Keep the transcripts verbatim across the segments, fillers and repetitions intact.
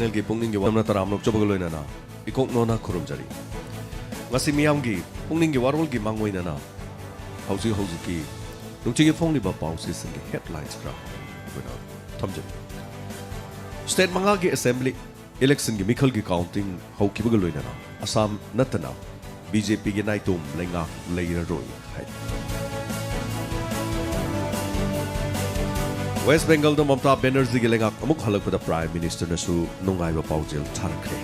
ꯅꯦꯜꯒꯤ ꯄꯨꯛꯅꯤꯡꯒꯤ ꯋꯥꯔꯣꯜꯅ ꯇꯔꯥꯝꯅ ꯑꯣꯛꯆꯕꯒ ꯂꯣꯏꯅꯅ ꯏꯀꯣꯛ ꯅꯣꯟꯅ ꯈꯨꯔꯨꯝꯖꯔꯤ꯫ ꯉꯁꯤ ꯃꯤꯌꯥꯝꯒꯤ ꯄꯨꯛꯅꯤꯡꯒꯤ ꯋꯥꯔꯣꯜꯒꯤ ꯃꯥꯡꯑꯣꯏꯅꯅ ꯍꯧꯖꯤꯛ ꯍꯧꯖꯤꯛꯀꯤ ꯅꯨꯡꯇꯤꯒꯤ ꯐꯣꯡꯂꯤꯕ ꯄꯥꯎꯆꯦꯁꯤꯡꯒꯤ headlines ꯈꯔ ꯑꯩꯈꯣꯏꯅ ꯊꯝꯖꯔꯤ꯫ State ꯃꯉꯥꯒꯤ assembly election ꯒꯤ ꯃꯤꯈꯜꯒꯤ counting ꯍꯧꯈꯤꯕꯒ ꯂꯣꯏꯅꯅ ꯑꯁꯥꯝ ꯅꯠꯇꯅ ꯕꯤ ꯖꯦ ꯄꯤꯒꯤ ꯅꯥꯏꯇꯣꯝ ꯂꯩꯉꯥꯛ ꯂꯩꯔꯔꯣꯏ ꯍꯥꯏꯔꯤ꯫ West Bengal ꯗ ꯃꯃꯇꯥ ꯕꯦꯅꯔꯖꯤꯒꯤ ꯂꯩꯉꯥꯛ ꯑꯃꯨꯛ ꯍꯜꯂꯛꯄꯗ Prime Minister ꯅꯁꯨ ꯅꯨꯡꯉꯥꯏꯕ ꯄꯥꯎꯖꯦꯜ ꯊꯥꯔꯛꯈ꯭ꯔꯦ꯫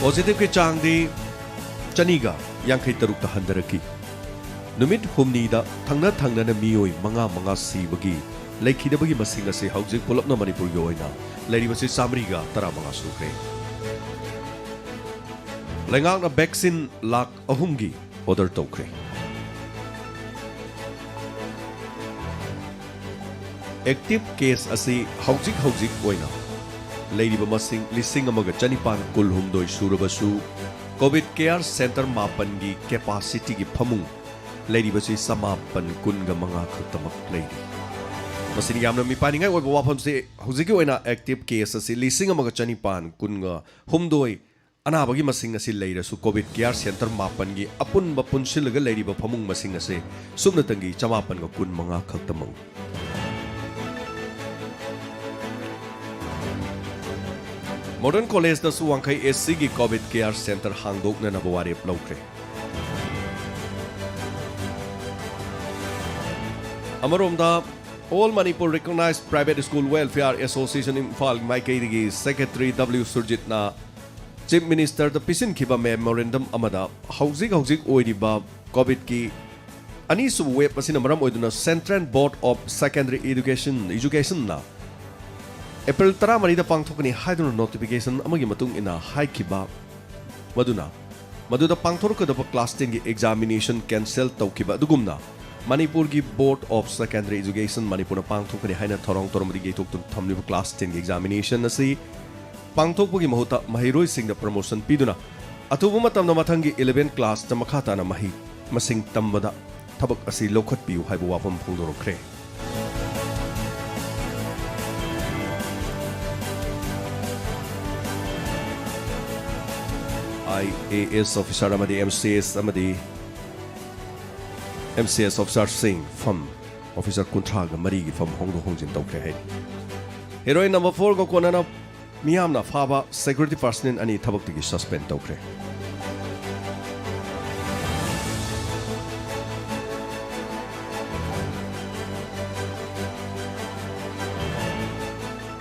Positive ꯀꯤ ꯆꯥꯡꯗꯤ ꯆꯅꯤꯒ ꯌꯥꯡꯈꯩ ꯇꯔꯨꯛꯇ ꯍꯟꯊꯔꯛꯈꯤ꯫ ꯅꯨꯃꯤꯠ ꯍꯨꯝꯅꯤꯗ ꯊꯪꯅ ꯊꯪꯅꯅ ꯃꯤꯑꯣꯏ ꯃꯉꯥ ꯃꯉꯥ ꯁꯤꯕꯒꯤ ꯂꯩꯈꯤꯗꯕꯒꯤ ꯃꯁꯤꯡ ꯑꯁꯤ ꯍꯧꯖꯤꯛ ꯄꯨꯂꯞꯅ ꯃꯅꯤꯄꯨꯔꯒꯤ ꯑꯣꯏꯅ ꯂꯩꯔꯤꯕꯁꯤ ꯆꯥꯃꯔꯤꯒ ꯇꯔꯥꯃꯉꯥ ꯁꯨꯈ꯭ꯔꯦ꯫ ꯂꯩꯉꯥꯛꯅ vaccine ꯂꯥꯈ ꯑꯍꯨꯝꯒꯤ order ꯇꯧꯈ꯭ꯔꯦ꯫ Active case ꯑꯁꯤ ꯍꯧꯖꯤꯛ ꯍꯧꯖꯤꯛ ꯑꯣꯏꯅ ꯂꯩꯔꯤꯕ ꯃꯁꯤꯡ ꯂꯤꯁꯤꯡ ꯑꯃꯒ ꯆꯅꯤꯄꯥꯟ ꯀꯨꯟꯍꯨꯝꯗꯣꯏ ꯁꯨꯔꯕꯁꯨ, COVID care center ꯃꯥꯄꯟꯒꯤ capacity ꯒꯤ ꯐꯃꯨꯡ ꯂꯩꯔꯤꯕꯁꯤ ꯆꯃꯥꯄꯟ ꯀꯨꯟꯒ ꯃꯉꯥ ꯈꯛꯇꯃꯛ ꯂꯩꯔꯤ꯫ ꯃꯁꯤꯅ ꯌꯥꯝꯅ ꯃꯤꯄꯥꯏꯅꯤꯡꯉꯥꯏ ꯑꯣꯏꯕ ꯋꯥꯐꯝꯁꯤ, ꯍꯧꯖꯤꯛꯀꯤ ꯑꯣꯏꯅ active case ꯑꯁꯤ ꯂꯤꯁꯤꯡ ꯑꯃꯒ ꯆꯅꯤꯄꯥꯟ ꯀꯨꯟꯒ ꯍꯨꯝꯗꯣꯏ, ꯑꯅꯥꯕꯒꯤ ꯃꯁꯤꯡ ꯑꯁꯤ ꯂꯩꯔꯁꯨ, COVID care center ꯃꯥꯄꯟꯒꯤ ꯑꯄꯨꯟꯕ ꯄꯨꯟꯁꯤꯜꯂꯒ ꯂꯩꯔꯤꯕ ꯐꯃꯨꯡ ꯃꯁꯤꯡ ꯑꯁꯤ ꯁꯨꯞꯅꯇꯪꯒꯤ ꯆꯃꯥꯄꯟꯒ ꯀꯨꯟ ꯃꯉꯥ ꯈꯛꯇꯃꯛ꯫ Modern College ꯗꯁꯨ ꯋꯥꯡꯈꯩ S C ꯒꯤ COVID care center ꯍꯥꯡꯗꯣꯛꯅꯅꯕ ꯋꯥꯔꯦꯞ ꯂꯧꯈ꯭ꯔꯦ꯫ ꯑꯃꯔꯣꯝꯗ, All Manipur Recognized Private School Welfare Association Imphal ꯃꯥꯏꯀꯩꯗꯒꯤ Secretary W ꯁꯨꯔꯖꯤꯠꯅ Chief Minister ꯗ ꯄꯤꯁꯤꯟꯈꯤꯕ memorandum ꯑꯃꯗ ꯍꯧꯖꯤꯛ ꯍꯧꯖꯤꯛ ꯑꯣꯏꯔꯤꯕ COVID ꯀꯤ ꯑꯅꯤꯁꯨꯕ wave ꯑꯁꯤꯅ ꯃꯔꯝ ꯑꯣꯏꯗꯨꯅ Central Board of Secondary Education, Education ꯅ April ꯇꯔꯥꯃꯔꯤꯗ ꯄꯥꯡꯊꯣꯛꯀꯅꯤ ꯍꯥꯏꯗꯨꯅ notification ꯑꯃꯒꯤ ꯃꯇꯨꯡ ꯏꯟꯅ ꯍꯥꯏꯈꯤꯕ ꯃꯗꯨꯅ ꯃꯗꯨꯗ ꯄꯥꯡꯊꯣꯔꯛꯀꯗꯕ class ten ꯒꯤ examination cancel ꯇꯧꯈꯤꯕ ꯑꯗꯨꯒꯨꯝꯅ, ꯃꯅꯤꯄꯨꯔꯒꯤ Board of Secondary Education ꯃꯅꯤꯄꯨꯔꯅ ꯄꯥꯡꯊꯣꯛꯀꯅꯤ ꯍꯥꯏꯅ ꯊꯧꯔꯥꯡ ꯇꯧꯔꯝꯕꯗꯒꯤ ꯌꯩꯊꯣꯛꯇꯨꯅ ꯊꯝꯂꯤꯕ class ten ꯒꯤ examination ꯑꯁꯤ ꯄꯥꯡꯊꯣꯛꯄꯒꯤ ꯃꯍꯨꯠꯇ ꯃꯍꯩꯔꯣꯏꯁꯤꯡꯗ promotion ꯄꯤꯗꯨꯅ ꯑꯊꯨꯕ ꯃꯇꯝꯗ ꯃꯊꯪꯒꯤ eleven class ꯇ ꯃꯈꯥ ꯇꯥꯅ ꯃꯍꯩ ꯃꯁꯤꯡ ꯇꯝꯕꯗ ꯊꯕꯛ ꯑꯁꯤ ꯂꯧꯈꯠꯄꯤꯌꯨ ꯍꯥꯏꯕ ꯋꯥꯐꯝ ꯐꯣꯡꯗꯣꯔꯛꯈ꯭ꯔꯦ꯫ ꯑꯥꯏ ꯑꯦ ꯑꯦꯁ ꯑꯣꯐꯤꯁꯥꯔ ꯑꯃꯗꯤ ꯑꯦꯝ ꯁꯤ ꯑꯦꯁ ꯑꯃꯗꯤ ꯑꯦꯝ ꯁꯤ ꯑꯦꯁ ꯑꯣꯐꯤꯁꯥꯔꯁꯤꯡ ꯐꯝ ꯑꯣꯐꯤꯁꯥꯔ ꯀꯨꯟꯊ꯭ꯔꯥꯒ ꯃꯔꯤꯒꯤ ꯐꯝ ꯍꯣꯡꯗꯣꯛ ꯍꯣꯡꯖꯤꯟ ꯇꯧꯈ꯭ꯔꯦ ꯍꯥꯏꯔꯤ꯫ ꯍꯦꯔꯣꯏꯟ ꯅꯝꯕꯔ ꯐꯣꯔꯒ ꯀꯣꯟꯅꯅ ꯃꯤꯌꯥꯝꯅ ꯐꯥꯕ ꯁꯦꯀ꯭ꯌꯨꯔꯤꯇꯤ ꯄꯥꯔꯁꯅꯦꯜ ꯑꯅꯤ ꯊꯕꯛꯇꯒꯤ ꯁꯁꯄꯦꯟ ꯇꯧꯈ꯭ꯔꯦ꯫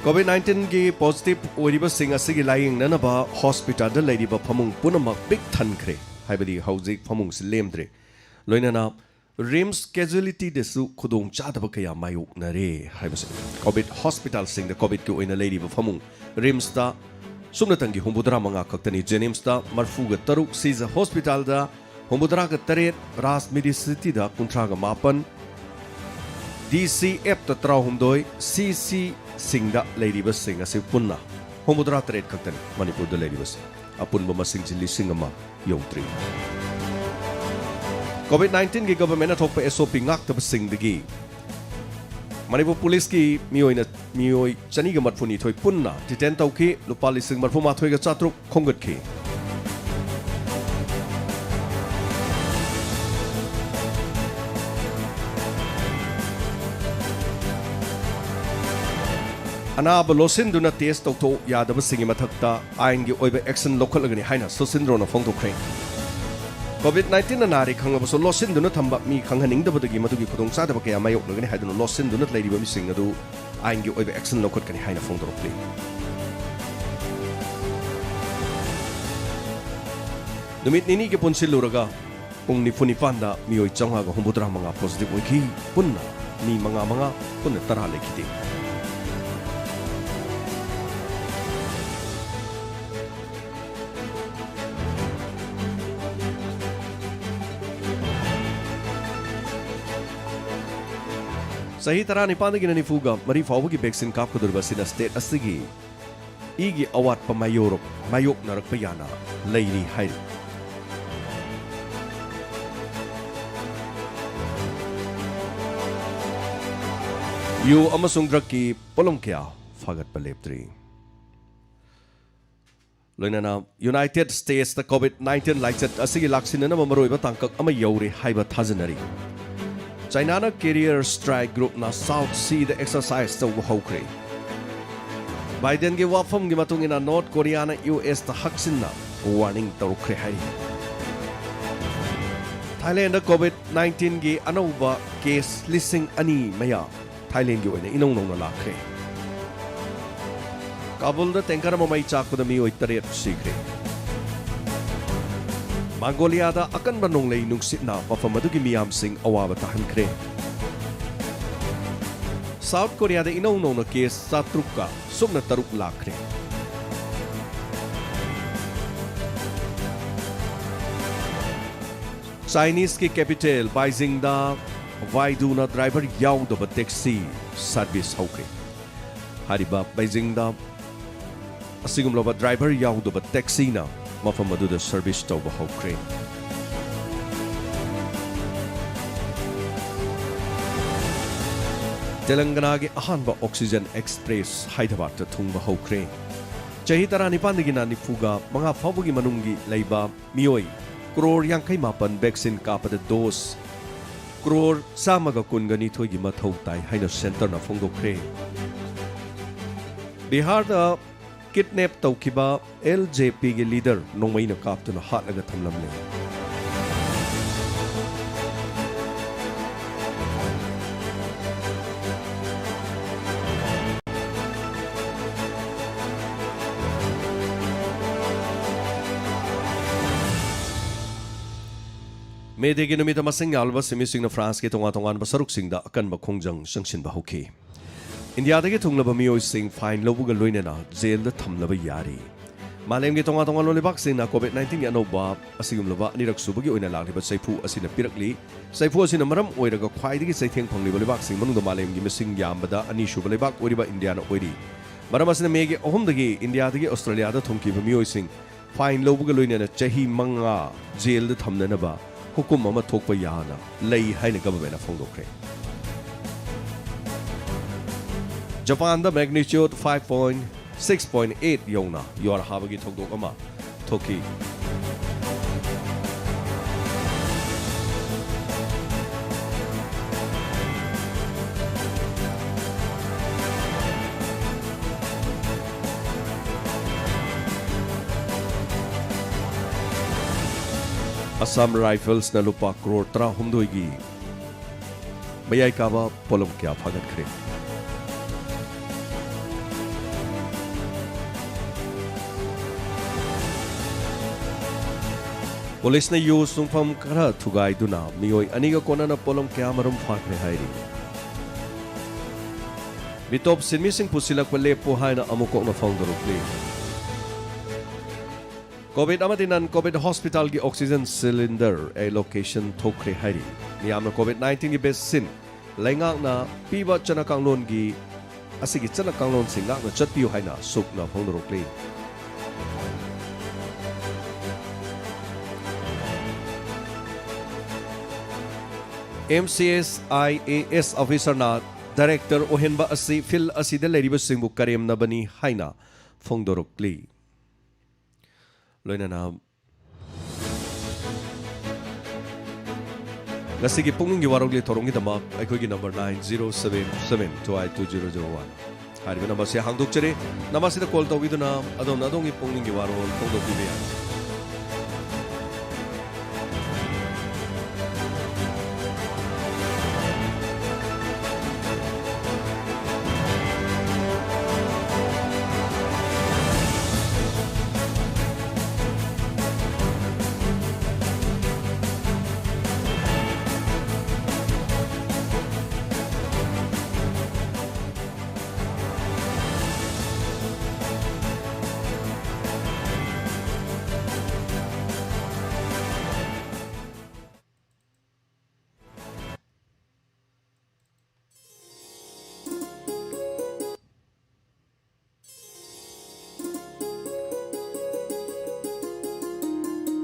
ꯀꯣꯚꯤꯗ ꯅꯥꯏꯟꯇꯤꯟꯒꯤ ꯄꯣꯖꯤꯇꯤꯚ ꯑꯣꯏꯔꯤꯕꯁꯤꯡ ꯑꯁꯤꯒꯤ ꯂꯥꯌꯦꯡꯅꯅꯕ ꯍꯣꯁꯄꯤꯇꯥꯜꯗ ꯂꯩꯔꯤꯕ ꯐꯃꯨꯡ ꯄꯨꯝꯅꯃꯛ ꯄꯤꯛ ꯊꯟꯈ꯭ꯔꯦ, ꯍꯥꯏꯕꯗꯤ ꯍꯧꯖꯤꯛ ꯐꯃꯨꯡꯁꯤ ꯂꯦꯝꯗ꯭ꯔꯦ꯫ ꯂꯣꯏꯅꯅ ꯔꯤꯝꯁ ꯀꯦꯖꯨꯋꯦꯂꯤꯇꯤꯗꯁꯨ ꯈꯨꯗꯣꯡꯆꯥꯗꯕ ꯀꯌꯥ ꯃꯥꯌꯣꯛꯅꯔꯦ ꯍꯥꯏꯕꯁꯤꯅꯤ꯫ ꯀꯣꯚꯤꯗ ꯍꯣꯁꯄꯤꯇꯥꯜꯁꯤꯡꯗ ꯀꯣꯚꯤꯗꯀꯤ ꯑꯣꯏꯅ ꯂꯩꯔꯤꯕ ꯐꯃꯨꯡ ꯔꯤꯝꯁꯇ ꯁꯨꯞꯅꯇꯪꯒꯤ ꯍꯨꯝꯐꯨꯇꯔꯥ ꯃꯉꯥ ꯈꯛꯇꯅꯤ꯫ ꯖꯦꯅꯤꯝꯁꯇ ꯃꯔꯤꯐꯨꯒ ꯇꯔꯨꯛ, ꯁꯤꯖ ꯍꯣꯁꯄꯤꯇꯥꯜꯗ ꯍꯨꯝꯐꯨꯇꯔꯥꯒ ꯇꯔꯦꯠ, ꯔꯥꯖ ꯃꯦꯗꯤꯁꯤꯇꯤꯗ ꯀꯨꯟꯊ꯭ꯔꯥꯒ ꯃꯥꯄꯟ, ꯗꯤ ꯁꯤ ꯑꯦꯐꯇ ꯇꯔꯥꯍꯨꯝꯗꯣꯏ, ꯁꯤ ꯁꯤꯁꯤꯡꯗ ꯂꯩꯔꯤꯕꯁꯤꯡ ꯑꯁꯤ ꯄꯨꯟꯅ ꯍꯨꯝꯐꯨꯇꯔꯥ ꯇꯔꯦꯠ ꯈꯛꯇꯅꯤ ꯃꯅꯤꯄꯨꯔꯗ ꯂꯩꯔꯤꯕꯁꯤ꯫ ꯑꯄꯨꯟꯕ ꯃꯁꯤꯡꯁꯤ ꯂꯤꯁꯤꯡ ꯑꯃ ꯌꯧꯗ꯭ꯔꯤ꯫ ꯀꯣꯚꯤꯗ ꯅꯥꯏꯟꯇꯤꯟꯒꯤ ꯒꯚꯔꯟꯃꯦꯟꯠꯅ ꯊꯣꯛꯄ ꯑꯦꯁ ꯑꯣ ꯄꯤ ꯉꯥꯛꯇꯕꯁꯤꯡꯗꯒꯤ ꯃꯅꯤꯄꯨꯔ ꯄꯨꯂꯤꯁꯀꯤ ꯃꯤꯑꯣꯏꯅ, ꯃꯤꯑꯣꯏ ꯆꯅꯤꯒ ꯃꯔꯤꯐꯨꯅꯤꯊꯣꯏ ꯄꯨꯟꯅ ꯗꯤꯇꯦꯟ ꯇꯧꯈꯤ, ꯂꯨꯄꯥ ꯂꯤꯁꯤꯡ ꯃꯔꯤꯐꯨ ꯃꯥꯊꯣꯏꯒ ꯆꯥꯇ꯭ꯔꯨꯛ ꯈꯣꯝꯒꯠꯈꯤ꯫ ꯑꯅꯥꯕ ꯂꯣꯠꯁꯤꯟꯗꯨꯅ ꯇꯦꯁ ꯇꯧꯊꯣꯛ ꯌꯥꯗꯕꯁꯤꯡꯒꯤ ꯃꯊꯛꯇ ꯑꯥꯏꯟꯒꯤ ꯑꯣꯏꯕ ꯑꯦꯛꯁꯟ ꯂꯧꯈꯠꯂꯒꯅꯤ ꯍꯥꯏꯅ ꯁꯨꯁꯤꯟꯗ꯭ꯔꯣꯅ ꯐꯣꯡꯗꯣꯛꯈ꯭ꯔꯦ꯫ ꯀꯣꯚꯤꯗ ꯅꯥꯏꯟꯇꯤꯟꯅ ꯅꯥꯔꯦ ꯈꯪꯂꯕꯁꯨ ꯂꯣꯠꯁꯤꯟꯗꯨꯅ ꯊꯝꯕ, ꯃꯤ ꯈꯪꯍꯟꯅꯤꯡꯗꯕꯗꯒꯤ ꯃꯗꯨꯒꯤ ꯈꯨꯗꯣꯡꯆꯥꯗꯕ ꯀꯌꯥ ꯃꯥꯌꯣꯛꯅꯒꯅꯤ ꯍꯥꯏꯗꯨꯅ ꯂꯣꯠꯁꯤꯟꯗꯨꯅ ꯂꯩꯔꯤꯕ ꯃꯤꯁꯤꯡ ꯑꯗꯨ ꯑꯥꯏꯟꯒꯤ ꯑꯣꯏꯕ ꯑꯦꯛꯁꯟ ꯂꯧꯈꯠꯀꯅꯤ ꯍꯥꯏꯅ ꯐꯣꯡꯗꯣꯔꯛꯂꯤ꯫ ꯅꯨꯃꯤꯠ ꯅꯤꯅꯤꯒꯤ ꯄꯨꯟꯁꯤꯜꯂꯨꯔꯒ ꯄꯨꯡ ꯅꯤꯐꯨ ꯅꯤꯄꯥꯟꯗ ꯃꯤꯑꯣꯏ ꯆꯥꯝꯃꯉꯥꯒ ꯍꯨꯝꯐꯨꯇꯔꯥ ꯃꯉꯥ ꯄꯣꯖꯤꯇꯤꯚ ꯑꯣꯏꯈꯤ꯫ ꯄꯨꯟꯅ ꯃꯤ ꯃꯉꯥ ꯃꯉꯥ, ꯄꯨꯟꯅ ꯇꯔꯥ ꯂꯩꯈꯤꯗꯦ꯫ ꯆꯍꯤ ꯇꯔꯥꯅꯤꯄꯥꯟꯗꯒꯤꯅ ꯅꯤꯐꯨꯒ ꯃꯔꯤ ꯐꯥꯎꯕꯒꯤ ꯚꯦꯛꯁꯤꯟ ꯀꯥꯞꯀꯗꯧꯔꯤꯕ ꯑꯁꯤꯅ ꯁ꯭ꯇꯦꯠ ꯑꯁꯤꯒꯤ ꯏꯒꯤ ꯑꯋꯥꯠꯄ ꯃꯥꯌꯣꯔꯛ-, ꯃꯥꯌꯣꯛꯅꯔꯛꯄ ꯌꯥꯅ ꯂꯩꯔꯤ ꯍꯥꯏꯔꯤ꯫ ꯌꯨ ꯑꯃꯁꯨꯡ ꯗ꯭ꯔꯒꯀꯤ ꯄꯣꯠꯂꯝ ꯀꯌꯥ ꯐꯥꯒꯠꯄ ꯂꯦꯞꯇ꯭ꯔꯤ꯫ ꯂꯣꯏꯅꯅ ꯌꯨꯅꯥꯏꯇꯦꯗ ꯁ꯭ꯇꯦꯠꯁꯇ ꯀꯣꯚꯤꯗ ꯅꯥꯏꯟꯇꯤꯟ ꯂꯥꯏꯆꯠ ꯑꯁꯤꯒꯤ ꯂꯥꯛꯁꯤꯟꯅꯅꯕ ꯃꯔꯨꯑꯣꯏꯕ ꯇꯥꯡꯀꯛ ꯑꯃ ꯌꯧꯔꯦ ꯍꯥꯏꯕ ꯊꯥꯖꯅꯔꯤ꯫ ꯆꯥꯏꯅꯥꯅ ꯀꯦꯔꯤꯌꯔ ꯁ꯭ꯇ꯭ꯔꯥꯏꯛ ꯒ꯭ꯔꯨꯞꯅ ꯁꯥꯎꯊ ꯁꯤꯗ ꯑꯦꯛꯁꯔꯁꯥꯏꯖ ꯇꯧꯕ ꯍꯧꯈ꯭ꯔꯦ꯫ ꯕꯥꯏꯗꯦꯟꯒꯤ ꯋꯥꯐꯝꯒꯤ ꯃꯇꯨꯡ ꯏꯟꯅ ꯅꯣꯔꯊ ꯀꯣꯔꯤꯌꯥꯅ ꯌꯨ ꯑꯦꯁꯇ ꯍꯛꯆꯤꯟꯅ ꯋꯥꯔꯅꯤꯡ ꯇꯧꯔꯛꯈ꯭ꯔꯦ ꯍꯥꯏꯔꯤ꯫ ꯊꯥꯏꯂꯦꯟꯗ ꯀꯣꯚꯤꯗ ꯅꯥꯏꯟꯇꯤꯟꯒꯤ ꯑꯅꯧꯕ ꯀꯦꯁ ꯂꯤꯁꯤꯡ ꯑꯅꯤ ꯃꯌꯥ ꯊꯥꯏꯂꯦꯟꯒꯤ ꯑꯣꯏꯅ ꯏꯅꯧ ꯅꯧꯅ ꯂꯥꯛꯈ꯭ꯔꯦ꯫ ꯀꯥꯕꯨꯜꯗ ꯇꯦꯡꯀꯔ ꯑꯃ ꯃꯩ ꯆꯥꯛꯄꯗ ꯃꯤꯑꯣꯏ ꯇꯔꯦꯠ ꯁꯤꯈ꯭ꯔꯦ꯫ ꯃꯪꯒꯣꯂꯤꯌꯥꯗ ꯑꯀꯟꯕ ꯅꯣꯡꯂꯩ ꯅꯨꯡꯁꯤꯠꯅ ꯃꯐꯝ ꯑꯗꯨꯒꯤ ꯃꯤꯌꯥꯝꯁꯤꯡ ꯑꯋꯥꯕ ꯇꯥꯍꯟꯈ꯭ꯔꯦ꯫ ꯁꯥꯎꯊ ꯀꯣꯔꯤꯌꯥꯗ ꯏꯅꯧ ꯅꯧꯅ ꯀꯦꯁ ꯆꯥꯇ꯭ꯔꯨꯛꯀ ꯁꯨꯞꯅ ꯇꯔꯨꯛ ꯂꯥꯛꯈ꯭ꯔꯦ꯫ ꯆꯥꯏꯅꯤꯁꯀꯤ ꯀꯦꯄꯤꯇꯦꯜ ꯕꯥꯏꯖꯤꯡꯗ ꯕꯥꯏꯗꯨꯅ ꯗ꯭ꯔꯥꯏꯚꯔ ꯌꯥꯎꯗꯕ ꯇꯦꯛꯁꯤ ꯁꯔꯚꯤꯁ ꯍꯧꯈ꯭ꯔꯦ꯫ ꯍꯥꯏꯔꯤꯕ ꯕꯩꯖꯤꯡꯗ ꯑꯁꯤꯒꯨꯝꯂꯕ ꯗ꯭ꯔꯥꯏꯚꯔ ꯌꯥꯎꯗꯕ ꯇꯦꯛꯁꯤꯅ ꯃꯐꯝ ꯑꯗꯨꯗ ꯁꯔꯚꯤꯁ ꯇꯧꯕ ꯍꯧꯈ꯭ꯔꯦ꯫ ꯇꯦꯂꯪꯒꯅꯥꯒꯤ ꯑꯍꯥꯟꯕ ꯑꯣꯛꯁꯤꯖꯟ ꯑꯦꯛꯁꯄ꯭ꯔꯦꯁ ꯍꯥꯏꯗ꯭ꯔꯕꯥꯗꯇ ꯊꯨꯡꯕ ꯍꯧꯈ꯭ꯔꯦ꯫ ꯆꯍꯤ ꯇꯔꯥꯅꯤꯄꯥꯟꯗꯒꯤꯅ ꯅꯤꯐꯨꯒ ꯃꯉꯥ ꯐꯥꯎꯕꯒꯤ ꯃꯅꯨꯡꯒꯤ ꯂꯩꯕ ꯃꯤꯑꯣꯏ ꯀ꯭ꯔꯣꯔ ꯌꯥꯡꯈꯩ ꯃꯥꯄꯟ ꯚꯦꯛꯁꯤꯟ ꯀꯥꯞꯄꯗ ꯗꯣꯁ ꯀ꯭ꯔꯣꯔ ꯆꯥꯝꯃꯒ ꯀꯨꯟꯒ ꯅꯤꯊꯣꯏꯒꯤ ꯃꯊꯧ ꯇꯥꯏ ꯍꯥꯏꯅ ꯁꯦꯟꯇꯔꯅ ꯐꯣꯡꯗꯣꯛꯈ꯭ꯔꯦ꯫ ꯕꯤꯍꯥꯔꯗ ꯀꯤꯗꯅꯦꯞ ꯇꯧꯈꯤꯕ ꯑꯦꯜ ꯖꯦ ꯄꯤꯒꯤ ꯂꯤꯗꯔ ꯅꯣꯡꯃꯩꯅ ꯀꯥꯞꯇꯨꯅ ꯍꯥꯠꯂꯒ ꯊꯝꯂꯝꯂꯦ꯫ ꯃꯦ ꯗꯦꯒꯤ ꯅꯨꯃꯤꯠꯇ ꯃꯁꯤꯡ ꯌꯥꯝꯂꯕ ꯁꯤꯟꯃꯤꯁꯤꯡꯅ ꯐ꯭ꯔꯥꯟꯁꯀꯤ ꯇꯣꯉꯥꯟ ꯇꯣꯉꯥꯟꯕ ꯁꯔꯨꯛꯁꯤꯡꯗ ꯑꯀꯟꯕ ꯈꯣꯡꯖꯪ ꯆꯪꯁꯤꯟꯕ ꯍꯧꯈꯤ꯫ ꯏꯟꯗꯤꯌꯥꯗꯒꯤ ꯊꯨꯡꯂꯕ ꯃꯤꯑꯣꯏꯁꯤꯡ ꯐꯥꯏꯟ ꯂꯧꯕꯒ ꯂꯣꯏꯅꯅ ꯖꯦꯜꯗ ꯊꯝꯂꯕ ꯌꯥꯔꯤ꯫ ꯃꯥꯂꯦꯝꯒꯤ ꯇꯣꯉꯥꯟ ꯇꯣꯉꯥꯟꯕ ꯂꯩꯕꯥꯛꯁꯤꯡꯅ ꯀꯣꯚꯤꯗ ꯅꯥꯏꯟꯇꯤꯟꯒꯤ ꯑꯅꯧꯕ ꯑꯁꯤꯒꯨꯝꯂꯕ ꯑꯅꯤꯔꯛ ꯁꯨꯕꯒꯤ ꯑꯣꯏꯅ ꯂꯥꯛꯂꯤꯕ ꯆꯩꯐꯨ ꯑꯁꯤꯅ ꯄꯤꯔꯛꯂꯤ꯫ ꯆꯩꯐꯨ ꯑꯁꯤꯅ ꯃꯔꯝ ꯑꯣꯏꯔꯒ ꯈ꯭ꯋꯥꯏꯗꯒꯤ ꯆꯩꯊꯦꯡ ꯐꯪꯂꯤꯕ ꯂꯩꯕꯥꯛꯁꯤꯡ ꯃꯅꯨꯡꯗ ꯃꯥꯂꯦꯝꯒꯤ ꯃꯁꯤꯡ ꯌꯥꯝꯕꯗ ꯑꯅꯤꯁꯨꯕ ꯂꯩꯕꯥꯛ ꯑꯣꯏꯔꯤꯕ ꯏꯟꯗꯤꯌꯥꯅ ꯑꯣꯏꯔꯤ꯫ ꯃꯔꯝ ꯑꯁꯤꯅ ꯃꯦꯒꯤ ꯑꯍꯨꯝꯗꯒꯤ ꯏꯟꯗꯤꯌꯥꯗꯒꯤ ꯑꯣꯁꯇ꯭ꯔꯦꯂꯤꯌꯥꯗ ꯊꯨꯡꯈꯤꯕ ꯃꯤꯑꯣꯏꯁꯤꯡ ꯐꯥꯏꯟ ꯂꯧꯕꯒ ꯂꯣꯏꯅꯅ ꯆꯍꯤ ꯃꯉꯥ ꯖꯦꯜꯗ ꯊꯝꯅꯅꯕ ꯍꯨꯀꯨꯝ ꯑꯃ ꯊꯣꯛꯄ ꯌꯥꯅ ꯂꯩ ꯍꯥꯏꯅ ꯒꯚꯔꯟꯃꯦꯟꯠꯅ ꯐꯣꯡꯗꯣꯛꯈ꯭ꯔꯦ꯫ ꯖꯄꯥꯟꯗ magnitude five point six point eight ꯌꯧꯅ ꯌꯨꯍꯥꯔ ꯍꯥꯕꯒꯤ ꯊꯧꯗꯣꯛ ꯑꯃ ꯊꯣꯛꯈꯤ꯫ Assam Riflesꯅ ꯂꯨꯄꯥ ꯀ꯭ꯔꯣꯔ ꯇꯔꯥꯍꯨꯝꯗꯣꯏꯒꯤ ꯃꯌꯥꯏ ꯀꯥꯕ ꯄꯣꯠꯂꯝ ꯀꯌꯥ ꯐꯥꯒꯠꯈ꯭ꯔꯦ꯫ ꯄꯨꯂꯤꯁꯅ ꯌꯨ ꯁꯨꯡꯐꯝ ꯈꯔ ꯊꯨꯒꯥꯏꯗꯨꯅ ꯃꯤꯑꯣꯏ ꯑꯅꯤꯒ ꯀꯣꯟꯅꯅ ꯄꯣꯠꯂꯝ ꯀꯌꯥ ꯃꯔꯨꯝ ꯐꯥꯈ꯭ꯔꯦ ꯍꯥꯏꯔꯤ꯫ ꯃꯤꯇꯣꯞ ꯁꯤꯟꯃꯤꯁꯤꯡ ꯄꯨꯁꯤꯜꯂꯛꯄ ꯂꯦꯞꯄꯨ ꯍꯥꯏꯅ ꯑꯃꯨꯛ ꯀꯣꯛꯅ ꯐꯣꯡꯗꯣꯔꯛꯂꯤ꯫ ꯀꯣꯚꯤꯗ ꯑꯃꯗꯤ ꯅꯟ ꯀꯣꯚꯤꯗ ꯍꯣꯁꯄꯤꯇꯥꯜꯒꯤ ꯑꯣꯛꯁꯤꯖꯟ ꯁꯤꯂꯤꯟꯗꯔ ꯑꯦꯂꯣꯀꯦꯁꯟ ꯊꯣꯛꯈ꯭ꯔꯦ ꯍꯥꯏꯔꯤ꯫ ꯃꯤꯌꯥꯝꯅ ꯀꯣꯚꯤꯗ ꯅꯥꯏꯟꯇꯤꯟꯒꯤ ꯚꯦꯛꯁꯤꯟ ꯂꯩꯉꯥꯛꯅ ꯄꯤꯕ ꯆꯠꯅ ꯀꯥꯡꯂꯣꯟꯒꯤ, ꯑꯁꯤꯒꯤ ꯆꯠꯅ ꯀꯥꯡꯂꯣꯟꯁꯤꯡ ꯉꯥꯛꯅ ꯆꯠꯄꯤꯌꯨ ꯍꯥꯏꯅ ꯁꯨꯛꯅ ꯐꯣꯡꯗꯣꯔꯛꯂꯤ꯫ M C S I A S ꯑꯣꯐꯤꯁꯔꯅ director ꯑꯣꯏꯍꯟꯕ ꯑꯁꯤ ꯐꯤꯜꯗ ꯑꯁꯤꯗ ꯂꯩꯔꯤꯕꯁꯤꯡꯕꯨ ꯀꯔꯦꯝꯅꯕꯅꯤ ꯍꯥꯏꯅ ꯐꯣꯡꯗꯣꯔꯛꯂꯤ꯫ ꯂꯣꯏꯅꯅ ꯉꯁꯤꯒꯤ ꯄꯨꯛꯅꯤꯡꯒꯤ ꯋꯥꯔꯣꯜꯒꯤ ꯊꯧꯔꯝꯒꯤꯗꯃꯛ ꯑꯩꯈꯣꯏꯒꯤ number nine zero seven seven two eight two zero zero one ꯍꯥꯏꯔꯤꯕ number ꯑꯁꯤ ꯍꯥꯡꯗꯣꯛꯆꯔꯤ꯫ Number ꯑꯁꯤꯗ call ꯇꯧꯕꯤꯗꯨꯅ ꯑꯗꯣꯝꯅ ꯑꯗꯣꯝꯒꯤ ꯄꯨꯛꯅꯤꯡꯒꯤ ꯋꯥꯔꯣꯜ ꯐꯣꯡꯗꯣꯛꯄꯤꯕ ꯌꯥꯏ꯫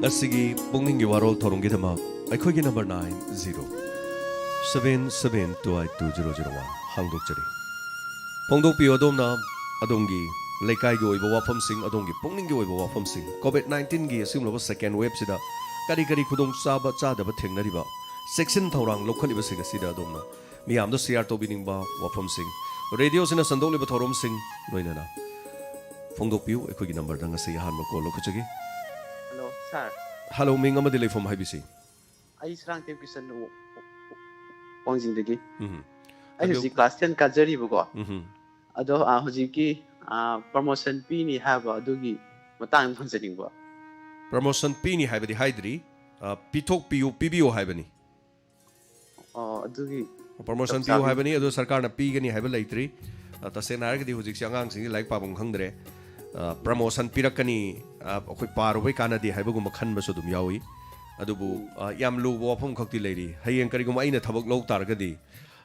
ꯉꯁꯤꯒꯤ ꯄꯨꯛꯅꯤꯡꯒꯤ ꯋꯥꯔꯣꯜ ꯊꯧꯔꯝꯒꯤꯗꯃꯛ ꯑꯩꯈꯣꯏꯒꯤ number nine zero seven seven two eight two zero zero one ꯍꯥꯡꯗꯣꯛꯆꯔꯤ꯫ ꯐꯣꯡꯗꯣꯛꯄꯤꯌꯨ ꯑꯗꯣꯝꯅ ꯑꯗꯣꯝꯒꯤ ꯂꯩꯀꯥꯏꯒꯤ ꯑꯣꯏꯕ ꯋꯥꯐꯝꯁꯤꯡ, ꯑꯗꯣꯝꯒꯤ ꯄꯨꯛꯅꯤꯡꯒꯤ ꯑꯣꯏꯕ ꯋꯥꯐꯝꯁꯤꯡ, ꯀꯣꯚꯤꯗ ꯅꯥꯏꯟꯇꯤꯟꯒꯤ ꯑꯁꯤꯒꯨꯝꯂꯕ ꯁꯦꯀꯦꯟ ꯋꯦꯕꯁꯤꯗ ꯀꯔꯤ ꯀꯔꯤ ꯈꯨꯗꯣꯡꯆꯥꯕ ꯆꯥꯗꯕ ꯊꯦꯡꯅꯔꯤꯕ, ꯆꯦꯛꯁꯤꯟ ꯊꯧꯔꯥꯡ ꯂꯧꯈꯠꯂꯤꯕꯁꯤꯡ ꯑꯁꯤꯗ ꯑꯗꯣꯝꯅ ꯃꯤꯌꯥꯝꯗ ꯁꯤꯌꯥꯔ ꯇꯧꯕꯤꯅꯤꯡꯕ ꯋꯥꯐꯝꯁꯤꯡ, ꯔꯦꯗꯤꯑꯣꯁꯤꯅ ꯁꯟꯗꯣꯛꯂꯤꯕ ꯊꯧꯔꯝꯁꯤꯡ ꯂꯣꯏꯅꯅ ꯐꯣꯡꯗꯣꯛꯄꯤꯌꯨ꯫ ꯑꯩꯈꯣꯏꯒꯤ ꯅꯝꯕꯔꯗ ꯉꯁꯤ ꯑꯍꯥꯟꯕ ꯀꯣꯜ ꯂꯧꯈꯠꯆꯒꯦ꯫ ꯍꯜꯂꯣ ꯁꯥꯔ꯫ ꯍꯜꯂꯣ, ꯃꯤꯡ ꯑꯃꯗꯤ ꯂꯩꯐꯝ ꯍꯥꯏꯕꯤꯁꯤ꯫ ꯑꯩ ꯁꯔꯥꯡꯊꯦꯝ ꯀꯤꯁꯟ ꯋꯥꯡꯖꯤꯡꯗꯒꯤ꯫ ꯎꯝ꯫ ꯑꯩ ꯑꯗꯨ- ꯍꯧꯖꯤꯛ ꯀ꯭ꯂꯥꯁ ꯇꯦꯟ ꯀꯥꯖꯔꯤꯕꯀꯣ꯫ ꯎꯝ꯫ ꯑꯗꯣ ꯑꯥ, ꯍꯧꯖꯤꯛꯀꯤ ꯄ꯭ꯔꯃꯣꯁꯟ ꯄꯤꯅꯤ ꯍꯥꯏꯕ ꯑꯗꯨꯒꯤ ꯃꯇꯥꯡꯗ ꯍꯪꯖꯅꯤꯡꯕ꯫ ꯄ꯭ꯔꯃꯣꯁꯟ ꯄꯤꯅꯤ ꯍꯥꯏꯕꯗꯤ ꯍꯥꯏꯗ꯭ꯔꯤ, ꯑ, ꯄꯤꯊꯣꯛꯄꯤꯌꯨ, ꯄꯤꯕꯤꯌꯨ ꯍꯥꯏꯕꯅꯤ꯫ ꯑꯣ, ꯑꯗꯨꯒꯤ ꯄ꯭ꯔꯃꯣꯁꯟ ꯆꯞ ꯄꯤꯌꯨ ꯆꯥꯕꯤ- ꯍꯥꯏꯕꯅꯤ, ꯑꯗꯣ ꯁꯔꯀꯥꯔꯅ ꯄꯤꯒꯅꯤ ꯍꯥꯏꯕ ꯂꯩꯇ꯭ꯔꯤ꯫ ꯑ, ꯇꯁꯦꯡꯅ ꯍꯥꯏꯔꯒꯗꯤ ꯍꯧꯖꯤꯛꯁꯦ ꯑꯉꯥꯡꯁꯤꯡꯁꯤ ꯂꯥꯏꯔꯤꯛ ꯄꯥꯐꯝ ꯈꯪꯗ꯭ꯔꯦ꯫ ꯑ, ꯄ꯭ꯔꯃꯣꯁꯟ ꯄꯤꯔꯛꯀꯅꯤ, ꯑ, ꯑꯩꯈꯣꯏ ꯄꯥꯔꯨꯕꯩ ꯀꯥꯟꯅꯗꯦ ꯍꯥꯏꯕꯒꯨꯝꯕ ꯈꯟꯕꯁꯨ ꯑꯗꯨꯝ ꯌꯥꯎꯏ꯫ ꯑꯗꯨꯕꯨ, ꯑ, ꯌꯥꯝ ꯂꯨꯕ ꯋꯥꯐꯝ ꯈꯛꯇꯤ ꯂꯩꯔꯤ꯫ ꯍꯌꯦꯡ ꯀꯔꯤꯒꯨꯝꯕ ꯑꯩꯅ ꯊꯕꯛ ꯂꯧ ꯇꯥꯔꯒꯗꯤ,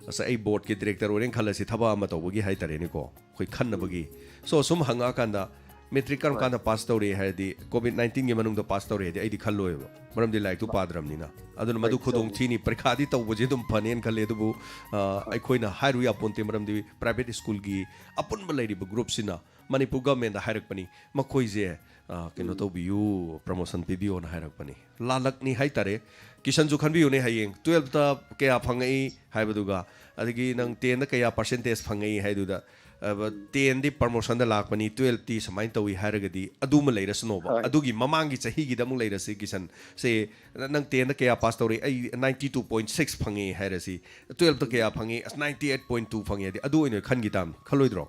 ꯑꯁ, ꯑꯩ ꯕꯣꯔꯗꯀꯤ ꯗꯤꯔꯦꯛꯇꯔ ꯑꯣꯏꯔꯦꯅ ꯈꯜꯂꯁꯤ, ꯊꯕꯛ ꯑꯃ ꯇꯧꯕꯒꯤ ꯍꯥꯏꯇꯥꯔꯦꯅꯦꯀꯣ, ꯑꯩꯈꯣꯏ ꯈꯟꯅꯕꯒꯤ꯫ ꯁꯣ, ꯁꯨꯝ ꯍꯪꯉꯛꯑꯀꯥꯟꯗ, ꯃꯦꯇ꯭ꯔꯤꯛ ꯀꯔꯝ ꯍꯣꯏ꯫ ꯀꯥꯟꯗ ꯄꯥꯁ ꯇꯧꯔꯦ ꯍꯥꯏꯔꯗꯤ, ꯀꯣꯚꯤꯗ ꯅꯥꯏꯟꯇꯤꯟꯒꯤ ꯃꯅꯨꯡꯗ ꯄꯥꯁ ꯇꯧꯔꯦ ꯍꯥꯏꯗꯤ ꯑꯩꯗꯤ ꯈꯜꯂꯣꯏꯕ, ꯃꯔꯝꯗꯤ ꯂꯥꯏꯔꯤꯛꯇꯨ ꯍꯣꯏ꯫ ꯄꯥꯗ꯭ꯔꯕꯅꯤꯅ꯫ ꯑꯗꯨꯅ ꯃꯗꯨ ꯍꯣꯏ, ꯈꯨꯗꯣꯡ ꯆꯨꯝꯃꯤ꯫ ꯊꯤꯅꯤ꯫ ꯄꯔꯤꯈꯥꯗꯤ ꯇꯧꯕꯁꯦ ꯑꯗꯨꯝ ꯐꯅꯦꯅ ꯈꯜꯂꯦ, ꯑꯗꯨꯕꯨ, ꯑ, ꯑꯩꯈꯣꯏꯅ ꯍꯥꯏꯔꯨ ꯌꯥꯄꯣꯟꯇꯦ, ꯃꯔꯝꯗꯤ ꯄ꯭ꯔꯥꯏꯚꯦꯠ ꯁ꯭ꯀꯨꯜꯒꯤ ꯑꯄꯨꯟꯕ ꯂꯩꯔꯤꯕ ꯒ꯭ꯔꯨꯞꯁꯤꯅ ꯃꯅꯤꯄꯨꯔ ꯒꯚꯔꯟꯃꯦꯟꯗ ꯍꯥꯏꯔꯛꯄꯅꯤ, ꯃꯈꯣꯏꯁꯦ, ꯑ, ꯀꯩꯅꯣ ꯎꯝ꯫ ꯇꯧꯕꯤꯌꯨ, ꯄ꯭ꯔꯃꯣꯁꯟ ꯄꯤꯕꯤꯌꯣꯅ ꯍꯥꯏꯔꯛꯄꯅꯤ꯫ ꯂꯥꯜꯂꯛꯅꯤ ꯍꯥꯏꯇꯥꯔꯦ꯫ ꯀꯤꯁꯟꯁꯨ ꯈꯟꯕꯤꯌꯨꯅꯦ, ꯍꯌꯦꯡ ꯇꯨꯌꯦꯜꯞꯇ ꯀꯌꯥ ꯐꯪꯉꯛꯏ ꯍꯥꯏꯕꯗꯨꯒ, ꯑꯗꯒꯤ ꯅꯪ ꯇꯦꯟꯗ ꯀꯌꯥ ꯄꯥꯔꯁꯦꯟꯇꯦꯖ ꯐꯪꯉꯛꯏ ꯍꯥꯏꯗꯨꯗ, ꯑ, ꯇꯦꯟꯗꯤ ꯄ꯭ꯔꯃꯣꯁꯟꯗ ꯂꯥꯛꯄꯅꯤ, ꯇꯨꯌꯦꯜꯞꯇꯤ ꯁꯨꯃꯥꯏꯅ ꯇꯧꯏ ꯍꯥꯏꯔꯒꯗꯤ ꯑꯗꯨꯃ ꯂꯩꯔꯁꯅꯣꯕ꯫ ꯍꯣꯏ꯫ ꯑꯗꯨꯒꯤ ꯃꯃꯥꯡꯒꯤ ꯆꯍꯤꯒꯤꯗ ꯑꯃꯨꯛ ꯂꯩꯔꯁꯤ, ꯀꯤꯁꯟ꯫ ꯁꯦ, ꯅꯪ ꯇꯦꯟꯗ ꯀꯌꯥ ꯄꯥꯁ ꯇꯧꯔꯤ? ꯑꯩ ꯅꯥꯏꯟꯇꯤ ꯇꯨ ꯄꯣꯏꯟ ꯁꯤꯛꯁ ꯐꯪꯉꯦ ꯍꯥꯏꯔꯁꯤ꯫ ꯇꯨꯌꯦꯜꯞꯇ ꯀꯌꯥ ꯐꯪꯉꯤ? ꯑꯁ, ꯅꯥꯏꯟꯇꯤ ꯑꯩꯠ ꯄꯣꯏꯟ ꯇꯨ ꯐꯪꯉꯦ ꯍꯥꯏꯗꯤ ꯑꯗꯨ ꯑꯣꯏꯅ ꯈꯟꯈꯤ ꯇꯥꯕꯅꯤ, ꯈꯜꯂꯣꯏꯗ꯭ꯔꯣ?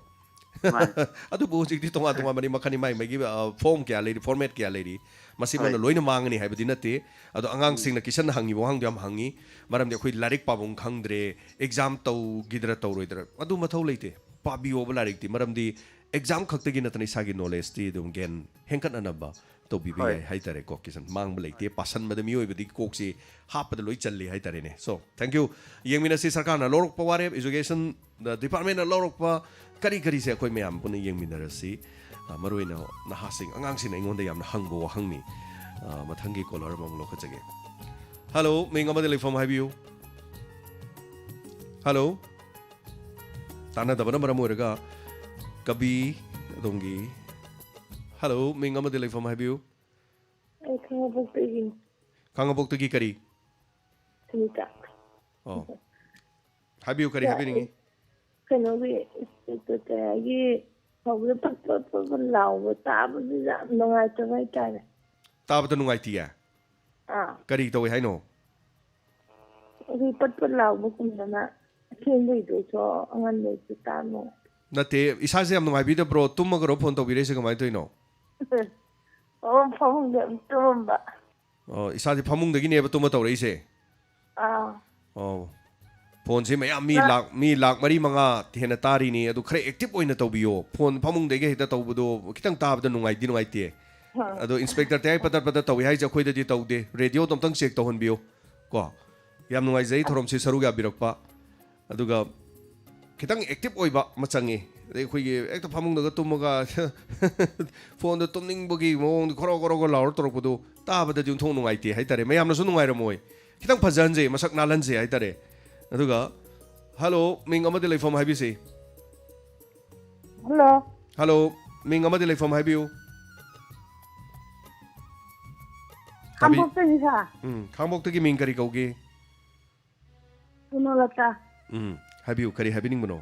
ꯃꯥꯅꯤ꯫ ꯑꯗꯨꯕꯨ ꯍꯧꯖꯤꯛꯇꯤ ꯇꯣꯉꯥꯟ ꯇꯣꯉꯥꯟꯕꯅꯤ, ꯃꯈꯜ ꯃꯥꯏ ꯃꯥꯏꯒꯤ, ꯑ, ꯐꯣꯔꯝ ꯀꯌꯥ ꯂꯩꯔꯤ, ꯐꯣꯔꯃꯦꯠ ꯀꯌꯥ ꯂꯩꯔꯤ, ꯃꯁꯤꯃꯅ ꯍꯣꯏ꯫ ꯂꯣꯏꯅ ꯃꯥꯡꯉꯅꯤ ꯍꯥꯏꯕꯗꯤ ꯅꯠꯇꯦ꯫ ꯑꯗꯣ ꯑꯉꯥꯡꯁꯤꯡꯅ ꯀꯤꯁꯟꯅ ꯍꯪꯉꯤꯕ ꯋꯥꯍꯪꯗꯣ ꯌꯥꯝ ꯍꯪꯉꯤ, ꯃꯔꯝꯗꯤ ꯑꯩꯈꯣꯏ ꯂꯥꯏꯔꯤꯛ ꯄꯥꯐꯝ ꯈꯪꯗ꯭ꯔꯦ, ꯑꯦꯛꯖꯥꯝ ꯇꯧꯈꯤꯗ꯭ꯔꯥ ꯇꯧꯔꯣꯏꯗ꯭ꯔꯥ ꯑꯗꯨ ꯃꯊꯧ ꯂꯩꯇꯦ꯫ ꯄꯥꯕꯤꯌꯣꯕ ꯂꯥꯏꯔꯤꯛꯇꯤ, ꯃꯔꯝꯗꯤ ꯑꯦꯛꯖꯥꯝ ꯈꯛꯇꯒꯤ ꯅꯠꯇꯅ ꯏꯁꯥꯒꯤ ꯅꯣꯂꯦꯖꯇꯤ ꯑꯗꯨꯝ ꯒꯦꯟ ꯍꯦꯟꯒꯠꯅꯅꯕ ꯇꯧꯕꯤꯕ ꯍꯣꯏ꯫ ꯌꯥꯏ ꯍꯥꯏꯇꯥꯔꯦꯀꯣ, ꯀꯤꯁꯟ꯫ ꯃꯥꯡꯕ ꯂꯩꯇꯦ, ꯄꯥꯁꯟꯕꯗ ꯃꯤꯑꯣꯏꯕꯗꯒꯤ ꯀꯣꯛꯁꯤ ꯍꯥꯞꯄꯗ ꯂꯣꯏ ꯆꯜꯂꯤ ꯍꯥꯏꯇꯥꯔꯦꯅꯦ꯫ So, thank you꯫ ꯌꯦꯡꯃꯤꯟꯅꯁꯤ, ꯁꯔꯀꯥꯔꯅ ꯂꯧꯔꯛꯄ ꯋꯥꯔꯦꯞ, ꯏꯖꯨꯀꯦꯁꯟ ꯗꯤꯄꯥꯔꯠꯃꯦꯟꯅ ꯂꯧꯔꯛꯄ ꯀꯔꯤ ꯀꯔꯤꯁꯦ ꯑꯩꯈꯣꯏ ꯃꯌꯥꯝ ꯄꯨꯟꯅ ꯌꯦꯡꯃꯤꯟꯅꯔꯁꯤ꯫ ꯑ, ꯃꯔꯨꯑꯣꯏꯅ ꯅꯍꯥꯁꯤꯡ, ꯑꯉꯥꯡꯁꯤꯡꯅ ꯑꯩꯉꯣꯟꯗ ꯌꯥꯝꯅ ꯍꯪꯕ ꯋꯥꯍꯪꯅꯤ꯫ ꯑ, ꯃꯊꯪꯒꯤ ꯀꯣꯂꯔ ꯑꯃꯃꯨꯛ ꯂꯧꯈꯠꯆꯒꯦ꯫ ꯍꯜꯂꯣ, ꯃꯤꯡ ꯑꯃꯗꯤ ꯂꯩꯐꯝ ꯍꯥꯏꯕꯤꯌꯨ꯫ ꯍꯜꯂꯣ꯫ ꯇꯥꯟꯅꯗꯕꯅ ꯃꯔꯝ ꯑꯣꯏꯔꯒ ꯀꯕꯤ, ꯑꯗꯣꯝꯒꯤ, ꯍꯜꯂꯣ, ꯃꯤꯡ ꯑꯃꯗꯤ ꯂꯩꯐꯝ ꯍꯥꯏꯕꯤꯌꯨ꯫ ꯑꯩ ꯈꯥꯉꯕꯣꯛꯇꯒꯤꯅꯤ꯫ ꯈꯥꯉꯕꯣꯛꯇꯒꯤ ꯀꯔꯤ? ꯁꯨꯅꯤꯇꯥ꯫ ꯑꯣ꯫ ꯍꯥꯏꯕꯤꯌꯨ, ꯀꯔꯤ ꯍꯥꯏꯕꯤꯅꯤꯡꯉꯤ? ꯀꯩꯅꯣꯒꯤ, ꯀꯩ ꯍꯥꯏꯒꯤ, ꯍꯧꯕꯗ ꯄꯠ ꯄꯠ ꯄꯠ ꯄꯠ ꯂꯥꯎꯕ ꯇꯥꯕꯗꯨ ꯌꯥꯝ ꯅꯨꯡꯉꯥꯏꯇꯕ ꯍꯥꯏꯇꯥꯔꯦ꯫ ꯇꯥꯕꯗ ꯅꯨꯡꯉꯥꯏꯇꯤꯌꯦ? ꯑꯥ꯫ ꯀꯔꯤ ꯇꯧꯏ ꯍꯥꯏꯅꯣ? ꯑꯗꯨ ꯄꯠ ꯄꯠ ꯂꯥꯎꯕꯒꯨꯝꯗꯅ ꯑꯊꯦꯡꯕꯩꯗꯨꯁꯨ ꯑꯉꯟꯕꯩꯁꯨ ꯇꯥꯕ ꯅꯨꯡꯉꯥꯏꯇꯦ꯫ ꯅꯠꯇꯦ, ꯏꯁꯥꯁꯦ ꯌꯥꯝ ꯅꯨꯡꯉꯥꯏꯕꯤꯗꯕ꯭ꯔꯣ? ꯇꯨꯝꯃꯒꯔꯣ ꯐꯣꯟ ꯇꯧꯕꯤꯔꯛꯏꯁꯦ? ꯀꯃꯥꯏꯅ ꯇꯧꯔꯤꯅꯣ? ꯑꯣ, ꯐꯃꯨꯡꯗ ꯑꯗꯨꯝ ꯇꯨꯝꯃꯝꯕ꯫ ꯑꯣ, ꯏꯁꯥꯁꯦ ꯐꯃꯨꯡꯗꯒꯤꯅꯦꯕ ꯇꯨꯝꯃ ꯇꯧꯔꯛꯏꯁꯦ? ꯑꯥ꯫ ꯑꯣ꯫ ꯐꯣꯟꯁꯦ ꯃꯌꯥꯝ ꯃꯤ ꯑ꯫ ꯂꯥꯛ, ꯃꯤ ꯂꯥꯛ ꯃꯔꯤ ꯃꯉꯥ ꯍꯦꯟꯅ ꯇꯥꯔꯤꯅꯤ꯫ ꯑꯗꯨ ꯈꯔ active ꯑꯣꯏꯅ ꯇꯧꯕꯤꯌꯣ꯫ ꯐꯣꯟ ꯐꯃꯨꯡꯗꯒꯤ ꯍꯦꯛꯇ ꯇꯧꯕꯗꯣ ꯈꯤꯇꯪ ꯇꯥꯕꯗ ꯅꯨꯡꯉꯥꯏꯗꯤ ꯅꯨꯡꯉꯥꯏꯇꯦ꯫ ꯍꯣꯏ꯫ ꯑꯗꯣ ꯏꯟꯁꯄꯦꯛꯇꯔ ꯇꯌꯥꯏ ꯄꯇꯔ ꯄꯇꯔ ꯇꯧꯏ ꯍꯥꯏꯁꯦ ꯑꯩꯈꯣꯏꯗꯗꯤ ꯇꯧꯗꯦ꯫ ꯔꯦꯗꯤꯑꯣꯗꯣ ꯑꯝꯇꯪ check ꯇꯧꯍꯟꯕꯤꯌꯣ ꯀꯣ꯫ ꯌꯥꯝ ꯅꯨꯡꯉꯥꯏꯖꯩ ꯊꯧꯔꯝꯁꯤ ꯁꯔꯨꯛ ꯌꯥꯕꯤꯔꯛꯄ꯫ ꯑꯗꯨꯒ ꯈꯤꯇꯪ active ꯑꯣꯏꯕ ꯑꯃ ꯆꯪꯉꯤ꯫ ꯑꯗꯩ ꯑꯩꯈꯣꯏꯒꯤ ꯍꯦꯛꯇ ꯐꯃꯨꯡꯗꯒ ꯇꯨꯝꯃꯒ ꯐꯣꯟꯗ ꯇꯨꯝꯅꯤꯡꯕꯒꯤ ꯃꯑꯣꯡꯗ ꯈꯣꯔꯣ ꯈꯣꯔꯣ ꯈꯣꯔꯣ ꯂꯥꯎꯔ ꯇꯧꯔꯛꯄꯗꯣ ꯇꯥꯕꯗꯗꯤ ꯑꯣꯟꯊꯣꯛ ꯅꯨꯡꯉꯥꯏꯇꯦ ꯍꯥꯏꯇꯥꯔꯦ꯫ ꯃꯌꯥꯝꯅꯁꯨ ꯅꯨꯡꯉꯥꯏꯔꯝꯃꯣꯏ꯫ ꯈꯤꯇꯪ ꯐꯖꯍꯟꯁꯦ, ꯃꯁꯛ ꯅꯥꯜꯍꯟꯁꯦ ꯍꯥꯏꯇꯥꯔꯦ꯫ ꯑꯗꯨꯒ, ꯍꯜꯂꯣ, ꯃꯤꯡ ꯑꯃꯗꯤ ꯂꯩꯐꯝ ꯍꯥꯏꯕꯤꯁꯤ꯫ ꯍꯜꯂꯣ꯫ ꯍꯜꯂꯣ, ꯃꯤꯡ ꯑꯃꯗꯤ ꯂꯩꯐꯝ ꯍꯥꯏꯕꯤꯌꯨ꯫ ꯇꯥꯕꯤ-, ꯈꯥꯡꯕꯣꯛꯇꯒꯤ ꯁꯥꯔ꯫ ꯎꯝ, ꯈꯥꯡꯕꯣꯛꯇꯒꯤ ꯃꯤꯡ ꯀꯔꯤ ꯀꯧꯒꯦ? ꯁꯣꯅꯣꯂꯇꯥ꯫ ꯎꯝ, ꯍꯥꯏꯕꯤꯌꯨ, ꯀꯔꯤ ꯍꯥꯏꯕꯤꯅꯤꯡꯕꯅꯣ?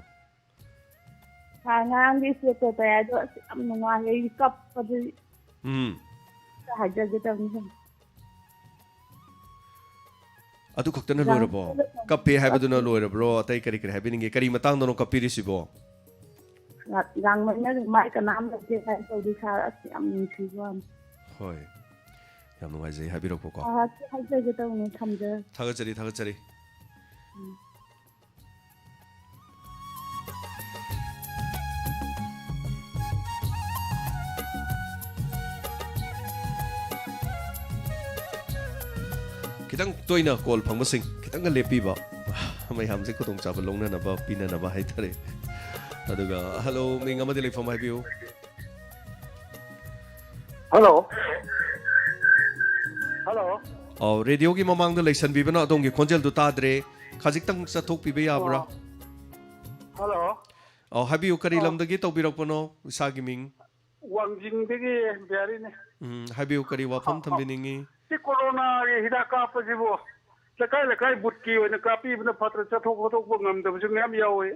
ꯁꯥꯔ, ꯉꯔꯥꯡꯒꯤ ꯏꯁꯇꯦꯖ ꯇꯧꯕ ꯍꯥꯏꯗꯣ ꯑꯁ ꯌꯥꯝ ꯅꯨꯡꯉꯥꯏ, ꯑꯩ ꯀꯞꯄꯗꯤ ꯎꯝ꯫ ꯍꯥꯏꯖꯒꯦ ꯇꯧꯅꯤ ꯁꯨꯝ꯫ ꯑꯗꯨ ꯈꯛꯇꯅ ꯌꯥꯝ ꯂꯣꯏꯔꯕꯣ? ꯀꯞꯄꯦ ꯍꯥꯏꯕꯗꯨꯅ ꯂꯣꯏꯔꯕ꯭ꯔꯣ? ꯑꯇꯩ ꯀꯔꯤ ꯀꯔꯤ ꯍꯥꯏꯕꯤꯅꯤꯡꯒꯦ? ꯀꯔꯤ ꯃꯇꯥꯡꯗꯅꯣ ꯀꯞꯄꯤꯔꯤꯁꯤꯕꯣ? ꯂꯥꯡꯃꯟꯅ ꯃꯥꯏ ꯀꯅꯥꯝ ꯂꯩꯇꯦ ꯀꯥꯏꯅ ꯇꯧꯗꯣꯏ ꯁꯥꯔ, ꯑꯁ ꯌꯥꯝ ꯅꯨꯡꯁꯤꯕ ꯋꯥꯅꯤ꯫ ꯍꯣꯏ, ꯌꯥꯝ ꯅꯨꯡꯉꯥꯏꯖꯩ ꯍꯥꯏꯕꯤꯔꯛꯄꯀꯣ꯫ ꯑꯥ, ꯁꯤ ꯍꯥꯏꯖꯒꯦ ꯇꯧꯅꯤ, ꯊꯝꯖꯔꯦ꯫ ꯊꯥꯒꯠꯆꯔꯤ, ꯊꯥꯒꯠꯆꯔꯤ꯫ ꯎꯝ꯫ ꯈꯤꯇꯪ ꯇꯣꯏꯅ ꯀꯣꯜ ꯐꯪꯕꯁꯤꯡ ꯈꯤꯇꯪꯒ ꯂꯦꯞꯄꯤꯕ, ꯃꯌꯥꯝꯁꯦ ꯈꯨꯗꯣꯡꯆꯥꯕ ꯂꯧꯅꯅꯕ, ꯄꯤꯅꯅꯕ ꯍꯥꯏꯇꯥꯔꯦ꯫ ꯑꯗꯨꯒ, ꯍꯜꯂꯣ, ꯃꯤꯡ ꯑꯃꯗꯤ ꯂꯩꯐꯝ ꯍꯥꯏꯕꯤꯌꯨ꯫ ꯍꯜꯂꯣ꯫ ꯍꯜꯂꯣ꯫ ꯑꯧ, ꯔꯦꯗꯤꯑꯣꯒꯤ ꯃꯃꯥꯡꯗ ꯂꯩꯁꯟꯕꯤꯕꯅ ꯑꯗꯣꯝꯒꯤ ꯈꯣꯟꯖꯦꯜꯗꯨ ꯇꯥꯗ꯭ꯔꯦ꯫ ꯈꯖꯤꯛꯇꯪ ꯆꯠꯊꯣꯛꯄꯤꯕ ꯌꯥꯕ꯭ꯔꯥ? ꯑꯣ꯫ ꯍꯜꯂꯣ꯫ ꯑꯧ, ꯍꯥꯏꯕꯤꯌꯨ, ꯀꯔꯤ ꯑꯧ꯫ ꯂꯝꯗꯒꯤ ꯇꯧꯕꯤꯔꯛꯄꯅꯣ? ꯏꯁꯥꯒꯤ ꯃꯤꯡ? ꯋꯥꯡꯖꯤꯡꯗꯒꯤ ꯕꯤꯍꯥꯔꯤꯅꯤ꯫ ꯎꯝ, ꯍꯥꯏꯕꯤꯌꯨ, ꯀꯔꯤ ꯋꯥꯐꯝ ꯊꯝꯕꯤꯅꯤꯡꯉꯤ? ꯁꯤ ꯀꯣꯔꯣꯅꯥꯒꯤ ꯍꯤꯗꯥꯛ ꯀꯥꯞꯄꯁꯤꯕꯨ ꯂꯩꯀꯥꯏ ꯂꯩꯀꯥꯏ ꯕꯨꯠꯀꯤ ꯑꯣꯏꯅ ꯀꯥꯞꯄꯤꯕꯅ ꯐꯠꯇ꯭ꯔ? ꯆꯠꯊꯣꯛ ꯈꯣꯠꯇꯣꯛꯄ ꯉꯝꯗꯕꯁꯨ ꯃꯌꯥꯝ ꯌꯥꯎꯋꯦ꯫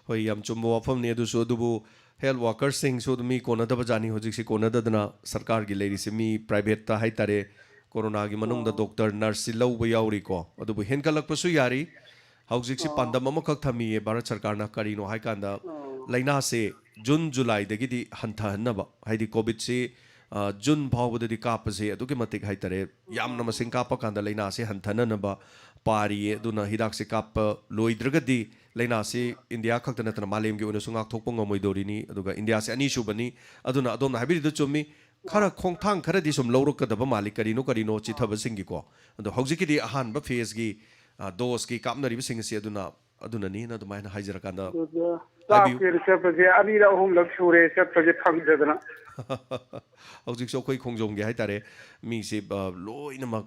ꯍꯣꯏ, ꯌꯥꯝ ꯆꯨꯝꯕ ꯋꯥꯐꯝꯅꯤ ꯑꯗꯨꯁꯨ꯫ ꯑꯗꯨꯕꯨ health workerꯁꯤꯡꯁꯨ ꯑꯗꯨꯝ ꯃꯤ ꯀꯣꯟꯅꯗꯕ ꯖꯥꯠꯅꯤ ꯍꯧꯖꯤꯛꯁꯤ, ꯀꯣꯟꯅꯗꯗꯅ ꯁꯔꯀꯥꯔꯒꯤ ꯂꯩꯔꯤꯁꯦ꯫ ꯃꯤ privateꯇ ꯍꯥꯏꯇꯥꯔꯦ, ꯀꯣꯔꯣꯅꯥꯒꯤ ꯃꯅꯨꯡꯗ doctor, nurseꯁꯤ ꯂꯧꯕ ꯌꯥꯎꯔꯤꯀꯣ꯫ ꯑꯗꯨꯕꯨ ꯍꯦꯟꯒꯠꯂꯛꯄꯁꯨ ꯌꯥꯔꯤ꯫ ꯍꯧꯖꯤꯛꯁꯤ ꯄꯥꯟꯗꯝ ꯑꯃꯈꯛ ꯊꯝꯃꯤꯌꯦ ꯚꯥꯔꯠ ꯁꯔꯀꯥꯔꯅ꯫ ꯀꯔꯤꯅꯣ ꯍꯥꯏꯀꯥꯟꯗ, ꯂꯥꯏꯅꯥꯁꯦ June Julyꯗꯒꯤꯗꯤ ꯍꯟꯊꯍꯟꯅꯕ, ꯍꯥꯏꯗꯤ COVIDꯁꯤ, ꯑ, June ꯐꯥꯎꯕꯗꯗꯤ ꯀꯥꯞꯄꯁꯦ ꯑꯗꯨꯛꯀꯤ ꯃꯇꯤꯛ ꯍꯥꯏꯇꯥꯔꯦ, ꯌꯥꯝꯅ ꯃꯁꯤꯡ ꯀꯥꯞꯄ ꯀꯥꯟꯗ ꯂꯥꯏꯅꯥꯁꯦ ꯍꯟꯊꯅꯅꯕ ꯄꯥꯔꯤꯌꯦ꯫ ꯑꯗꯨꯅ ꯍꯤꯗꯥꯛꯁꯦ ꯀꯥꯞꯄ ꯂꯣꯏꯗ꯭ꯔꯒꯗꯤ ꯂꯥꯏꯅꯥꯁꯤ ꯏꯟꯗꯤꯌꯥ ꯈꯛꯇ ꯅꯠꯇꯅ ꯃꯥꯂꯦꯝꯒꯤ ꯑꯣꯏꯅꯁꯨ ꯉꯥꯛꯊꯣꯛꯄ ꯉꯝꯃꯣꯏꯗꯧꯔꯤꯅꯤ꯫ ꯑꯗꯨꯒ ꯏꯟꯗꯤꯌꯥꯁꯦ ꯑꯅꯤꯁꯨꯕꯅꯤ꯫ ꯑꯗꯨꯅ ꯑꯗꯣꯝꯅ ꯍꯥꯏꯕꯤꯔꯤꯗꯨ ꯆꯨꯝꯃꯤ꯫ ꯈꯔ ꯈꯣꯡꯊꯥꯡ ꯈꯔꯗꯤ ꯁꯨꯝ ꯂꯧꯔꯛꯀꯗꯕ ꯃꯥꯜꯂꯤ, ꯀꯔꯤꯅꯣ ꯀꯔꯤꯅꯣ ꯆꯤꯊꯕꯁꯤꯡꯒꯤꯀꯣ꯫ ꯑꯗꯣ ꯍꯧꯖꯤꯛꯀꯤꯗꯤ ꯑꯍꯥꯟꯕ phaseꯀꯤ, ꯑ, doseꯀꯤ ꯀꯥꯞꯅꯔꯤꯕꯁꯤꯡ ꯑꯁꯤ ꯑꯗꯨꯅ, ꯑꯗꯨꯅꯅꯤꯅ ꯑꯗꯨꯃꯥꯏꯅ ꯍꯥꯏꯖꯔꯀꯥꯟꯗ ꯑꯗꯨꯗ ꯍꯥꯏꯕꯤꯌꯨ꯫ ꯀꯥꯞꯀꯦꯅ ꯆꯠꯄꯁꯦ ꯑꯅꯤꯔꯛ ꯑꯍꯨꯝꯂꯛ ꯁꯨꯔꯦ ꯆꯠꯄꯁꯦ ꯐꯪꯗꯗꯅ꯫ ꯍꯧꯖꯤꯛꯁꯨ ꯑꯩꯈꯣꯏ ꯈꯣꯡꯖꯣꯝꯒꯤ ꯍꯥꯏꯇꯥꯔꯦ, ꯃꯤꯁꯦ, ꯑ, ꯂꯣꯏꯅꯃꯛ,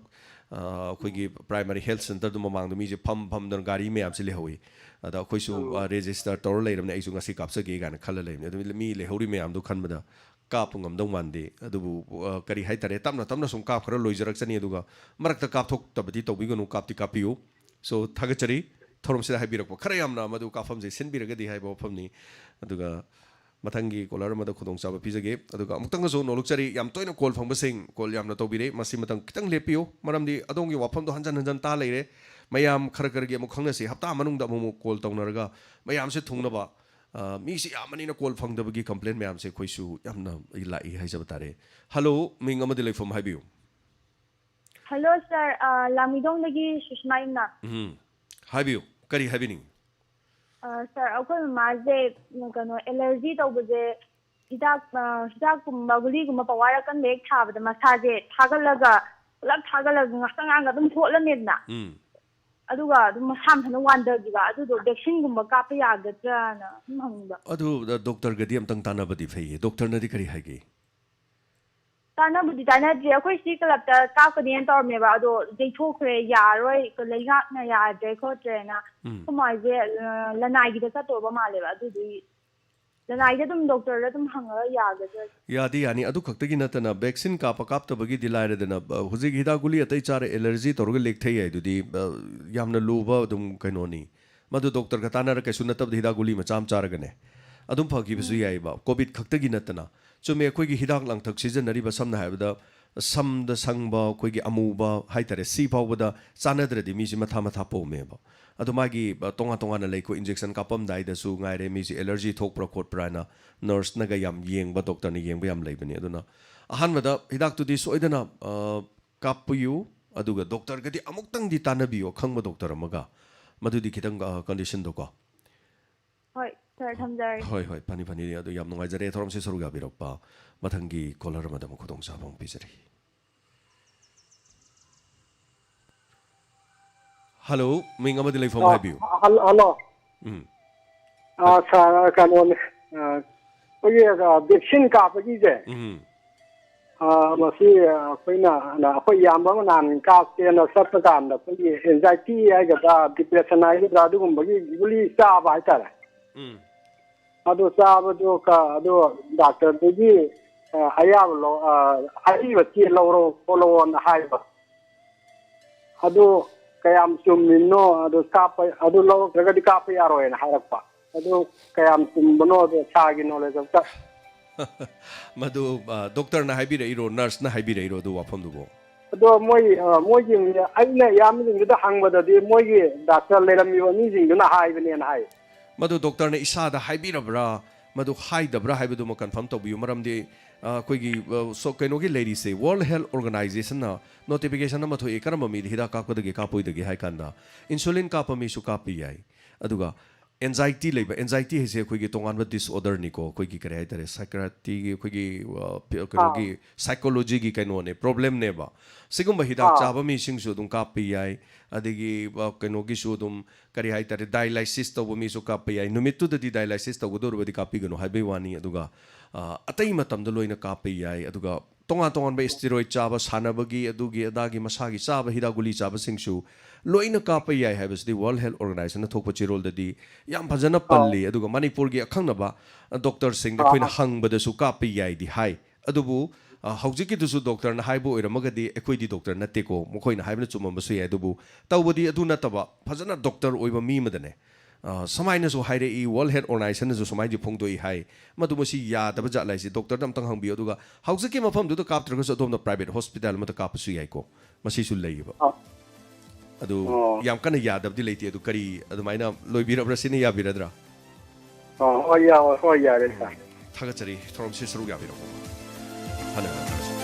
ꯑ, ꯑꯩꯈꯣꯏꯒꯤ primary health centreꯗꯨ ꯃꯃꯥꯡꯗ ꯃꯤꯁꯦ ꯐꯝ ꯐꯝꯗꯅ ꯒꯥꯔꯤ ꯃꯌꯥꯝꯁꯦ ꯂꯩꯍꯧꯋꯤ꯫ ꯑꯗ ꯑꯩꯈꯣꯏꯁꯨ, ꯑ, register ꯇꯧꯔ ꯂꯩꯔꯕꯅꯤꯅ ꯑꯩꯁꯨ ꯉꯁꯤ ꯀꯥꯞꯆꯒꯦ ꯀꯥꯏꯅ ꯈꯜꯂ ꯂꯩꯕꯅꯤ꯫ ꯑꯗꯨ ꯃꯤ ꯂꯩꯍꯧꯔꯤ ꯃꯌꯥꯝꯗꯨ ꯈꯟꯕꯗ ꯀꯥꯞꯄ ꯉꯝꯗꯧ ꯃꯥꯟꯗꯦ꯫ ꯑꯗꯨꯕꯨ, ꯑ, ꯀꯔꯤ ꯍꯥꯏꯇꯥꯔꯦ, ꯇꯞꯅ ꯇꯞꯅ ꯁꯨꯝ ꯀꯥꯞꯈ꯭ꯔ ꯂꯣꯏꯖꯔꯛꯆꯅꯤ꯫ ꯑꯗꯨꯒ ꯃꯔꯛꯇ ꯀꯥꯞꯊꯣꯛꯇꯕꯗꯤ ꯇꯧꯕꯤꯒꯅꯨ, ꯀꯥꯞꯇꯤ ꯀꯥꯞꯄꯤꯌꯨ꯫ So, ꯊꯥꯒꯠꯆꯔꯤ ꯊꯧꯔꯝꯁꯤꯗ ꯍꯥꯏꯕꯤꯔꯛꯄ ꯈꯔ ꯌꯥꯝꯅ ꯃꯗꯨ ꯀꯥꯞꯐꯝꯁꯦ ꯁꯤꯟꯕꯤꯔꯒꯗꯤ ꯍꯥꯏꯕ ꯋꯥꯐꯝꯅꯤ꯫ ꯑꯗꯨꯒ ꯃꯊꯪꯒꯤ caller ꯑꯃꯗ ꯈꯨꯗꯣꯡꯆꯥꯕ ꯄꯤꯖꯒꯦ꯫ ꯑꯗꯨꯒ ꯑꯃꯨꯛꯇꯪꯒꯁꯨ ꯅꯣꯂꯨꯛꯆꯔꯤ, ꯌꯥꯝ ꯇꯣꯏꯅ call ꯐꯪꯕꯁꯤꯡ call ꯌꯥꯝꯅ ꯇꯧꯕꯤꯔꯦ, ꯃꯁꯤ ꯃꯇꯝ ꯈꯤꯇꯪ ꯂꯦꯞꯄꯤꯌꯨ, ꯃꯔꯝꯗꯤ ꯑꯗꯣꯝꯒꯤ ꯋꯥꯐꯝꯗꯣ ꯍꯟꯖꯟ ꯍꯟꯖꯟ ꯇꯥ ꯂꯩꯔꯦ꯫ ꯃꯌꯥꯝ ꯈꯔ ꯈꯔꯒꯤ ꯑꯃꯨꯛ ꯈꯪꯅꯁꯤ, ꯍꯞꯇꯥ ꯃꯅꯨꯡꯗ ꯑꯃꯨꯛ ꯑꯃꯨꯛ call ꯇꯧꯅꯔꯒ ꯃꯌꯥꯝꯁꯦ ꯊꯨꯡꯅꯕ꯫ ꯑ, ꯃꯤꯁꯦ ꯌꯥꯝꯕꯅꯤꯅ call ꯐꯪꯗꯕꯒꯤ complaint ꯃꯌꯥꯝꯁꯦ ꯑꯩꯈꯣꯏꯁꯨ ꯌꯥꯝꯅ ꯂꯥꯛꯏ ꯍꯥꯏꯖꯕ ꯇꯥꯔꯦ꯫ Hello, ꯃꯤꯡ ꯑꯃꯗꯤ ꯂꯩꯐꯝ ꯍꯥꯏꯕꯤꯌꯨ꯫ Hello sir, ꯑ, ꯂꯥꯡꯃꯩꯗꯣꯡꯗꯒꯤ ꯁꯨꯁꯃꯥ ꯏꯝꯅꯥ꯫ ꯎꯝ, ꯍꯥꯏꯕꯤꯌꯨ, ꯀꯔꯤ ꯍꯥꯏꯕꯤꯅꯤꯡꯉꯤ? ꯑ, sir, ꯑꯩꯈꯣꯏ ꯃꯃꯥꯁꯦ, ꯎꯝ, ꯀꯩꯅꯣ, allergy ꯇꯧꯕꯁꯦ ꯍꯤꯗꯥꯛ, ꯑ, ꯍꯤꯗꯥꯛꯀꯨꯝꯕ ꯒꯨꯂꯤꯒꯨꯝꯕ power ꯑꯀꯟꯕ ꯍꯦꯛ ꯊꯥꯕꯗ ꯃꯁꯥꯁꯦ ꯊꯥꯒꯠꯂꯒ, ꯄꯨꯂꯞ ꯊꯥꯒꯠꯂꯒ ꯉꯥꯛꯁꯪ ꯉꯥꯡꯒ ꯑꯗꯨꯝ ꯊꯣꯛꯂꯝꯃꯦꯗꯅ꯫ ꯎꯝ꯫ ꯑꯗꯨꯒ ꯑꯗꯨꯝ ꯃꯁꯥ ꯃꯊꯟꯇ ꯋꯥꯟꯊꯈꯤꯕ꯫ ꯑꯗꯨꯗꯣ vaccineꯒꯨꯝꯕ ꯀꯥꯞꯄ ꯌꯥꯒꯗ꯭ꯔꯥꯅ ꯁꯨꯝ ꯍꯪꯅꯤꯡꯕ꯫ ꯑꯗꯨ, ꯑ, doctorꯒꯗꯤ ꯑꯝꯇꯪ ꯇꯥꯟꯅꯕꯗꯤ ꯐꯩꯌꯦ꯫ Doctorꯅꯗꯤ ꯀꯔꯤ ꯍꯥꯏꯒꯦ? ꯇꯥꯟꯅꯕꯨꯗꯤ ꯇꯥꯟꯅꯗ꯭ꯔꯤ꯫ ꯑꯩꯈꯣꯏ ꯁꯤ ꯀ꯭ꯂꯕꯇ ꯀꯥꯞꯀꯅꯦꯅ ꯇꯧꯔꯝꯃꯦꯕ, ꯑꯗꯣ ꯌꯩꯊꯣꯛꯈ꯭ꯔꯦ, ꯌꯥꯔꯔꯣꯏ, ꯂꯩꯉꯥꯛꯅ ꯌꯥꯗ꯭ꯔꯦ ꯈꯣꯠꯇ꯭ꯔꯦꯅ꯫ ꯎꯝ꯫ ꯑꯩꯈꯣꯏ ꯃꯥꯁꯦ, ꯑ, ꯂꯅꯥꯏꯒꯤꯗ ꯆꯠꯇꯧꯕ ꯃꯥꯜꯂꯦꯕ, ꯑꯗꯨꯗꯨꯒꯤ ꯂꯅꯥꯏꯗ ꯑꯗꯨꯝ ꯗꯣꯛꯇꯔꯗ ꯑꯗꯨꯝ ꯍꯪꯉꯒ ꯌꯥꯒꯗ꯭ꯔꯥ? ꯌꯥꯗꯤ ꯌꯥꯅꯤ꯫ ꯑꯗꯨ ꯈꯛꯇꯒꯤ ꯅꯠꯇꯅ vaccine ꯀꯥꯞꯄ ꯀꯥꯞꯇꯕꯒꯤꯗꯤ ꯂꯥꯏꯔꯗꯅ, ꯑ, ꯍꯧꯖꯤꯛ ꯍꯤꯗꯥꯛ ꯒꯨꯂꯤ ꯑꯇꯩ ꯆꯥꯔ allergy ꯇꯧꯔꯒ ꯂꯦꯛꯊꯩ ꯍꯥꯏꯗꯨꯗꯤ, ꯑ, ꯌꯥꯝꯅ ꯂꯨꯕ ꯑꯗꯨꯝ ꯀꯩꯅꯣꯅꯤ꯫ ꯃꯗꯨ ꯗꯣꯛꯇꯔꯒ ꯇꯥꯟꯅꯔ ꯀꯩꯁꯨ ꯅꯠꯇꯕꯗ ꯍꯤꯗꯥꯛ ꯒꯨꯂꯤ ꯃꯆꯥ ꯑꯃ ꯆꯥꯔꯒꯅꯦ ꯑꯗꯨꯝ ꯐꯈꯤꯕꯁꯨ ꯎꯝ꯫ ꯌꯥꯏꯑꯕ꯫ ꯀꯣꯚꯤꯗ ꯈꯛꯇꯒꯤ ꯅꯠꯇꯅ꯫ ꯆꯨꯝꯃꯦ, ꯑꯩꯈꯣꯏꯒꯤ ꯍꯤꯗꯥꯛ ꯂꯥꯡꯊꯛ ꯁꯤꯖꯤꯟꯅꯔꯤꯕ, ꯁꯝꯅ ꯍꯥꯏꯔꯕꯗ ꯁꯝꯗ ꯁꯪꯕ, ꯑꯩꯈꯣꯏꯒꯤ ꯑꯃꯨꯕ ꯍꯥꯏꯇꯥꯔꯦ, ꯁꯤ ꯐꯥꯎꯕꯗ ꯆꯥꯟꯅꯗ꯭ꯔꯗꯤ ꯃꯤꯁꯤ ꯃꯊꯥ ꯃꯊꯥ ꯄꯣꯝꯃꯦꯕ꯫ ꯑꯗꯣ ꯃꯥꯒꯤ, ꯑ, ꯇꯣꯉꯥꯟ ꯇꯣꯉꯥꯟꯅ ꯂꯩꯀꯣ, injection ꯀꯥꯞꯄꯝꯗꯥꯏꯗꯁꯨ ꯉꯥꯏꯔꯦ, ꯃꯤꯁꯤ allergy ꯊꯣꯛꯄ꯭ꯔꯥ ꯈꯣꯠꯄ꯭ꯔꯥ ꯍꯥꯏꯅ nurse ꯅꯒ ꯌꯥꯝ ꯌꯦꯡꯕ, ꯗꯣꯛꯇꯔꯅ ꯌꯦꯡꯕ ꯌꯥꯝ ꯂꯩꯕꯅꯤ꯫ ꯑꯗꯨꯅ ꯑꯍꯥꯟꯕꯗ ꯍꯤꯗꯥꯛꯇꯨꯗꯤ ꯁꯣꯏꯗꯅ, ꯑ, ꯀꯥꯞꯄꯤꯌꯨ, ꯑꯗꯨꯒ ꯗꯣꯛꯇꯔꯒꯗꯤ ꯑꯃꯨꯛꯇꯪꯗꯤ ꯇꯥꯟꯅꯕꯤꯌꯨ, ꯑꯈꯪꯕ ꯗꯣꯛꯇꯔ ꯑꯃꯒ꯫ ꯃꯗꯨꯗꯤ ꯈꯤꯇꯪ, ꯑ, condition ꯗꯣꯀꯣ꯫ ꯍꯣꯏ, ꯁꯥꯔ, ꯊꯝꯖꯔꯒꯦ꯫ ꯍꯣꯏ, ꯍꯣꯏ, ꯐꯅꯤ, ꯐꯅꯤ꯫ ꯑꯗꯨ ꯌꯥꯝ ꯅꯨꯡꯉꯥꯏꯖꯔꯦ ꯊꯧꯔꯝꯁꯤ ꯁꯔꯨꯛ ꯌꯥꯕꯤꯔꯛꯄ꯫ ꯃꯊꯪꯒꯤ caller ꯑꯃꯗ ꯑꯃꯨꯛ ꯈꯨꯗꯣꯡꯆꯥꯕ ꯑꯃꯨꯛ ꯄꯤꯖꯔꯤ꯫ ꯍꯜꯂꯣ, ꯃꯤꯡ ꯑꯃꯗꯤ ꯂꯩꯐꯝ ꯑ, ꯍꯥꯏꯕꯤꯌꯨ꯫ ꯍꯜ-, ꯍꯜꯂꯣ꯫ ꯎꯝ꯫ ꯑ, ꯁꯥꯔ, ꯀꯩꯅꯣꯅꯦ, ꯑ, ꯑꯩꯈꯣꯏꯒꯤ, ꯑ, vaccine ꯀꯥꯞꯄꯒꯤꯁꯦ, ꯎꯝ꯫ ꯑ, ꯃꯁꯤ, ꯑ, ꯑꯩꯈꯣꯏꯅ, ꯑ, ꯑꯩꯈꯣꯏ ꯏꯌꯥꯝꯕ ꯑꯃ ꯅꯍꯥꯟ ꯀꯥꯞꯀꯦꯅ ꯆꯠꯄ ꯀꯥꯟꯗ ꯑꯩꯈꯣꯏꯒꯤ anxiety ꯍꯥꯏꯒꯗ꯭ꯔꯥ, depression ꯍꯥꯏꯒꯗ꯭ꯔꯥ, ꯑꯗꯨꯒꯨꯝꯕꯒꯤ ꯒꯨꯂꯤ ꯆꯥꯕ ꯍꯥꯏꯇꯥꯔꯦ꯫ ꯎꯝ꯫ ꯑꯗꯨ ꯆꯥꯕꯗꯨ ꯀ-, ꯑꯗꯨ ꯗꯥꯛꯇꯔꯗꯒꯤ, ꯑ, ꯑꯌꯥꯕ ꯂꯧ-, ꯑ, ꯑꯏꯕ ꯆꯦ ꯂꯧꯔꯣ ꯈꯣꯠꯂꯣꯅ ꯍꯥꯏꯕ꯫ ꯑꯗꯨ ꯀꯌꯥꯝ ꯆꯨꯝꯃꯤꯅꯣ? ꯑꯗꯨ ꯀꯥꯞꯄ, ꯑꯗꯨ ꯂꯧꯔꯛꯇ꯭ꯔꯒꯗꯤ ꯀꯥꯞꯄ ꯌꯥꯔꯣꯏꯅ ꯍꯥꯏꯔꯛꯄ꯫ ꯑꯗꯨ ꯀꯌꯥꯝ ꯆꯨꯝꯕꯅꯣ? ꯑꯗꯨ ꯁꯥꯔꯒꯤ knowledge ꯑꯝꯇ꯫ ꯃꯗꯨ, ꯑ, ꯗꯣꯛꯇꯔꯅ ꯍꯥꯏꯕꯤꯔꯛꯏꯔꯣ, ꯅꯔꯁꯅ ꯍꯥꯏꯕꯤꯔꯛꯏꯔꯣ ꯑꯗꯨ ꯋꯥꯐꯝꯗꯨꯕꯨ? ꯑꯗꯣ ꯃꯣꯏ, ꯑ, ꯃꯣꯏꯒꯤ, ꯑꯩꯅ ꯏꯌꯥꯝꯕꯁꯤꯡꯗꯨꯗ ꯍꯪꯕꯗꯗꯤ ꯃꯣꯏꯒꯤ ꯗꯥꯛꯇꯔ ꯂꯩꯔꯝꯃꯤꯕ ꯃꯤꯁꯤꯡꯗꯨꯅ ꯍꯥꯏꯕꯅꯦꯅ ꯍꯥꯏ꯫ ꯃꯗꯨ ꯗꯣꯛꯇꯔꯅ ꯏꯁꯥꯗ ꯍꯥꯏꯕꯤꯔꯕ꯭ꯔꯥ, ꯃꯗꯨ ꯍꯥꯏꯗꯕ꯭ꯔꯥ ꯍꯥꯏꯕꯗꯨꯃ confirm ꯇꯧꯕꯤꯌꯨ꯫ ꯃꯔꯝꯗꯤ, ꯑ, ꯑꯩꯈꯣꯏꯒꯤ, ꯑ, ꯁꯣ-, ꯀꯩꯅꯣꯒꯤ ꯂꯩꯔꯤꯁꯦ, World Health Organization ꯅ notification ꯑꯃ ꯊꯣꯛꯑꯦ, ꯀꯔꯝꯕ ꯃꯤꯗ ꯍꯤꯗꯥꯛ ꯀꯥꯞꯀꯗꯒꯦ, ꯀꯥꯞꯄꯣꯏꯗꯒꯦ ꯍꯥꯏ ꯀꯥꯟꯗ, insulin ꯀꯥꯞꯄ ꯃꯤꯁꯨ ꯀꯥꯞꯄ ꯌꯥꯏ꯫ ꯑꯗꯨꯒ anxiety ꯂꯩꯕ, anxiety ꯍꯥꯏꯁꯦ ꯑꯩꯈꯣꯏꯒꯤ ꯇꯣꯉꯥꯟꯕ disorder ꯅꯤꯀꯣ, ꯑꯩꯈꯣꯏꯒꯤ ꯀꯔꯤ ꯍꯥꯏꯇꯥꯔꯦ, psychiatry ꯒꯤ ꯑꯩꯈꯣꯏꯒꯤ, ꯑ, ꯄꯤ-, ꯑꯥ꯫ ꯀꯩꯅꯣꯒꯤ psychology ꯒꯤ ꯀꯩꯅꯣꯅꯦ, problem ꯅꯦꯕ꯫ ꯁꯤꯒꯨꯝꯕ ꯍꯤꯗꯥꯛ ꯑꯥ꯫ ꯆꯥꯕ ꯃꯤꯁꯤꯡꯁꯨ ꯑꯗꯨꯝ ꯀꯥꯞꯄ ꯌꯥꯏ꯫ ꯑꯗꯒꯤ, ꯑ, ꯀꯩꯅꯣꯒꯤꯁꯨ ꯑꯗꯨꯝ, ꯀꯔꯤ ꯍꯥꯏꯇꯥꯔꯦ, dialysis ꯇꯧꯕ ꯃꯤꯁꯨ ꯀꯥꯞꯄ ꯌꯥꯏ꯫ ꯅꯨꯃꯤꯠꯇꯨꯗꯗꯤ dialysis ꯇꯧꯒꯗꯧꯔꯕꯗꯤ ꯀꯥꯞꯄꯤꯒꯅꯨ ꯍꯥꯏꯕꯒꯤ ꯋꯥꯅꯤ꯫ ꯑꯗꯨꯒ, ꯑ, ꯑꯇꯩ ꯃꯇꯝꯗ ꯂꯣꯏꯅ ꯀꯥꯞꯄ ꯌꯥꯏ꯫ ꯑꯗꯨꯒ ꯇꯣꯉꯥꯟ ꯇꯣꯉꯥꯟꯕ steroid ꯆꯥꯕ, ꯁꯥꯟꯅꯕꯒꯤ, ꯑꯗꯨꯒꯤ ꯑꯗꯥꯒꯤ, ꯃꯁꯥꯒꯤ ꯆꯥꯕ ꯍꯤꯗꯥꯛ ꯒꯨꯂꯤ ꯆꯥꯕꯁꯤꯡꯁꯨ ꯂꯣꯏꯅ ꯀꯥꯞꯄ ꯌꯥꯏ ꯍꯥꯏꯕꯁꯤꯗꯤ World Health Organizationꯅ ꯊꯣꯛꯄ ꯆꯦꯔꯣꯜꯗꯗꯤ ꯌꯥꯝ ꯐꯖꯅ ꯄꯜꯂꯤ꯫ ꯑꯗꯨꯒ ꯃꯅꯤꯄꯨꯔꯒꯤ ꯑꯈꯪꯅꯕ doctorꯁꯤꯡꯗ ꯑꯩꯈꯣꯏꯅ ꯍꯪꯕꯗꯁꯨ ꯀꯥꯞꯄ ꯌꯥꯏꯗꯤ ꯍꯥꯏ꯫ ꯑꯗꯨꯕꯨ ꯑ, ꯍꯧꯖꯤꯛꯀꯤꯗꯨꯁꯨ doctorꯅ ꯍꯥꯏꯕ ꯑꯣꯏꯔꯝꯃꯒꯗꯤ ꯑꯩꯈꯣꯏꯗꯤ doctor ꯅꯠꯇꯦꯀꯣ, ꯃꯈꯣꯏꯅ ꯍꯥꯏꯕꯅ ꯆꯨꯝꯃꯝꯕꯁꯨ ꯌꯥꯏ꯫ ꯑꯗꯨꯕꯨ ꯇꯧꯕꯗꯤ ꯑꯗꯨ ꯅꯠꯇꯕ, ꯐꯖꯅ doctor ꯑꯣꯏꯕ ꯃꯤ ꯑꯃꯗꯅꯦ, ꯑ, ꯁꯨꯃꯥꯏꯅꯁꯨ ꯍꯥꯏꯔꯛꯏ, World Health Organizationꯅꯁꯨ ꯁꯨꯃꯥꯏꯅ ꯐꯣꯡꯗꯣꯛꯏ ꯍꯥꯏ, ꯃꯗꯨ ꯃꯁꯤ ꯌꯥꯗꯕ ꯖꯥꯠꯂ ꯍꯥꯏꯁꯦ doctorꯗ ꯑꯝꯇꯪ ꯍꯪꯕꯤꯌꯨ꯫ ꯑꯗꯨꯒ ꯍꯧꯖꯤꯛꯀꯤ ꯃꯐꯝꯗꯨꯗ ꯀꯥꯞꯇ꯭ꯔꯒꯁꯨ ꯑꯗꯣꯝꯅ private hospital ꯑꯃꯗ ꯀꯥꯞꯄꯁꯨ ꯌꯥꯏꯀꯣ, ꯃꯁꯤꯁꯨ ꯂꯩꯌꯦꯕ꯫ ꯑ, ꯑꯗꯨ ꯑꯣ꯫ ꯌꯥꯝ ꯀꯟꯅ ꯌꯥꯗꯕꯗꯤ ꯂꯩꯇꯦ꯫ ꯑꯗꯨ ꯀꯔꯤ ꯑꯗꯨꯃꯥꯏꯅ ꯂꯣꯏꯕꯤꯔꯕ꯭ꯔꯥ? ꯁꯤꯅ ꯌꯥꯕꯤꯔꯗ꯭ꯔꯥ? ꯑ, ꯍꯣꯏ, ꯌꯥ-, ꯍꯣꯏ, ꯌꯥꯔꯦ, ꯁꯥꯔ꯫ ꯊꯥꯒꯠꯆꯔꯤ꯫ ꯊꯧꯔꯝꯁꯤ ꯁꯔꯨꯛ ꯌꯥꯕꯤꯔꯛꯄ꯫ ꯍꯟꯅ ꯍꯟꯅ ꯊꯥꯒꯠꯆꯔꯤ꯫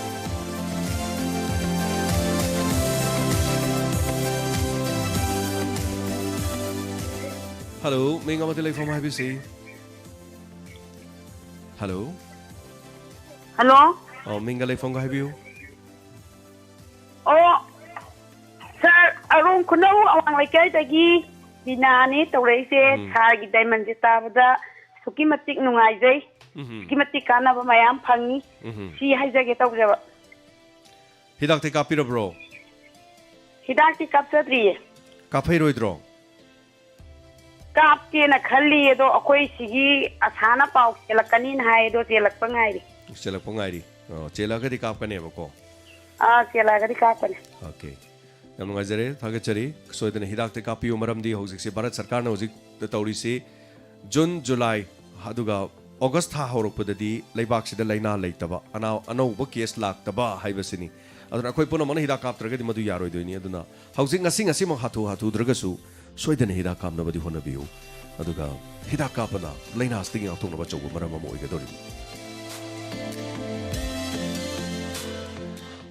Hello, ꯃꯤꯡ ꯑꯃꯗꯤ ꯂꯩꯐꯝ ꯍꯥꯏꯕꯤꯁꯤ꯫ Hello꯫ Hello꯫ ꯑꯣ, ꯃꯤꯡꯒ ꯂꯩꯐꯝꯒ ꯍꯥꯏꯕꯤꯌꯨ꯫ ꯑꯣ, ꯁꯥꯔ, ꯑꯔꯣꯡ ꯈꯨꯅꯧ ꯑꯋꯥꯡ ꯂꯩꯀꯥꯏꯗꯒꯤ ꯕꯤꯅꯥꯅꯤ ꯇꯧꯔꯛꯏꯁꯦ꯫ ꯎꯝ꯫ ꯁꯥꯔꯒꯤ diamondꯁꯦ ꯇꯥꯕꯗ ꯑꯁꯨꯛꯀꯤ ꯃꯇꯤꯛ ꯅꯨꯡꯉꯥꯏꯖꯩ꯫ ꯎꯝ꯫ ꯑꯁꯨꯛꯀꯤ ꯃꯇꯤꯛ ꯀꯥꯟꯅꯕ ꯃꯌꯥꯝ ꯐꯪꯉꯤ꯫ ꯎꯝ꯫ ꯁꯤ ꯍꯥꯏꯖꯒꯦ ꯇꯧꯖꯕ꯫ ꯍꯤꯗꯥꯛꯇꯤ ꯀꯥꯞꯄꯤꯔꯕ꯭ꯔꯣ? ꯍꯤꯗꯥꯛꯇꯤ ꯀꯥꯞꯆꯗ꯭ꯔꯤꯌꯦ꯫ ꯀꯥꯞꯐꯩꯔꯣꯏꯗ꯭ꯔꯣ? ꯀꯥꯞꯀꯦꯅ ꯈꯜꯂꯤ, ꯑꯗꯣ ꯑꯩꯈꯣꯏ ꯁꯤꯒꯤ ꯑꯁꯥꯅ ꯄꯥꯎ ꯆꯦꯜꯂꯛꯀꯅꯤꯅ ꯍꯥꯏ, ꯑꯗꯣ ꯆꯦꯜꯂꯛꯄ ꯉꯥꯏꯔꯤ꯫ ꯆꯦꯜꯂꯛꯄ ꯉꯥꯏꯔꯤ꯫ ꯑꯣ, ꯆꯦꯜꯂꯛꯑꯒꯗꯤ ꯀꯥꯞꯀꯅꯦꯕꯀꯣ? ꯑꯥ, ꯆꯦꯜꯂꯛꯑꯒꯗꯤ ꯀꯥꯞꯀꯅꯤ꯫ Okay꯫ ꯌꯥꯝ ꯅꯨꯡꯉꯥꯏꯖꯔꯦ, ꯊꯥꯒꯠꯆꯔꯤ꯫ ꯁꯣꯏꯗꯅ ꯍꯤꯗꯥꯛꯇꯤ ꯀꯥꯞꯄꯤꯌꯨ, ꯃꯔꯝꯗꯤ ꯍꯧꯖꯤꯛꯁꯦ ꯚꯥꯔꯠ ꯁꯔꯀꯥꯔꯅ ꯍꯧꯖꯤꯛ ꯇꯧꯔꯤꯁꯤ ꯖꯨꯟ, ꯖꯨꯂꯥꯏ, ꯑꯗꯨꯒ ꯑꯣꯒꯁ ꯊꯥ ꯍꯧꯔꯛꯄꯗꯗꯤ ꯂꯩꯕꯥꯛꯁꯤꯗ ꯂꯥꯏꯅꯥ ꯂꯩꯇꯕ, ꯑꯅꯥ-, ꯑꯅꯧꯕ case ꯂꯥꯛꯇꯕ ꯍꯥꯏꯕꯁꯤꯅꯤ꯫ ꯑꯗꯨꯅ ꯑꯩꯈꯣꯏ ꯄꯨꯝꯅꯃꯛꯅ ꯍꯤꯗꯥꯛ ꯀꯥꯞꯇ꯭ꯔꯒꯗꯤ ꯃꯗꯨ ꯌꯥꯔꯣꯏꯗꯣꯏꯅꯤ꯫ ꯑꯗꯨꯅ ꯍꯧꯖꯤꯛ ꯉꯁꯤ ꯉꯁꯤꯃꯛ ꯍꯥꯊꯨ ꯍꯥꯊꯨꯗ꯭ꯔꯒꯁꯨ ꯁꯣꯏꯗꯅ ꯍꯤꯗꯥꯛ ꯀꯥꯞꯅꯕꯗꯤ ꯍꯣꯠꯅꯕꯤꯌꯨ꯫ ꯑꯗꯨꯒ ꯍꯤꯗꯥꯛ ꯀꯥꯞꯄꯅ ꯂꯥꯏꯅꯥꯁꯤꯗꯒꯤ ꯉꯥꯛꯊꯣꯛꯅꯕ ꯑꯆꯧꯕ ꯃꯔꯝ ꯑꯃ ꯑꯣꯏꯒꯗꯧꯔꯤꯕꯅꯤ꯫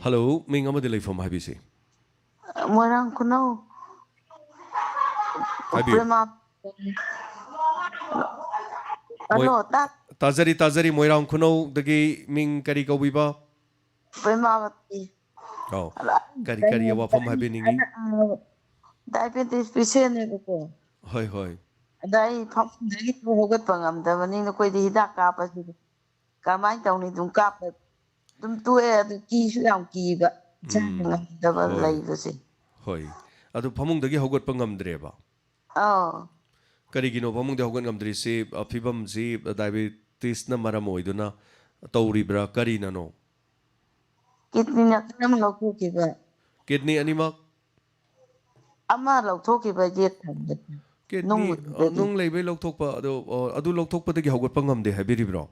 Hello, ꯃꯤꯡ ꯑꯃꯗꯤ ꯂꯩꯐꯝ ꯍꯥꯏꯕꯤꯁꯤ꯫ ꯃꯣꯏꯔꯥꯡ ꯈꯨꯅꯧ꯫ ꯍꯥꯏꯕꯤꯌꯨ꯫ ꯄ꯭ꯔꯦꯃꯥ-, ꯃꯣꯏ-, ꯍꯜꯂꯣ, ꯇꯥ-, ꯇꯥꯖꯔꯤ, ꯇꯥꯖꯔꯤ꯫ ꯃꯣꯏꯔꯥꯡ ꯈꯨꯅꯧꯗꯒꯤ ꯃꯤꯡ ꯀꯔꯤ ꯀꯧꯕꯤꯕ? ꯄ꯭ꯔꯦꯃꯥꯕꯇꯤ꯫ ꯑꯧ꯫ ꯑꯗ ꯀꯔꯤ, ꯀꯔꯤ ꯋꯥꯐꯝ ꯍꯥꯏꯕꯤꯅꯤꯡꯉꯤ? ꯑꯗ, ꯑ, diabetes patientꯅꯦꯕꯀꯣ꯫ ꯍꯣꯏ, ꯍꯣꯏ꯫ ꯑꯗ ꯑꯩ ꯐꯃꯨꯡꯗꯒꯤ ꯍꯧꯒꯠꯄ ꯉꯝꯗꯕꯅꯤ, ꯅꯈꯣꯏꯗꯤ ꯍꯤꯗꯥꯛ ꯀꯥꯞꯄꯁꯤꯗꯤ꯫ ꯀꯃꯥꯏꯅ ꯇꯧꯅꯤ? ꯑꯗꯨꯝ ꯀꯥꯞꯄ? ꯑꯗꯨꯝ ꯇꯣꯛꯑꯦ꯫ ꯑꯗꯨ ꯀꯤꯁꯨ ꯌꯥꯝ ꯀꯤꯕ, ꯏꯁꯥ ꯎꯝ꯫ ꯉꯝꯗꯕ ꯍꯣꯏ꯫ ꯂꯩꯕꯁꯦ꯫ ꯍꯣꯏ꯫ ꯑꯗꯨ ꯐꯃꯨꯡꯗꯒꯤ ꯍꯧꯒꯠꯄ ꯉꯝꯗ꯭ꯔꯦꯕ? ꯑꯥꯎ꯫ ꯀꯔꯤꯒꯤꯅꯣ ꯐꯃꯨꯡꯗꯒꯤ ꯍꯧꯒꯠ ꯉꯝꯗ꯭ꯔꯤꯁꯤ? ꯑ, ꯐꯤꯕꯝꯁꯤ diabetes ꯅ ꯃꯔꯝ ꯑꯣꯏꯗꯨꯅ ꯇꯧꯔꯤꯕ꯭ꯔꯥ? ꯀꯔꯤꯅꯅꯣ? Kidney ꯅ ꯀꯔꯝ ꯂꯧꯊꯣꯛꯈꯤꯕ? Kidney ꯑꯅꯤꯃꯛ? ꯑꯃ ꯂꯧꯊꯣꯛꯈꯤꯕ ꯌꯦꯠ ꯊꯪꯕꯗ꯫ Kidney, ꯅꯨꯡ ꯑ, ꯂꯩꯕꯗꯒꯤ꯫ ꯅꯨꯡ ꯂꯩꯕꯩ ꯂꯧꯊꯣꯛꯄ, ꯑꯗꯣ, ꯑ, ꯑꯗꯨ ꯂꯧꯊꯣꯛꯄꯗꯒꯤ ꯍꯧꯒꯠꯄ ꯉꯝꯗꯦ ꯍꯥꯏꯕꯤꯔꯤꯕ꯭ꯔꯣ?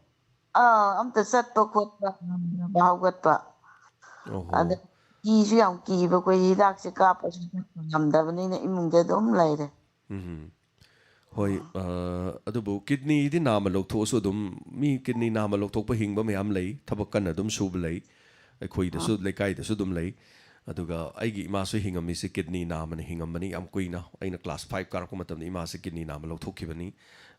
ꯑꯥ, ꯑꯝꯇ ꯆꯠꯄ ꯈꯣꯠꯄ ꯉꯝꯗ꯭ꯔꯕ ꯍꯧꯒꯠꯄ꯫ ꯑꯣꯍꯣ꯫ ꯑꯗ ꯀꯤꯁꯨ ꯌꯥꯝ ꯀꯤꯕ, ꯑꯩꯈꯣꯏ ꯍꯤꯗꯥꯛꯁꯦ ꯀꯥꯞꯄꯁꯨ ꯆꯠꯄ ꯉꯝꯗꯕꯅꯤꯅ ꯏꯃꯨꯡꯗ ꯑꯗꯨꯝ ꯂꯩꯔꯦ꯫ ꯎꯝ꯫ ꯍꯣꯏ, ꯑ, ꯑꯗꯨꯕꯨ kidney ꯗꯤ ꯅꯥꯝꯃ ꯂꯧꯊꯣꯛꯑꯁꯨ ꯑꯗꯨꯝ, ꯃꯤ kidney ꯅꯥꯝꯃ ꯂꯧꯊꯣꯛꯄ ꯍꯤꯡꯕ ꯃꯌꯥꯝ ꯂꯩ, ꯊꯕꯛ ꯀꯟꯅ ꯑꯗꯨꯝ ꯁꯨꯕ ꯂꯩ, ꯑꯩꯈꯣꯏꯗꯁꯨ, ꯑꯥ꯫ ꯂꯩꯀꯥꯏꯗꯁꯨ ꯑꯗꯨꯝ ꯂꯩ꯫ ꯑꯗꯨꯒ ꯑꯩꯒꯤ ꯏꯃꯥꯁꯨ ꯍꯤꯡꯉꯝꯃꯤꯁꯦ kidney ꯅꯥꯝꯃꯅ ꯍꯤꯡꯉꯝꯕꯅꯤ ꯌꯥꯝ ꯀꯨꯏꯅ꯫ ꯑꯩꯅ class five ꯀꯥꯔꯛꯄ ꯃꯇꯝꯗ ꯏꯃꯥꯁꯦ kidney ꯅꯥꯝꯃ ꯂꯧꯊꯣꯛꯈꯤꯕꯅꯤ꯫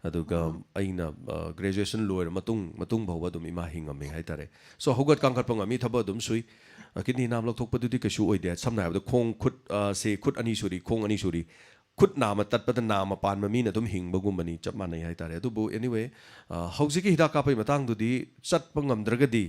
ꯑꯗꯨꯒ ꯑꯥ꯫ ꯑꯩꯅ, ꯑ, graduation ꯂꯣꯏꯔ ꯃꯇꯨꯡ, ꯃꯇꯨꯡ ꯐꯥꯎꯕ ꯑꯗꯨꯝ ꯏꯃꯥ ꯍꯤꯡꯉꯝꯃꯤ ꯍꯥꯏꯇꯥꯔꯦ꯫ So, ꯍꯧꯒꯠ ꯀꯥꯡꯈꯠꯄ ꯉꯝꯃꯤ, ꯊꯕꯛ ꯑꯗꯨꯝ ꯁꯨꯏ꯫ ꯑ, kidney ꯅꯥꯝꯃ ꯂꯧꯊꯣꯛꯄꯗꯨꯗꯤ ꯀꯩꯁꯨ ꯑꯣꯏꯗꯦ꯫ ꯁꯝꯅ ꯍꯥꯏꯔꯕꯗ ꯈꯣꯡ ꯈꯨꯠ, ꯑ, ꯁꯦ ꯈꯨꯠ ꯑꯅꯤ ꯁꯨꯔꯤ, ꯈꯣꯡ ꯑꯅꯤ ꯁꯨꯔꯤ꯫ ꯈꯨꯠ ꯅꯥꯝꯃ ꯇꯠꯄꯗ ꯅꯥꯝꯃ ꯄꯥꯟꯕ ꯃꯤꯅ ꯑꯗꯨꯝ ꯍꯤꯡꯕꯒꯨꯝꯕꯅꯤ, ꯆꯞ ꯃꯥꯟꯅꯩ ꯍꯥꯏꯇꯥꯔꯦ꯫ ꯑꯗꯨꯕꯨ anyway, ꯑ, ꯍꯧꯖꯤꯛꯀꯤ ꯍꯤꯗꯥꯛ ꯀꯥꯞꯄꯒꯤ ꯃꯇꯥꯡꯗꯨꯗꯤ ꯆꯠꯄ ꯉꯝꯗ꯭ꯔꯒꯗꯤ,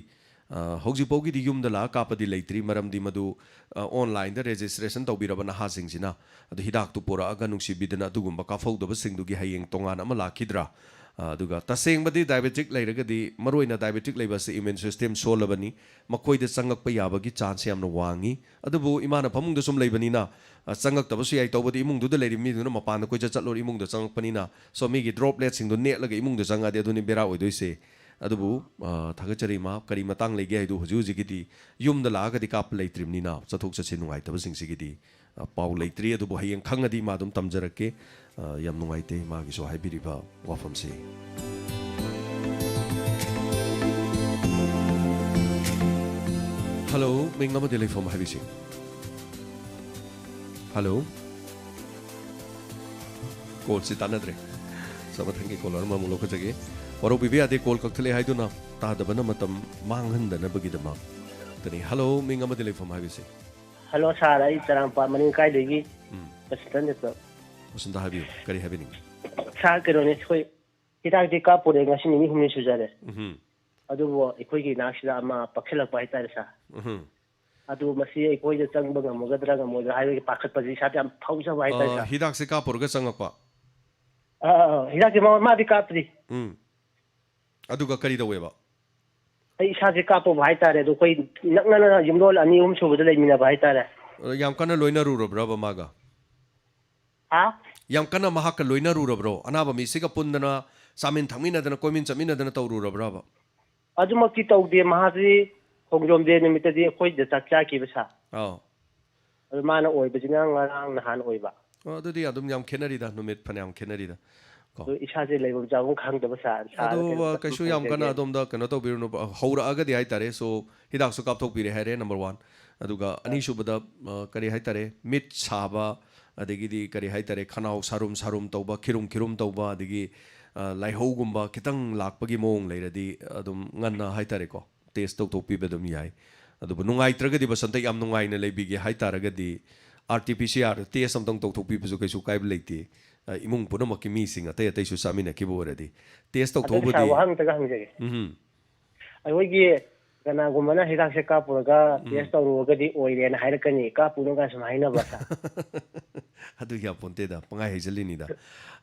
ꯑ, ꯍꯧꯖꯤꯛ ꯐꯥꯎꯒꯤꯗꯤ ꯌꯨꯝꯗ ꯂꯥꯛꯑ ꯀꯥꯞꯄꯗꯤ ꯂꯩꯇ꯭ꯔꯤ, ꯃꯔꯝꯗꯤ ꯃꯗꯨ, ꯑ, online ꯗ registration ꯇꯧꯕꯤꯔꯕ ꯅꯍꯥꯁꯤꯡꯁꯤꯅ, ꯑꯗꯨ ꯍꯤꯗꯥꯛꯇꯨ ꯄꯨꯔꯛꯑꯒ ꯅꯨꯡꯁꯤꯕꯤꯗꯅ ꯑꯗꯨꯒꯨꯝꯕ ꯀꯥꯞꯍꯧꯗꯕꯁꯤꯡꯗꯨꯒꯤ ꯍꯌꯦꯡ ꯇꯣꯉꯥꯟꯅ ꯑꯃ ꯂꯥꯛꯈꯤꯗ꯭ꯔꯥ? ꯑ, ꯑꯗꯨꯒ ꯇꯁꯦꯡꯕꯗꯤ diabetic ꯂꯩꯔꯒꯗꯤ, ꯃꯔꯨꯑꯣꯏꯅ diabetic ꯂꯩꯕ ꯑꯁꯤ immune system ꯁꯣꯜꯂꯕꯅꯤ, ꯃꯈꯣꯏꯗ ꯆꯪꯉꯛꯄ ꯌꯥꯕꯒꯤ chance ꯌꯥꯝꯅ ꯋꯥꯡꯉꯤ꯫ ꯑꯗꯨꯕꯨ ꯏꯃꯥꯅ ꯐꯃꯨꯡꯗ ꯁꯨꯝ ꯂꯩꯕꯅꯤꯅ, ꯑ, ꯆꯪꯉꯛꯇꯕꯁꯨ ꯌꯥꯏ꯫ ꯇꯧꯕꯗꯤ ꯏꯃꯨꯡꯗꯨꯗ ꯂꯩꯔꯤꯕ ꯃꯤꯗꯨꯅ ꯃꯄꯥꯟꯗ ꯀꯣꯏꯆꯠ ꯆꯠꯂꯨꯔ ꯏꯃꯨꯡꯗ ꯆꯪꯉꯛꯄꯅꯤꯅ, so ꯃꯤꯒꯤ droplet ꯁꯤꯡꯗꯣ ꯅꯦꯠꯂꯒ ꯏꯃꯨꯡꯗ ꯆꯪꯉꯛꯑꯗꯤ ꯑꯗꯨꯅꯤ ꯕꯦꯔꯥ ꯑꯣꯏꯗꯣꯏꯁꯦ꯫ ꯑꯗꯨꯕꯨ, ꯑ, ꯊꯥꯒꯠꯆꯔꯤ ꯏꯃꯥ, ꯀꯔꯤ ꯃꯇꯥꯡ ꯂꯩꯒꯦ ꯍꯥꯏꯗꯨ ꯍꯧꯖꯤꯛ ꯍꯧꯖꯤꯛꯀꯤꯗꯤ ꯌꯨꯝꯗ ꯂꯥꯛꯑꯒꯗꯤ ꯀꯥꯞꯄ ꯂꯩꯇ꯭ꯔꯤꯕꯅꯤꯅ ꯆꯠꯊꯣꯛ ꯆꯠꯁꯤꯟ ꯅꯨꯡꯉꯥꯏꯇꯕꯁꯤꯡꯁꯤꯒꯤꯗꯤ, ꯑ, ꯄꯥꯎ ꯂꯩꯇ꯭ꯔꯤ꯫ ꯑꯗꯨꯕꯨ ꯍꯌꯦꯡ ꯈꯪꯉꯗꯤ ꯏꯃꯥ ꯑꯗꯨꯝ ꯇꯝꯖꯔꯛꯀꯦ꯫ ꯑ, ꯌꯥꯝ ꯅꯨꯡꯉꯥꯏꯇꯦ ꯏꯃꯥꯒꯤꯁꯨ ꯍꯥꯏꯕꯤꯔꯤꯕ ꯋꯥꯐꯝꯁꯤ꯫ Hello, ꯃꯤꯡ ꯑꯃꯗꯤ ꯂꯩꯐꯝ ꯍꯥꯏꯕꯤꯁꯤ꯫ Hello꯫ Call ꯁꯤ ꯇꯥꯟꯅꯗ꯭ꯔꯦ꯫ So, ꯃꯊꯪꯒꯤ caller ꯑꯃꯃꯨꯛ ꯂꯧꯈꯠꯆꯒꯦ꯫ ꯋꯥꯔꯧꯕꯤꯕ ꯌꯥꯗꯦ, call ꯀꯛꯊꯠꯂꯦ ꯍꯥꯏꯗꯨꯅ ꯇꯥꯗꯕꯅ ꯃꯇꯝ ꯃꯥꯡꯍꯟꯗꯅꯕꯒꯤꯗꯃꯛꯇꯅꯤ꯫ Hello, ꯃꯤꯡ ꯑꯃꯗꯤ ꯂꯩꯐꯝ ꯍꯥꯏꯕꯤꯁꯤ꯫ Hello sir, ꯑꯩ ꯆꯔꯥꯡꯄꯥꯠ ꯃꯅꯤꯡ ꯂꯩꯀꯥꯏꯗꯒꯤ ꯎꯝ꯫ ꯕꯁꯟꯇ ꯅꯦꯇ꯭ꯔꯣ꯫ ꯕꯁꯟꯇ ꯍꯥꯏꯕꯤꯌꯨ, ꯀꯔꯤ ꯍꯥꯏꯕꯤꯅꯤꯡꯉꯤ? Sir, ꯀꯩꯅꯣꯅꯦ, ꯑꯩꯈꯣꯏ ꯍꯤꯗꯥꯛꯇꯤ ꯀꯥꯞꯄꯨꯔꯦ, ꯉꯁꯤ ꯅꯤꯅꯤ ꯍꯨꯝꯅꯤ ꯁꯨꯖꯔꯦ꯫ ꯎꯝꯍꯨꯝ꯫ ꯑꯗꯨꯕꯨ ꯑꯩꯈꯣꯏꯒꯤ ꯏꯅꯥꯛꯁꯤꯗ ꯑꯃ ꯄꯛꯁꯤꯜꯂꯛꯄ ꯍꯥꯏꯇꯥꯔꯦ, ꯁꯥꯔ꯫ ꯎꯝ꯫ ꯑꯗꯨ ꯃꯁꯤ ꯑꯩꯈꯣꯏꯗ ꯆꯪꯕ ꯉꯝꯒꯗ꯭ꯔꯥ ꯉꯝꯃꯣꯏꯗ꯭ꯔꯥ ꯍꯥꯏꯕꯒꯤ ꯄꯥꯈꯠꯄꯁꯤ ꯏꯁꯥꯗ ꯌꯥꯝ ꯐꯥꯎꯖꯕ ꯍꯥꯏꯇꯥꯔꯦ, ꯑ, ꯁꯥꯔ꯫ ꯍꯤꯗꯥꯛꯁꯦ ꯀꯥꯞꯄꯨꯔꯒ ꯆꯪꯉꯛꯄ? ꯑꯥ, ꯑꯥ, ꯑꯥ, ꯍꯤꯗꯥꯛꯁꯦ ꯃꯥ-, ꯃꯥꯗꯤ ꯀꯥꯞꯇ꯭ꯔꯤ꯫ ꯎꯝ꯫ ꯑꯗꯨꯒ ꯀꯔꯤ ꯇꯧꯋꯦꯕ? ꯑꯩ ꯏꯁꯥꯁꯦ ꯀꯥꯞꯄꯕ ꯍꯥꯏꯇꯥꯔꯦ, ꯑꯗꯣ ꯑꯩꯈꯣꯏ ꯅꯛꯅꯅ ꯌꯨꯝꯂꯣꯟ ꯑꯅꯤ ꯑꯍꯨꯝ ꯁꯨꯕꯗ ꯂꯩꯃꯤꯟꯅꯕ ꯍꯥꯏꯇꯥꯔꯦ꯫ ꯑ, ꯌꯥꯝ ꯀꯟꯅ ꯂꯣꯏꯅꯔꯨꯔꯕ꯭ꯔꯕ ꯃꯥꯒ? ꯍꯥ? ꯌꯥꯝ ꯀꯟꯅ ꯃꯍꯥꯛꯀ ꯂꯣꯏꯅꯔꯨꯔꯕ꯭ꯔꯣ? ꯑꯅꯥꯕ ꯃꯤꯁꯤꯒ ꯄꯨꯟꯗꯅ, ꯆꯥꯃꯤꯟ ꯊꯛꯃꯤꯟꯅꯗꯅ, ꯀꯣꯏꯃꯤꯟ ꯆꯠꯃꯤꯟꯅꯗꯅ ꯇꯧꯔꯨꯔꯕ꯭ꯔꯕ? ꯑꯗꯨꯃꯛꯇꯤ ꯇꯧꯗꯦ꯫ ꯃꯍꯥꯛꯁꯤ ꯈꯣꯡꯖꯣꯝ ꯗꯦ ꯅꯨꯃꯤꯠꯇꯗꯤ ꯑꯩꯈꯣꯏꯗ ꯆꯥꯛ ꯆꯥꯈꯤꯕ, ꯁꯥꯔ꯫ ꯑꯥꯎ꯫ ꯑꯗꯨ ꯃꯥꯅ ꯑꯣꯏꯕꯁꯤꯅ ꯉꯔꯥꯡ ꯅꯍꯥꯟ ꯑꯣꯏꯕ꯫ ꯑꯣ, ꯑꯗꯨꯗꯤ ꯑꯗꯨꯝ ꯌꯥꯝ ꯈꯦꯠꯅꯔꯤꯗ, ꯅꯨꯃꯤꯠ ꯐꯅꯌꯥꯝ ꯈꯦꯠꯅꯔꯤꯗ꯫ ꯀꯣ꯫ ꯑꯗꯣ ꯏꯁꯥꯁꯦ ꯂꯩꯐꯝ ꯆꯥꯐꯝ ꯈꯪꯗꯕ, ꯁꯥꯔ꯫ ꯁꯥꯔꯒ ꯑꯗꯨ, ꯀꯩꯅꯣ ꯑ, ꯇꯧꯕꯤꯌꯨ ꯀꯩꯁꯨ ꯌꯥꯝ ꯀꯟꯅ ꯍꯥꯏꯖꯒꯦ꯫ ꯑꯗꯣꯝꯗ ꯀꯩꯅꯣ ꯇꯧꯕꯤꯔꯨꯅꯨ, ꯍꯧꯔꯛꯑꯒꯗꯤ ꯍꯥꯏꯇꯥꯔꯦ꯫ So, ꯍꯤꯗꯥꯛꯁꯨ ꯀꯥꯞꯊꯣꯛꯄꯤꯔꯦ ꯍꯥꯏꯔꯦ, number one꯫ ꯑꯗꯨꯒ ꯑꯅꯤꯁꯨꯕꯗ, ꯑ, ꯀꯔꯤ ꯍꯥꯏꯇꯥꯔꯦ, ꯃꯤꯠ ꯁꯥꯕ, ꯑꯗꯒꯤꯗꯤ ꯀꯔꯤ ꯍꯥꯏꯇꯥꯔꯦ, ꯈꯅꯥꯎ ꯁꯥꯔꯨꯝ ꯁꯥꯔꯨꯝ ꯇꯧꯕ, ꯈꯤꯔꯨꯝ ꯈꯤꯔꯨꯝ ꯇꯧꯕ, ꯑꯗꯒꯤ, ꯑ, ꯂꯥꯏꯍꯧꯒꯨꯝꯕ ꯈꯤꯇꯪ ꯂꯥꯛꯄꯒꯤ ꯃꯑꯣꯡ ꯂꯩꯔꯗꯤ ꯑꯗꯨꯝ ꯉꯟꯅ ꯍꯥꯏꯇꯥꯔꯦꯀꯣ, test ꯇꯧꯊꯣꯛꯄꯤꯕ ꯑꯗꯨꯝ ꯌꯥꯏ꯫ ꯑꯗꯨꯕꯨ ꯅꯨꯡꯉꯥꯏꯇ꯭ꯔꯒꯗꯤ, ꯕꯁꯟꯇ, ꯌꯥꯝ ꯅꯨꯡꯉꯥꯏꯅ ꯂꯩꯕꯤꯒꯦ ꯍꯥꯏꯇꯥꯔꯒꯗꯤ, R T P C R test ꯑꯝꯇꯪ ꯇꯧꯊꯣꯛꯄꯤꯕꯁꯨ ꯀꯩꯁꯨ ꯀꯥꯏꯕ ꯂꯩꯇꯦ꯫ ꯑ, ꯏꯃꯨꯡ ꯄꯨꯝꯅꯃꯛꯀꯤ ꯃꯤꯁꯤꯡ ꯑꯇꯩ ꯑꯇꯩꯁꯨ ꯆꯥꯃꯤꯟꯅꯈꯤꯕ ꯑꯣꯏꯔꯗꯤ, test ꯑꯗꯨ, ꯁꯥꯔ, ꯇꯧꯊꯣꯛꯎꯕꯗꯤ꯫ ꯋꯥꯍꯪ ꯑꯝꯇꯒ ꯍꯪꯖꯒꯦ꯫ ꯎꯝ꯫ ꯑꯩꯈꯣꯏꯒꯤ ꯀꯅꯥꯒꯨꯝꯕꯅ ꯍꯤꯗꯥꯛꯁꯦ ꯀꯥꯞꯄꯨꯔꯒ test ꯇꯧꯔꯨꯔꯒꯗꯤ ꯑꯣꯏꯔꯦꯅ ꯍꯥꯏꯔꯛꯀꯅꯤ, ꯀꯥꯞꯄꯨꯅꯨ ꯀꯥꯏꯅ ꯁꯨꯝ ꯍꯥꯏꯅꯕ, ꯁꯥꯔ꯫ ꯑꯗꯨ ꯌꯥꯄꯣꯟꯇꯦꯗ, ꯄꯪꯍꯥꯏ ꯍꯥꯏꯖꯜꯂꯤꯅꯤꯗ꯫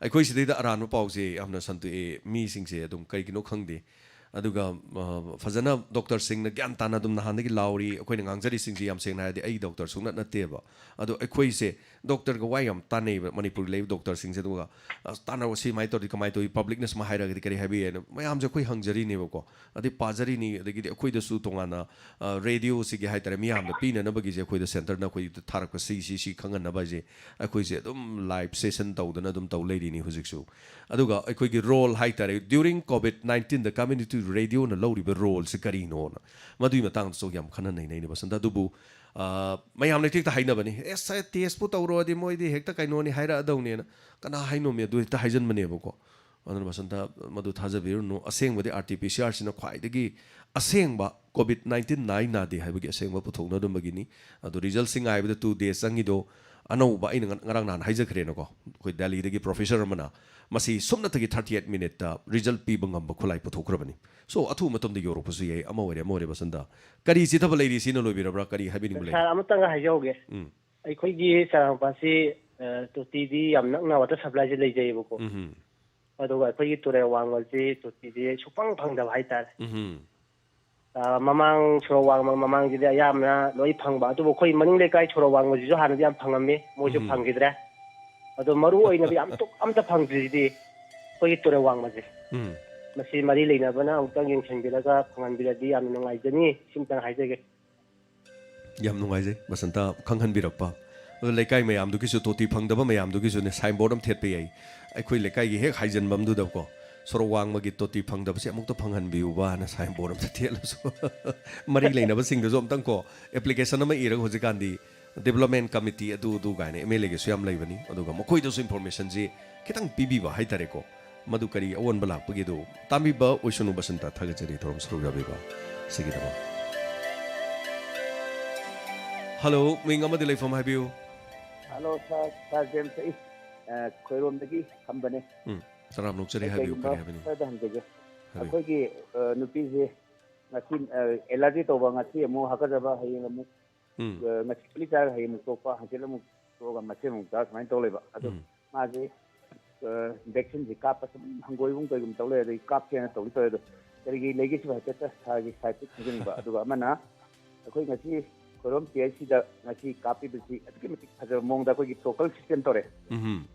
ꯑꯩꯈꯣꯏ ꯁꯤꯗꯩꯗ ꯑꯔꯥꯟꯕ ꯄꯥꯎꯁꯦ ꯌꯥꯝꯅ ꯁꯟꯗꯣꯛꯑꯦ ꯃꯤꯁꯤꯡꯁꯦ, ꯑꯗꯨꯝ ꯀꯩꯒꯤꯅꯣ ꯈꯪꯗꯦ꯫ ꯑꯗꯨꯒ, ꯑ, ꯐꯖꯅ ꯗꯣꯛꯇꯔꯁꯤꯡꯅ ꯒ꯭ꯌꯥꯟ ꯇꯥꯅ ꯑꯗꯨꯝ ꯅꯍꯥꯟꯗꯒꯤ ꯂꯥꯎꯔꯤ꯫ ꯑꯩꯈꯣꯏꯅ ꯉꯥꯡꯖꯔꯤꯁꯤꯡꯁꯦ, ꯌꯥꯝ ꯁꯦꯡꯅ ꯍꯥꯏꯔꯗꯤ, ꯑꯩ ꯗꯣꯛꯇꯔ ꯁꯨꯡꯅꯠ ꯅꯠꯇꯦꯕ꯫ ꯑꯗꯣ ꯑꯩꯈꯣꯏꯁꯦ ꯗꯣꯛꯇꯔꯒ ꯋꯥ ꯌꯥꯝ ꯇꯥꯟꯅꯩꯕ ꯃꯅꯤꯄꯨꯔꯒꯤ ꯂꯩꯔꯤꯕ ꯗꯣꯛꯇꯔꯁꯤꯡꯁꯦ, ꯑꯗꯨꯒ, "ꯑꯁ, ꯇꯥꯟꯅꯔꯣ, ꯁꯤ ꯁꯨꯃꯥꯏꯅ ꯇꯧꯔꯗꯤ ꯀꯃꯥꯏꯅ ꯇꯧꯋꯤ, ꯄꯕ꯭ꯂꯤꯛꯅ ꯁꯨꯃꯥꯏꯅ ꯍꯥꯏꯔꯒꯗꯤ ꯀꯔꯤ ꯍꯥꯏꯕ ꯌꯥꯏꯅ?" ꯃꯌꯥꯝꯁꯦ ꯑꯩꯈꯣꯏ ꯍꯪꯖꯔꯤꯅꯦꯕꯀꯣ꯫ ꯑꯗꯩ ꯄꯥꯖꯔꯤꯅꯤ, ꯑꯗꯒꯤꯗꯤ ꯑꯩꯈꯣꯏꯗꯁꯨ ꯇꯣꯉꯥꯟꯅ, ꯑ, ꯔꯦꯗꯤꯑꯣꯁꯤꯒꯤ ꯍꯥꯏꯇꯥꯔꯦ, ꯃꯤꯌꯥꯝꯗ ꯄꯤꯅꯅꯕꯒꯤꯁꯦ ꯑꯩꯈꯣꯏꯗ ꯁꯦꯟꯇꯔꯅ ꯑꯩꯈꯣꯏꯗ ꯊꯥꯔꯛꯄ ꯁꯤ, ꯁꯤ, ꯁꯤ ꯈꯪꯍꯟꯅꯕ ꯍꯥꯏꯁꯦ ꯑꯩꯈꯣꯏꯁꯦ ꯑꯗꯨꯝ live session ꯇꯧꯗꯅ ꯑꯗꯨꯝ ꯇꯧ ꯂꯩꯔꯤꯅꯤ ꯍꯧꯖꯤꯛꯁꯨ꯫ ꯑꯗꯨꯒ ꯑꯩꯈꯣꯏꯒꯤ role ꯍꯥꯏꯇꯥꯔꯦ, during COVID nineteenꯗ community radioꯅ ꯂꯧꯔꯤꯕ roleꯁꯦ ꯀꯔꯤꯅꯣꯅ, ꯃꯗꯨꯒꯤ ꯃꯇꯥꯡꯗꯁꯨ ꯌꯥꯝ ꯈꯟꯅ ꯅꯩꯅꯩꯅꯦ ꯕꯁꯟꯇ꯫ ꯑꯗꯨꯕꯨ, ꯑ, ꯃꯌꯥꯝꯅ ꯍꯦꯛꯇ ꯍꯥꯏꯅꯕꯅꯤ, "ꯑꯦꯁ, testꯄꯨ ꯇꯧꯔꯨꯔꯗꯤ ꯃꯣꯏꯗꯤ ꯍꯦꯛꯇ ꯀꯩꯅꯣꯅꯤ ꯍꯥꯏꯔꯛꯑꯗꯧꯅꯦꯅ"꯫ ꯀꯅꯥ ꯍꯥꯏꯅꯣꯃꯤ ꯑꯗꯨ ꯍꯦꯛꯇ ꯍꯥꯏꯖꯟꯕꯅꯦꯕꯀꯣ? ꯑꯗꯨꯅ ꯕꯁꯟꯇ, ꯃꯗꯨ ꯊꯥꯖꯕꯤꯔꯨꯅꯨ꯫ ꯑꯁꯦꯡꯕꯗꯤ ꯑꯥꯔ ꯇꯤ ꯄꯤ ꯁꯤ ꯑꯥꯔꯁꯤꯅ ꯈ꯭ꯋꯥꯏꯗꯒꯤ ꯑꯁꯦꯡꯕ ꯀꯣꯚꯤꯗ ꯅꯥꯏꯟꯇꯤꯟ ꯅꯥꯏ ꯅꯥꯗꯦ ꯍꯥꯏꯕꯒꯤ ꯑꯁꯦꯡꯕ ꯄꯨꯊꯣꯛꯅꯔꯝꯕꯒꯤꯅꯤ꯫ ꯑꯗꯣ ꯔꯤꯖꯜꯁꯤ ꯉꯥꯏꯕꯗ ꯇꯨ ꯗꯦ ꯆꯪꯉꯤꯗꯣ꯫ ꯑꯅꯧꯕ ꯑꯩꯅ ꯉ-, ꯉꯔꯥꯡ ꯅꯍꯥꯟ ꯍꯥꯏꯖꯈ꯭ꯔꯦꯅꯀꯣ, ꯑꯩꯈꯣꯏ ꯗꯦꯜꯂꯤꯗꯒꯤ ꯄ꯭ꯔꯣꯐꯦꯁꯔ ꯑꯃꯅ ꯃꯁꯤ ꯁꯨꯞꯅꯇꯒꯤ ꯊꯥꯔꯇꯤ ꯑꯩꯠ ꯃꯤꯅꯤꯠꯇ ꯔꯤꯖꯜ ꯄꯤꯕ ꯉꯝꯕ ꯈꯨꯠꯂꯥꯏ ꯄꯨꯊꯣꯛꯈ꯭ꯔꯕꯅꯤ꯫ ꯁꯣ ꯑꯊꯨꯕ ꯃꯇꯝꯗ ꯌꯧꯔꯛꯄꯁꯨ ꯌꯥꯏ꯫ ꯑꯃ ꯑꯣꯏꯔꯦ, ꯑꯃ ꯑꯣꯏꯔꯦ, ꯕꯁꯟꯇ꯫ ꯀꯔꯤ ꯆꯤꯊꯕ ꯂꯩꯔꯤ? ꯁꯤꯅ ꯂꯣꯏꯕꯤꯔꯕ꯭ꯔꯥ? ꯀꯔꯤ ꯍꯥꯏꯕꯤꯅꯤꯡꯕ ꯂꯩ? ꯁꯥꯔ, ꯑꯃꯇꯪꯒ ꯍꯥꯏꯖꯍꯧꯒꯦ꯫ ꯎꯝ꯫ ꯑꯩꯈꯣꯏꯒꯤ ꯆꯥꯔꯥꯡꯄꯥꯠꯁꯤ, ꯑ, ꯇꯣꯇꯤꯗꯤ ꯌꯥꯝ ꯅꯛꯅ ꯋꯥꯇꯔ ꯁꯄ꯭ꯂꯥꯏꯁꯦ ꯂꯩꯖꯩꯌꯦꯕꯀꯣ꯫ ꯎꯝ꯫ ꯑꯗꯨꯒ ꯑꯩꯈꯣꯏꯒꯤ ꯇꯨꯔꯦꯜ ꯋꯥꯡꯃꯁꯤ ꯇꯣꯇꯤꯁꯦ ꯁꯨꯛꯐꯪ ꯐꯪꯗꯕ ꯍꯥꯏꯇꯥꯔꯦ꯫ ꯎꯝ꯫ ꯑ, ꯃꯃꯥꯡ ꯁꯣꯔꯣꯛ ꯋꯥꯡꯃ ꯃꯃꯥꯡꯁꯤꯗꯤ ꯑꯌꯥꯝꯕꯅ ꯂꯣꯏ ꯐꯪꯕ, ꯑꯗꯨꯕꯨ ꯑꯩꯈꯣꯏ ꯃꯅꯤꯡ ꯂꯩꯀꯥꯏ ꯁꯣꯔꯣꯛ ꯋꯥꯡꯃꯁꯤꯁꯨ ꯍꯥꯟꯅꯗꯤ ꯌꯥꯝ ꯐꯪꯉꯝꯃꯤ, ꯃꯣꯏꯁꯨ ꯎꯝ꯫ ꯐꯪꯈꯤꯗ꯭ꯔꯦ꯫ ꯑꯗꯣ ꯃꯔꯨ ꯑꯣꯏꯅꯗꯤ ꯌꯥꯝ ꯇꯣꯛ-, ꯑꯝꯇ ꯐꯪꯗ꯭ꯔꯤꯁꯤꯗꯤ ꯑꯩꯈꯣꯏꯒꯤ ꯇꯨꯔꯦꯜ ꯋꯥꯡꯃꯁꯦ꯫ ꯎꯝ꯫ ꯃꯁꯤ ꯃꯔꯤ ꯂꯩꯅꯕꯅ ꯑꯃꯨꯛꯇꯪ ꯌꯦꯡꯁꯤꯟꯕꯤꯔꯒ ꯐꯪꯍꯟꯕꯤꯔꯗꯤ ꯌꯥꯝꯅ ꯅꯨꯡꯉꯥꯏꯖꯅꯤ, ꯁꯤꯝꯇꯪ ꯍꯥꯏꯖꯒꯦ꯫ ꯌꯥꯝ ꯅꯨꯡꯉꯥꯏꯖꯩ ꯕꯁꯟꯇ ꯈꯪꯍꯟꯕꯤꯔꯛꯄ꯫ ꯑꯗꯣ ꯂꯩꯀꯥꯏ ꯃꯌꯥꯝꯗꯨꯒꯤꯁꯨ, ꯇꯣꯇꯤ ꯐꯪꯗꯕ ꯃꯌꯥꯝꯗꯨꯒꯤꯁꯨꯅꯦ, ꯁꯥꯏꯟ ꯕꯣꯔꯗ ꯑꯃ ꯊꯦꯠꯄ ꯌꯥꯏ꯫ ꯑꯩꯈꯣꯏ ꯂꯩꯀꯥꯏꯒꯤ ꯍꯦꯛ ꯍꯥꯏꯖꯟꯕꯝꯗꯨꯗꯀꯣ, "ꯁꯣꯔꯣꯛ ꯋꯥꯡꯃꯒꯤ ꯇꯣꯇꯤ ꯐꯪꯗꯕꯁꯦ ꯑꯃꯨꯛꯇ ꯐꯪꯍꯟꯕꯤꯌꯨꯕ" ꯍꯥꯏꯅ ꯁꯥꯏꯟ ꯕꯣꯔꯗ ꯑꯝꯇ ꯊꯦꯠꯂꯁꯨ꯫ ꯃꯔꯤ ꯂꯩꯅꯕꯁꯤꯡꯗꯁꯨ ꯑꯝꯇꯪ ꯀꯣ, ꯑꯦꯄ꯭ꯂꯤꯀꯦꯁꯟ ꯑꯃ ꯏꯔꯒ ꯍꯧꯖꯤꯛꯀꯥꯟꯗꯤ ꯗꯤꯕ꯭ꯂꯞꯃꯦꯟ ꯀꯃꯤꯇꯤ ꯑꯗꯨ ꯑꯗꯨ ꯀꯥꯏꯅ ꯑꯦꯝ ꯑꯦꯜ ꯑꯦꯒꯤꯁꯨ ꯌꯥꯝ ꯂꯩꯕꯅꯤ꯫ ꯑꯗꯨꯒ ꯃꯈꯣꯏꯗꯁꯨ ꯏꯟꯐꯣꯔꯃꯦꯁꯟꯁꯤ ꯈꯤꯇꯪ ꯄꯤꯕꯤꯕ ꯍꯥꯏꯇꯥꯔꯦꯀꯣ꯫ ꯃꯗꯨ ꯀꯔꯤ ꯑꯑꯣꯟꯕ ꯂꯥꯛꯄꯒꯦꯗꯨ ꯇꯥꯕꯤꯕ ꯑꯣꯏꯁꯅꯨ ꯕꯁꯟꯇ꯫ ꯊꯥꯒꯠꯆꯔꯤ ꯊꯧꯔꯝ ꯁꯔꯨꯛ ꯌꯥꯕꯤꯕ ꯁꯤꯒꯤꯗꯃꯛ꯫ ꯍꯜꯂꯣ, ꯃꯤꯡ ꯑꯃꯗꯤ ꯂꯩꯐꯝ ꯍꯥꯏꯕꯤꯌꯨ꯫ ꯍꯜꯂꯣ, ꯁꯥꯔ, ꯁꯥꯔ ꯖꯦꯝꯁ, ꯑꯩ, ꯑ, ꯈꯣꯏꯔꯣꯝꯗꯒꯤ ꯈꯝꯕꯅꯦ꯫ ꯎꯝ, ꯇꯔꯥꯝꯅ ꯑꯣꯛꯆꯔꯤ, ꯑꯩ ꯍꯥꯏꯕꯤꯌꯨ, ꯀꯩꯒꯨꯝꯕ ꯀꯔꯤ ꯍꯥꯏꯕꯤꯅꯤꯡ-? ꯈꯔꯗ ꯍꯪꯖꯒꯦ꯫ ꯍꯥꯏꯕꯤꯌꯨ꯫ ꯑꯩꯈꯣꯏꯒꯤ, ꯑ, ꯅꯨꯄꯤꯁꯦ ꯉꯁꯤ, ꯑ, ꯑꯦꯂꯔꯖꯤ ꯇꯧꯕ, ꯉꯁꯤ ꯑꯃꯨꯛ ꯍꯥꯀꯠꯆꯕ, ꯍꯌꯦꯡ ꯑꯃꯨꯛ, ꯎꯝ꯫ ꯑ, ꯉꯁꯤ ꯒꯨꯂꯤ ꯆꯥꯔꯒ ꯍꯌꯦꯡ ꯑꯃꯨꯛ ꯇꯣꯛꯄ, ꯍꯪꯆꯤꯠ ꯑꯃꯨꯛ ꯇꯣꯛꯑꯒ ꯃꯁꯦꯝ ꯑꯃꯨꯛ ꯆꯥꯔ ꯁꯨꯃꯥꯏꯅ ꯇꯧ ꯂꯩꯕ꯫ ꯑꯗꯣ ꯎꯝ꯫ ꯃꯥꯁꯦ, ꯑ, ꯚꯦꯛꯁꯤꯟꯁꯦ ꯀꯥꯞꯄ ꯁꯨꯝ ꯍꯪꯒꯣꯏꯕꯒꯨꯝ ꯀꯩꯒꯨꯝ ꯇꯧ ꯂꯩꯔꯦ, ꯑꯗꯒꯤ ꯀꯥꯞꯁꯦꯅ ꯇꯧꯗꯤ ꯇꯧꯋꯦ꯫ ꯑꯗꯣ ꯀꯔꯤ ꯀꯔꯤ ꯂꯩꯒꯦ ꯁꯤꯕꯨ ꯍꯥꯏꯐꯦꯠꯇ ꯁꯥꯔꯒꯤ ꯁꯥꯏꯠꯇ ꯈꯪꯖꯅꯤꯡꯕ꯫ ꯑꯗꯨꯒ ꯑꯃꯅ ꯑꯩꯈꯣꯏ ꯉꯁꯤ ꯈꯣꯏꯔꯣꯝ ꯄꯤ ꯑꯩꯆ ꯁꯤꯗ ꯉꯁꯤ ꯀꯥꯞꯄꯤꯕꯁꯤ ꯑꯗꯨꯛꯀꯤ ꯃꯇꯤꯛ ꯐꯖꯕ ꯃꯑꯣꯡꯗ ꯑꯩꯈꯣꯏꯒꯤ ꯇꯣꯀꯜ ꯁꯤꯁꯇꯦꯝ ꯇꯧꯔꯦ꯫ ꯎꯝ꯫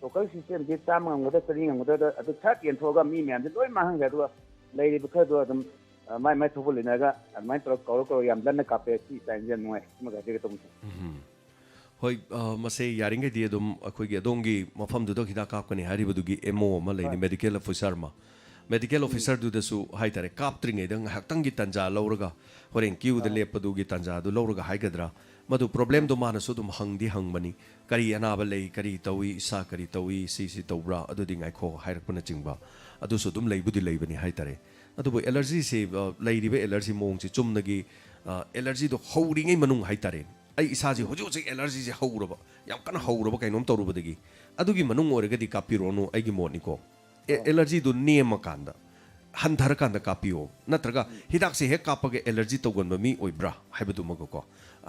ꯇꯣꯀꯜ ꯁꯤꯁꯇꯦꯝꯁꯤ ꯆꯥꯝꯃ ꯉꯝꯒꯗ꯭ꯔꯥ, ꯆꯅꯤ ꯉꯝꯒꯗ꯭ꯔꯥ, ꯑꯗꯨ ꯁꯠ ꯌꯦꯟꯊꯣꯛꯑꯒ ꯃꯤ ꯃꯌꯥꯝꯁꯦ ꯂꯣꯏ ꯃꯥꯡꯍꯟꯈ꯭ꯔꯦ꯫ ꯑꯗꯨꯒ ꯂꯩꯔꯤꯕ ꯈꯔꯗꯣ ꯑꯗꯨꯝ, ꯑ, ꯃꯥꯏ ꯃꯥꯏ ꯊꯣꯛꯄ ꯂꯩꯅꯔꯒ ꯑꯗꯨꯃꯥꯏꯅ ꯇꯧꯔꯒ ꯀꯧꯔ ꯀꯧꯔ ꯌꯥꯝ ꯂꯟꯅ ꯀꯥꯞꯄꯦ꯫ ꯁꯤ ꯁ꯭ꯇꯥꯏꯜꯁꯦ ꯌꯥꯝ ꯅꯨꯡꯉꯥꯏ꯫ ꯁꯤꯃꯒ ꯍꯥꯏꯖꯒꯦ ꯇꯧꯕꯅꯤ꯫ ꯎꯝ꯫ ꯍꯣꯏ, ꯑ, ꯃꯁꯦ ꯌꯥꯔꯤꯈꯩꯗꯤ ꯑꯗꯨꯝ ꯑꯩꯈꯣꯏꯒꯤ ꯑꯗꯣꯝꯒꯤ ꯃꯐꯝꯗꯨꯗ ꯍꯤꯗꯥꯛ ꯀꯥꯞꯀꯅꯤ ꯍꯥꯏꯔꯤꯕꯗꯨꯒꯤ ꯑꯦꯝ ꯑꯣ ꯑꯃ ꯂꯩꯅꯤ, ꯍꯣꯏ꯫ ꯃꯦꯗꯤꯀꯦꯜ ꯑꯣꯐꯤꯁꯥꯔ ꯑꯃ꯫ ꯃꯦꯗꯤꯀꯦꯜ ꯎꯝ꯫ ꯑꯣꯐꯤꯁꯥꯔꯗꯨꯗꯁꯨ ꯍꯥꯏꯇꯥꯔꯦ, ꯀꯥꯞꯇ꯭ꯔꯤꯉꯩꯗ ꯉꯥꯏꯍꯥꯛꯇꯪꯒꯤ ꯇꯥꯟꯖꯥ ꯂꯧꯔꯒ, ꯍꯣꯔꯦꯟ ꯀ꯭ꯌꯨꯗ ꯑꯥ꯫ ꯂꯦꯞꯄꯗꯨꯒꯤ ꯇꯥꯟꯖꯥꯗꯨ ꯂꯧꯔꯒ ꯍꯥꯏꯒꯗ꯭ꯔꯥ, ꯃꯗꯨ ꯄ꯭ꯔꯣꯕ꯭ꯂꯦꯝꯗꯣ ꯃꯥꯅꯁꯨ ꯑꯗꯨꯝ ꯍꯪꯗꯤ ꯍꯪꯕꯅꯤ, "ꯀꯔꯤ ꯑꯅꯥꯕ ꯂꯩ, ꯀꯔꯤ ꯇꯧꯏ, ꯏꯁꯥ ꯀꯔꯤ ꯇꯧꯏ, ꯁꯤꯁꯤ ꯇꯧꯕ꯭ꯔꯥ, ꯑꯗꯨꯗꯤ ꯉꯥꯏꯈꯣ" ꯍꯥꯏꯔꯛꯄꯅꯆꯤꯡꯕ꯫ ꯑꯗꯨꯁꯨ ꯑꯗꯨꯝ ꯂꯩꯕꯨꯗꯤ ꯂꯩꯕꯅꯤ ꯍꯥꯏꯇꯥꯔꯦ꯫ ꯑꯗꯨꯕꯨ ꯑꯦꯂꯔꯖꯤꯁꯤ, ꯑ, ꯂꯩꯔꯤꯕ ꯑꯦꯂꯔꯖꯤ ꯃꯑꯣꯡꯁꯤ ꯆꯨꯝꯅꯒꯤ, ꯑ, ꯑꯦꯂꯔꯖꯤꯗꯣ ꯍꯧꯔꯤꯉꯩ ꯃꯅꯨꯡ ꯍꯥꯏꯇꯥꯔꯦ, ꯑꯩ ꯏꯁꯥꯁꯤ ꯍꯧꯖꯤꯛ ꯍꯧꯖꯤꯛ ꯑꯦꯂꯔꯖꯤꯁꯤ ꯍꯧꯔꯕ, ꯌꯥꯝ ꯀꯟꯅ ꯍꯧꯔꯕ ꯀꯩꯅꯣꯝ ꯇꯧꯔꯨꯕꯗꯒꯤ, ꯑꯗꯨꯒꯤ ꯃꯅꯨꯡ ꯑꯣꯏꯔꯒꯗꯤ ꯀꯥꯞꯄꯤꯔꯣꯅꯨ, ꯑꯩꯒꯤ ꯃꯣꯠꯅꯤꯀꯣ꯫ ꯑꯦ-, ꯑꯦꯂꯔꯖꯤꯗꯨ ꯅꯦꯝꯃꯀꯥꯟꯗ, ꯍꯟꯊꯔꯀꯥꯟꯗ ꯀꯥꯞꯄꯤꯌꯣ꯫ ꯅꯠꯇ꯭ꯔꯒ ꯍꯤꯗꯥꯛꯁꯦ ꯍꯦꯛ ꯀꯥꯞꯄꯒ ꯑꯦꯂꯔꯖꯤ ꯇꯧꯒꯟꯕ ꯃꯤ ꯑꯣꯏꯕ꯭ꯔꯥ ꯍꯥꯏꯕꯗꯨꯃꯒꯀꯣ,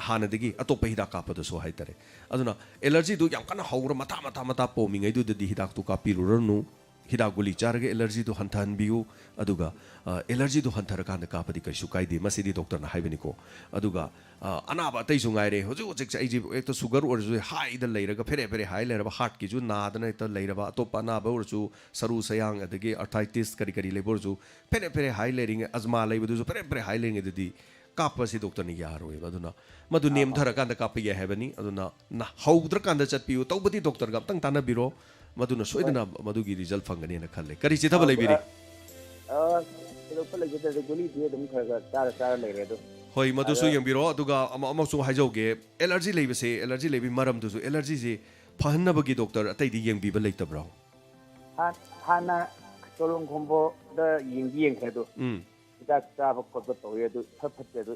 ꯍꯥꯟꯅꯗꯒꯤ ꯑꯇꯣꯞꯄ ꯍꯤꯗꯥꯛ ꯀꯥꯞꯄꯗꯁꯨ ꯍꯥꯏꯇꯥꯔꯦ꯫ ꯑꯗꯨꯅ ꯑꯦꯂꯔꯖꯤꯗꯨ ꯌꯥꯝ ꯀꯟꯅ ꯍꯧꯔ ꯃꯇꯥ ꯃꯇꯥ ꯃꯇꯥ ꯄꯣꯝꯃꯤꯉꯩꯗꯨꯗꯗꯤ ꯍꯤꯗꯥꯛꯇꯨ ꯀꯥꯞꯄꯤꯔꯨꯔꯅꯨ꯫ ꯍꯤꯗꯥꯛ ꯒꯨꯂꯤ ꯆꯥꯔꯒ ꯑꯦꯂꯔꯖꯤꯗꯨ ꯍꯟꯊꯍꯟꯕꯤꯌꯨ꯫ ꯑꯗꯨꯒ, ꯑ, ꯑꯦꯂꯔꯖꯤꯗꯨ ꯍꯟꯊꯔꯀꯥꯟꯗ ꯀꯥꯞꯄꯗꯤ ꯀꯩꯁꯨ ꯀꯥꯏꯗꯦ꯫ ꯃꯁꯤꯗꯤ ꯗꯣꯛꯇꯔꯅ ꯍꯥꯏꯕꯅꯤꯀꯣ꯫ ꯑꯗꯨꯒ, ꯑ, ꯑꯅꯥꯕ ꯑꯇꯩꯁꯨ ꯉꯥꯏꯔꯦ꯫ ꯍꯧꯖꯤꯛ ꯍꯧꯖꯤꯛꯁꯦ ꯑꯩꯁꯦ ꯍꯦꯛꯇ ꯁꯨꯒꯔ ꯑꯣꯏꯔꯁꯨ ꯍꯥꯏꯗ ꯂꯩꯔꯒ ꯐꯦꯔꯦ ꯐꯦꯔꯦ ꯍꯥꯏ ꯂꯩꯔꯕ, ꯍꯥꯔꯠꯀꯤꯁꯨ ꯅꯥꯗꯅ ꯍꯦꯛꯇ ꯂꯩꯔꯕ, ꯑꯇꯣꯞꯄ ꯑꯅꯥꯕ ꯑꯣꯏꯔꯁꯨ, ꯁꯔꯨ ꯁꯌꯥꯡ, ꯑꯗꯒꯤ ꯑꯥꯔꯊꯥꯏꯇꯤꯁ ꯀꯔꯤ ꯀꯔꯤ ꯂꯩꯕ ꯑꯣꯏꯔꯁꯨ, ꯐꯦꯔꯦ ꯐꯦꯔꯦ ꯍꯥꯏ ꯂꯩꯔꯤꯉꯩ, ꯑꯖꯃꯥ ꯂꯩꯕꯗꯨꯁꯨ ꯐꯦꯔꯦ ꯐꯦꯔꯦ ꯍꯥꯏ ꯂꯩꯔꯤꯉꯩꯗꯗꯤ ꯀꯥꯞꯄꯁꯤ ꯗꯣꯛꯇꯔꯅ ꯌꯥꯔꯣꯏꯕ꯫ ꯑꯗꯨꯅ ꯃꯗꯨ ꯑꯥ, ꯑꯥ꯫ ꯅꯦꯝꯊꯔꯀꯥꯟꯗ ꯀꯥꯞꯄ ꯌꯥꯏ ꯍꯥꯏꯕꯅꯤ꯫ ꯑꯗꯨꯅ ꯅ-, ꯍꯧꯗ꯭ꯔꯀꯥꯟꯗ ꯆꯠꯄꯤꯌꯨ꯫ ꯇꯧꯕꯗꯤ ꯗꯣꯛꯇꯔꯒ ꯑꯝꯇꯪ ꯇꯥꯟꯅꯕꯤꯔꯣ, ꯃꯗꯨꯅ ꯍꯣꯏ꯫ ꯁꯣꯏꯗꯅ ꯃꯗꯨꯒꯤ ꯔꯤꯖꯜ ꯐꯪꯒꯅꯦꯅ ꯈꯜꯂꯦ꯫ ꯀꯔꯤ ꯆꯤꯊꯕ ꯑꯥ, ꯂꯩꯕꯤꯔꯤ? ꯑꯥ, ꯊꯣꯏꯗꯣꯛꯄ ꯂꯩꯖꯗ꯭ꯔꯦ꯫ ꯒꯨꯂꯤꯗꯤ ꯑꯗꯨꯝ ꯈꯔ ꯈꯔ ꯆꯥꯔ ꯆꯥꯔ ꯂꯩꯔꯦ ꯑꯗꯣ꯫ ꯍꯣꯏ, ꯃꯗꯨꯁꯨ ꯑꯗ ꯌꯦꯡꯕꯤꯔꯣ꯫ ꯑꯗꯨꯒ ꯑꯃ-, ꯑꯃꯁꯨ ꯍꯥꯏꯖꯍꯧꯒꯦ, ꯑꯦꯂꯔꯖꯤ ꯂꯩꯕꯁꯦ, ꯑꯦꯂꯔꯖꯤ ꯂꯩꯕꯒꯤ ꯃꯔꯝꯗꯨꯁꯨ, ꯑꯦꯂꯔꯖꯤꯁꯤ ꯐꯍꯟꯅꯕꯒꯤ ꯗꯣꯛꯇꯔ ꯑꯇꯩꯗꯤ ꯌꯦꯡꯕꯤꯕ ꯂꯩꯇꯕ꯭ꯔꯣ? ꯍꯥꯟ-, ꯍꯥꯟꯅ ꯇꯣꯂꯣꯟ ꯈꯣꯝꯕꯣꯗ ꯌꯦꯡꯗꯤ ꯌꯦꯡꯈ꯭ꯔꯦ ꯑꯗꯣ꯫ ꯎꯝ꯫ ꯍꯤꯗꯥꯛ ꯆꯥꯕ ꯈꯣꯠꯄ ꯇꯧꯋꯤ, ꯑꯗꯨ ꯏꯐ ꯐꯠꯇꯦ꯫ ꯑꯗꯨ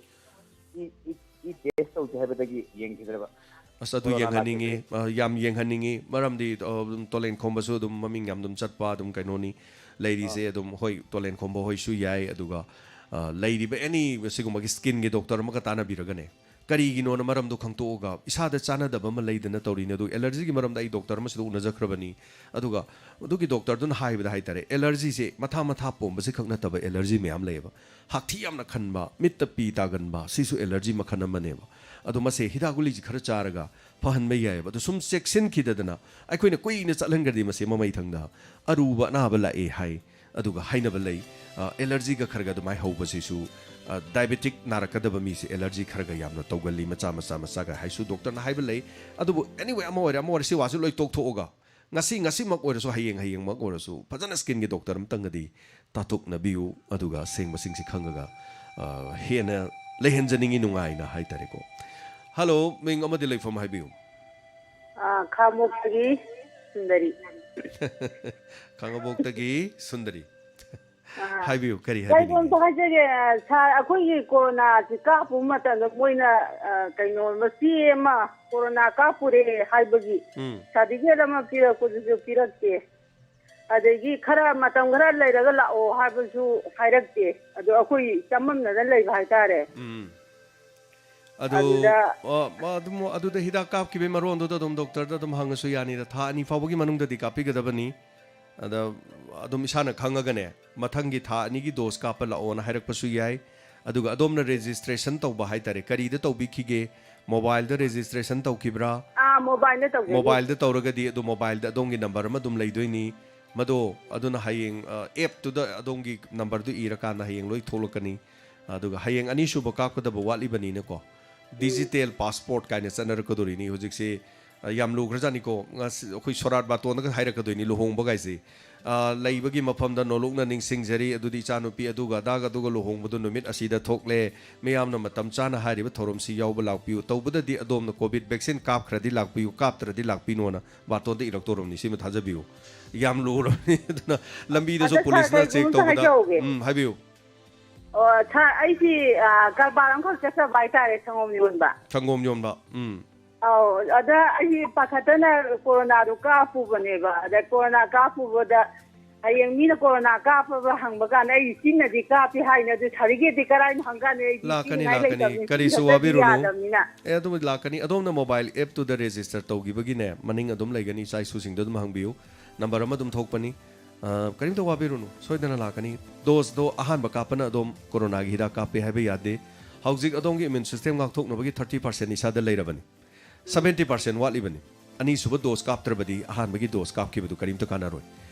ꯏ, ꯏ, ꯏ ꯇꯦꯁ ꯇꯧꯁꯦ ꯍꯥꯏꯕꯗꯒꯤ ꯌꯦꯡꯈꯤꯗ꯭ꯔꯦꯕ꯫ ꯑꯁ, ꯑꯗꯨ ꯀꯣꯔꯣꯅꯥ ꯌꯦꯡꯍꯟꯅꯤꯡꯉꯤ꯫ ꯂꯥꯛꯄꯗꯒꯤ꯫ ꯑ, ꯌꯥꯝ ꯌꯦꯡꯍꯟꯅꯤꯡꯉꯤ꯫ ꯃꯔꯝꯗꯤ, ꯑ, ꯑꯗꯨꯝ ꯇꯣꯂꯦꯟ ꯈꯣꯝꯕꯁꯨ ꯑꯗꯨꯝ ꯃꯃꯤꯡ ꯌꯥꯝ ꯑꯗꯨꯝ ꯆꯠꯄ ꯑꯗꯨꯝ ꯀꯩꯅꯣꯅꯤ꯫ ꯂꯩꯔꯤꯁꯦ ꯑꯥ꯫ ꯑꯗꯨꯝ, ꯍꯣꯏ, ꯇꯣꯂꯦꯟ ꯈꯣꯝꯕ ꯍꯣꯏꯁꯨ ꯌꯥꯏ, ꯑꯗꯨꯒ, ꯑ, ꯂꯩꯔꯤꯕ ꯑꯦꯅꯤ ꯁꯤꯒꯨꯝꯕꯒꯤ ꯁ꯭ꯀꯤꯟꯒꯤ ꯗꯣꯛꯇꯔ ꯑꯃꯒ ꯇꯥꯟꯅꯕꯤꯔꯒꯅꯦ, ꯀꯔꯤꯒꯤꯅꯣꯅ ꯃꯔꯝꯗꯣ ꯈꯪꯇꯣꯛꯑꯒ, ꯏꯁꯥꯗ ꯆꯥꯟꯅꯗꯕ ꯑꯃ ꯂꯩꯗꯅ ꯇꯧꯔꯤꯅꯦ꯫ ꯑꯗꯨ ꯑꯦꯂꯔꯖꯤꯒꯤ ꯃꯔꯝꯗ ꯑꯩ ꯗꯣꯛꯇꯔ ꯑꯃꯁꯤꯗ ꯎꯅꯖꯈ꯭ꯔꯕꯅꯤ꯫ ꯑꯗꯨꯒ ꯑꯗꯨꯒꯤ ꯗꯣꯛꯇꯔꯗꯨꯅ ꯍꯥꯏꯕꯗ ꯍꯥꯏꯇꯥꯔꯦ, ꯑꯦꯂꯔꯖꯤꯁꯦ ꯃꯊꯥ ꯃꯊꯥ ꯄꯣꯝꯕꯁꯦ ꯈꯛ ꯅꯠꯇꯕ ꯑꯦꯂꯔꯖꯤ ꯃꯌꯥꯝ ꯂꯩꯌꯦꯕ꯫ ꯍꯥꯛꯊꯤ ꯌꯥꯝꯅ ꯈꯟꯕ, ꯃꯤꯠꯇ ꯄꯤ ꯇꯥꯒꯟꯕ, ꯁꯤꯁꯨ ꯑꯦꯂꯔꯖꯤ ꯃꯈꯜ ꯑꯃꯅꯦꯕ꯫ ꯑꯗꯣ ꯃꯁꯦ ꯍꯤꯗꯥꯛ ꯒꯨꯂꯤꯁꯤ ꯈꯔ ꯆꯥꯔꯒ ꯐꯍꯟꯕ ꯌꯥꯏꯑꯕ꯫ ꯑꯗꯣ ꯁꯨꯝ ꯆꯦꯛꯁꯤꯟꯈꯤꯗꯗꯅ ꯑꯩꯈꯣꯏꯅ ꯀꯨꯏꯅ ꯆꯠꯍꯟꯈ꯭ꯔꯗꯤ ꯃꯁꯦ ꯃꯃꯩꯊꯪꯗ ꯑꯔꯨꯕ ꯑꯅꯥꯕ ꯂꯥꯛꯑꯦ ꯍꯥꯏ꯫ ꯑꯗꯨꯒ ꯍꯥꯏꯅꯕ ꯂꯩ, ꯑ, ꯑꯦꯂꯔꯖꯤꯒ ꯈꯔꯒ ꯑꯗꯨꯃꯥꯏꯅ ꯍꯧꯕꯁꯤꯁꯨ, ꯑ, ꯗꯥꯏꯕꯦꯇꯤꯛ ꯅꯥꯔꯛꯀꯗꯕ ꯃꯤꯁꯦ ꯑꯦꯂꯔꯖꯤ ꯈꯔꯒ ꯌꯥꯝꯅ ꯇꯧꯒꯜꯂꯤ, ꯃꯆꯥ ꯃꯆꯥ ꯃꯆꯥꯒ ꯍꯥꯏꯁꯨ ꯗꯣꯛꯇꯔꯅ ꯍꯥꯏꯕ ꯂꯩ꯫ ꯑꯗꯨꯕꯨ anyway, ꯑꯃ ꯑꯣꯏꯔꯦ ꯑꯃ ꯑꯣꯏꯔꯦ, ꯁꯤ ꯋꯥꯁꯤ ꯂꯣꯏ ꯇꯣꯛꯊꯣꯛꯑꯒ ꯉꯁꯤ ꯉꯁꯤꯃꯛ ꯑꯣꯏꯔꯁꯨ, ꯍꯌꯦꯡ ꯍꯌꯦꯡꯃꯛ ꯑꯣꯏꯔꯁꯨ ꯐꯖꯅ ꯁ꯭ꯀꯤꯟꯒꯤ ꯗꯣꯛꯇꯔ ꯑꯃꯇꯪꯒꯗꯤ ꯇꯥꯊꯣꯛꯅꯕꯤꯌꯨ꯫ ꯑꯗꯨꯒ ꯑꯁꯦꯡꯕꯁꯤꯡꯁꯤ ꯈꯪꯉꯒ, ꯑ, ꯍꯦꯟꯅ ꯂꯩꯍꯟꯖꯅꯤꯡꯉꯤ ꯅꯨꯡꯉꯥꯏꯅ ꯍꯥꯏꯇꯥꯔꯦꯀꯣ꯫ ꯍꯜꯂꯣ, ꯃꯤꯡ ꯑꯃꯗꯤ ꯂꯩꯐꯝ ꯍꯥꯏꯕꯤꯌꯨ꯫ ꯑꯥ, ꯈꯥꯉꯕꯣꯛꯇꯒꯤ ꯁꯨꯟꯗꯔꯤ꯫ ꯈꯥꯉꯕꯣꯛꯇꯒꯤ ꯁꯨꯟꯗꯔꯤ꯫ ꯑꯥ, ꯍꯥꯏꯕꯤꯌꯨ, ꯀꯔꯤ ꯍꯥꯏꯕꯤꯅꯤꯡꯉꯤ? ꯀꯩꯅꯣꯝꯇ ꯍꯥꯏꯖꯒꯦ, ꯁꯥꯔ, ꯑꯩꯈꯣꯏꯒꯤ ꯀꯣꯔꯣꯅꯥꯁꯤ ꯀꯥꯞꯄꯨꯕ ꯃꯇꯝꯗ ꯃꯣꯏꯅ, ꯑ, ꯀꯩꯅꯣ, ꯃꯆꯦ ꯑꯃ ꯀꯣꯔꯣꯅꯥ ꯀꯥꯞꯄꯨꯔꯦ ꯍꯥꯏꯕꯒꯤ ꯎꯝ꯫ ꯁꯥꯔꯇꯤꯐꯤꯀꯦꯠ ꯑꯃ ꯄꯤꯔꯛꯄꯗꯨꯁꯨ ꯄꯤꯔꯛꯇꯦ꯫ ꯑꯗꯒꯤ ꯈꯔ ꯃꯇꯝ ꯈꯔ ꯂꯩꯔꯒ ꯂꯥꯛꯑꯣ ꯍꯥꯏꯕꯁꯨ ꯍꯥꯏꯔꯛꯇꯦ꯫ ꯑꯗꯣ ꯑꯩꯈꯣꯏ ꯆꯃꯝꯅꯗꯅ ꯂꯩꯕ ꯍꯥꯏꯇꯥꯔꯦ꯫ ꯎꯝ꯫ ꯑꯗꯨ, ꯑꯗꯨꯗ ꯑ, ꯑꯗꯨꯝ, ꯑꯗꯨꯗ ꯍꯤꯗꯥꯛ ꯀꯥꯞꯈꯤꯕꯒꯤ ꯃꯔꯣꯟꯗꯨꯗ ꯑꯗꯨꯝ ꯗꯣꯛꯇꯔꯗ ꯑꯗꯨꯝ ꯍꯪꯉꯁꯨ ꯌꯥꯅꯤꯗ, ꯊꯥ ꯑꯅꯤ ꯐꯥꯎꯕꯒꯤ ꯃꯅꯨꯡꯗꯗꯤ ꯀꯥꯞꯄꯤꯒꯗꯕꯅꯤ꯫ ꯑꯗ ꯑꯗꯨꯝ ꯏꯁꯥꯅ ꯈꯪꯉꯒꯅꯦ, ꯃꯊꯪꯒꯤ ꯊꯥ ꯑꯅꯤꯒꯤ ꯗꯣꯁ ꯀꯥꯞꯄ ꯂꯥꯛꯑꯣꯅ ꯍꯥꯏꯔꯛꯄꯁꯨ ꯌꯥꯏ꯫ ꯑꯗꯨꯒ ꯑꯗꯣꯝꯅ ꯔꯦꯖꯤꯁꯇ꯭ꯔꯦꯁꯟ ꯇꯧꯕ ꯍꯥꯏꯇꯥꯔꯦ, ꯀꯔꯤꯗ ꯇꯧꯕꯤꯈꯤꯒꯦ? ꯃꯣꯕꯥꯏꯜꯗ ꯔꯦꯖꯤꯁꯇ꯭ꯔꯦꯁꯟ ꯇꯧꯈꯤꯕ꯭ꯔꯥ? ꯑꯥ, ꯃꯣꯕꯥꯏꯜꯗ ꯇꯧꯖꯒꯦ꯫ ꯃꯣꯕꯥꯏꯜꯗ ꯇꯧꯔꯒꯗꯤ ꯑꯗꯨ ꯃꯣꯕꯥꯏꯜꯗ ꯑꯗꯣꯝꯒꯤ ꯅꯝꯕꯔ ꯑꯃ ꯑꯗꯨꯝ ꯂꯩꯗꯣꯏꯅꯤ꯫ ꯃꯗꯣ ꯑꯗꯨꯅ ꯍꯌꯦꯡ, ꯑ, ꯑꯦꯞꯇꯨꯗ ꯑꯗꯣꯝꯒꯤ ꯅꯝꯕꯔꯗꯨ ꯏꯔꯀꯥꯟꯗ ꯍꯌꯦꯡ ꯂꯣꯏ ꯊꯣꯛꯂꯛꯀꯅꯤ꯫ ꯑꯗꯨꯒ ꯍꯌꯦꯡ ꯑꯅꯤꯁꯨꯕ ꯀꯥꯞꯀꯗꯕ ꯋꯥꯠꯂꯤꯕꯅꯤꯅꯀꯣ, ꯗꯤꯖꯤꯇꯦꯜ ꯄꯥꯁꯄꯣꯔꯠ ꯀꯥꯏꯅ ꯆꯠꯅꯔꯛꯀꯗꯣꯔꯤꯅꯤ ꯍꯧꯖꯤꯛꯁꯤ꯫ ꯑ, ꯌꯥꯝ ꯂꯨꯈ꯭ꯔꯖꯥꯠꯅꯤꯀꯣ꯫ ꯉꯁꯤ ꯑꯩꯈꯣꯏ ꯁꯣꯔꯥꯠ ꯕꯥꯇꯣꯟꯗꯒ ꯍꯥꯏꯔꯛꯀꯗꯣꯏꯅꯤ ꯂꯨꯍꯣꯡꯕꯒꯥꯏꯁꯦ꯫ ꯑ, ꯂꯩꯕꯒꯤ ꯃꯐꯝꯗ ꯅꯣꯂꯨꯛꯅ ꯅꯤꯡꯁꯤꯡꯖꯔꯤ, ꯑꯗꯨꯗꯤ ꯏꯆꯥꯅꯨꯄꯤ ꯑꯗꯨꯒ ꯑꯗꯥꯒ ꯑꯗꯨꯒ ꯂꯨꯍꯣꯡꯕꯗꯨ ꯅꯨꯃꯤꯠ ꯑꯁꯤꯗ ꯊꯣꯛꯂꯦ, ꯃꯤꯌꯥꯝꯅ ꯃꯇꯝ ꯆꯥꯅ ꯍꯥꯏꯔꯤꯕ ꯊꯧꯔꯝꯁꯤ ꯌꯥꯎꯕ ꯂꯥꯛꯄꯤꯌꯨ, ꯇꯧꯕꯗꯗꯤ ꯑꯗꯣꯝꯅ ꯀꯣꯚꯤꯗ ꯚꯦꯛꯁꯤꯟ ꯀꯥꯞꯈ꯭ꯔꯗꯤ ꯂꯥꯛꯄꯤꯌꯨ, ꯀꯥꯞꯇ꯭ꯔꯗꯤ ꯂꯥꯛꯄꯤꯅꯣꯅ ꯕꯥꯇꯣꯟꯗ ꯏꯔꯛꯇꯧꯔꯕꯅꯤ, ꯁꯤꯃ ꯊꯥꯖꯕꯤꯌꯨ꯫ ꯌꯥꯝ ꯂꯨꯔꯕꯅꯤ꯫ ꯑꯗꯨꯅ ꯂꯝꯕꯤꯗꯁꯨ ꯑꯗ ꯁꯥꯔ, ꯄꯨꯂꯤꯁꯅ ꯆꯦꯛ ꯀꯩꯒꯨꯝꯕ ꯇꯧꯕꯗ꯫ ꯍꯥꯏꯖꯍꯧꯒꯦ꯫ ꯎꯝ, ꯍꯥꯏꯕꯤꯌꯨ꯫ ꯑꯣ, ꯁꯥꯔ, ꯑꯩꯁꯤ, ꯑ, ꯀꯔꯕꯥꯔ ꯑꯃꯈꯛ ꯆꯠꯆꯕ ꯍꯥꯏꯇꯥꯔꯦ, ꯁꯪꯒꯣꯝ ꯌꯣꯟꯕ꯫ ꯁꯪꯒꯣꯝ ꯌꯣꯟꯕ꯫ ꯎꯝ꯫ ꯑꯧ, ꯑꯗ ꯑꯩ ꯄꯥꯈꯠꯇꯅ ꯀꯣꯔꯣꯅꯥꯗꯣ ꯀꯥꯞꯄꯨꯕꯅꯦꯕ꯫ ꯑꯗ ꯀꯣꯔꯣꯅꯥ ꯀꯥꯞꯄꯨꯕꯗ ꯍꯌꯦꯡ ꯃꯤꯅ ꯀꯣꯔꯣꯅꯥ ꯀꯥꯞꯄꯕ ꯍꯪꯕ ꯀꯥꯟꯗ ꯑꯩ ꯆꯤꯟꯅꯗꯤ ꯀꯥꯞꯄꯤ ꯍꯥꯏꯅ, ꯑꯗꯨ ꯁꯥꯔꯇꯤꯐꯤꯀꯦꯠꯇꯤ ꯀꯔꯥꯏꯅ ꯍꯪꯀꯥꯟꯗ ꯑꯩꯗꯤ ꯂꯥꯛꯀꯅꯤ, ꯄꯤꯅꯤꯡꯉꯥꯏ ꯂꯥꯛꯀꯅꯤ꯫ ꯂꯩꯇꯕꯅꯤ, ꯀꯔꯤꯁꯨ ꯄꯤꯗ꯭ꯔꯒꯗꯤ ꯋꯥꯕꯤꯔꯨꯅꯨ꯫ ꯌꯥꯗꯕꯅꯤꯅ꯫ ꯑꯦ, ꯑꯗꯨꯕꯨꯗꯤ ꯂꯥꯛꯀꯅꯤ꯫ ꯑꯗꯣꯝꯅ ꯃꯣꯕꯥꯏꯜ ꯑꯦꯞꯇꯨꯗ ꯔꯦꯖꯤꯁꯇꯔ ꯇꯧꯈꯤꯕꯒꯤꯅꯦ, ꯃꯅꯤꯡ ꯑꯗꯨꯝ ꯂꯩꯒꯅꯤ, ꯏꯆꯥ ꯏꯁꯨꯁꯤꯡꯗꯣ ꯑꯗꯨꯝ ꯍꯪꯕꯤꯌꯨ꯫ ꯅꯝꯕꯔ ꯑꯃ ꯑꯗꯨꯝ ꯊꯣꯛꯄꯅꯤ꯫ ꯑ, ꯀꯔꯤꯝꯇ ꯋꯥꯕꯤꯔꯨꯅꯨ, ꯁꯣꯏꯗꯅ ꯂꯥꯛꯀꯅꯤ꯫ ꯗꯣꯁꯇꯣ ꯑꯍꯥꯟꯕ ꯀꯥꯞꯄꯅ ꯑꯗꯣꯝ ꯀꯣꯔꯣꯅꯥꯒꯤ ꯍꯤꯗꯥꯛ ꯀꯥꯞꯄꯦ ꯍꯥꯏꯕ ꯌꯥꯗꯦ꯫ ꯍꯧꯖꯤꯛ ꯑꯗꯣꯝꯒꯤ ꯏꯃ꯭ꯌꯨꯟ ꯁꯤꯁꯇꯦꯝ ꯉꯥꯛꯊꯣꯛꯅꯕꯒꯤ ꯊꯥꯔꯇꯤ ꯄꯥꯔꯁꯦꯟ ꯏꯁꯥꯗ ꯂꯩꯔꯕꯅꯤ꯫ ꯁꯕꯦꯟꯇꯤ ꯄꯥꯔꯁꯦꯟ ꯋꯥꯠꯂꯤꯕꯅꯤ꯫ ꯑꯅꯤꯁꯨꯕ ꯗꯣꯁ ꯀꯥꯞꯇ꯭ꯔꯕꯗꯤ ꯑꯍꯥꯟꯕꯒꯤ ꯗꯣꯁ ꯀꯥꯞꯈꯤꯕꯗꯨ ꯀꯔꯤꯝꯇ ꯀꯥꯟꯅꯔꯣꯏ꯫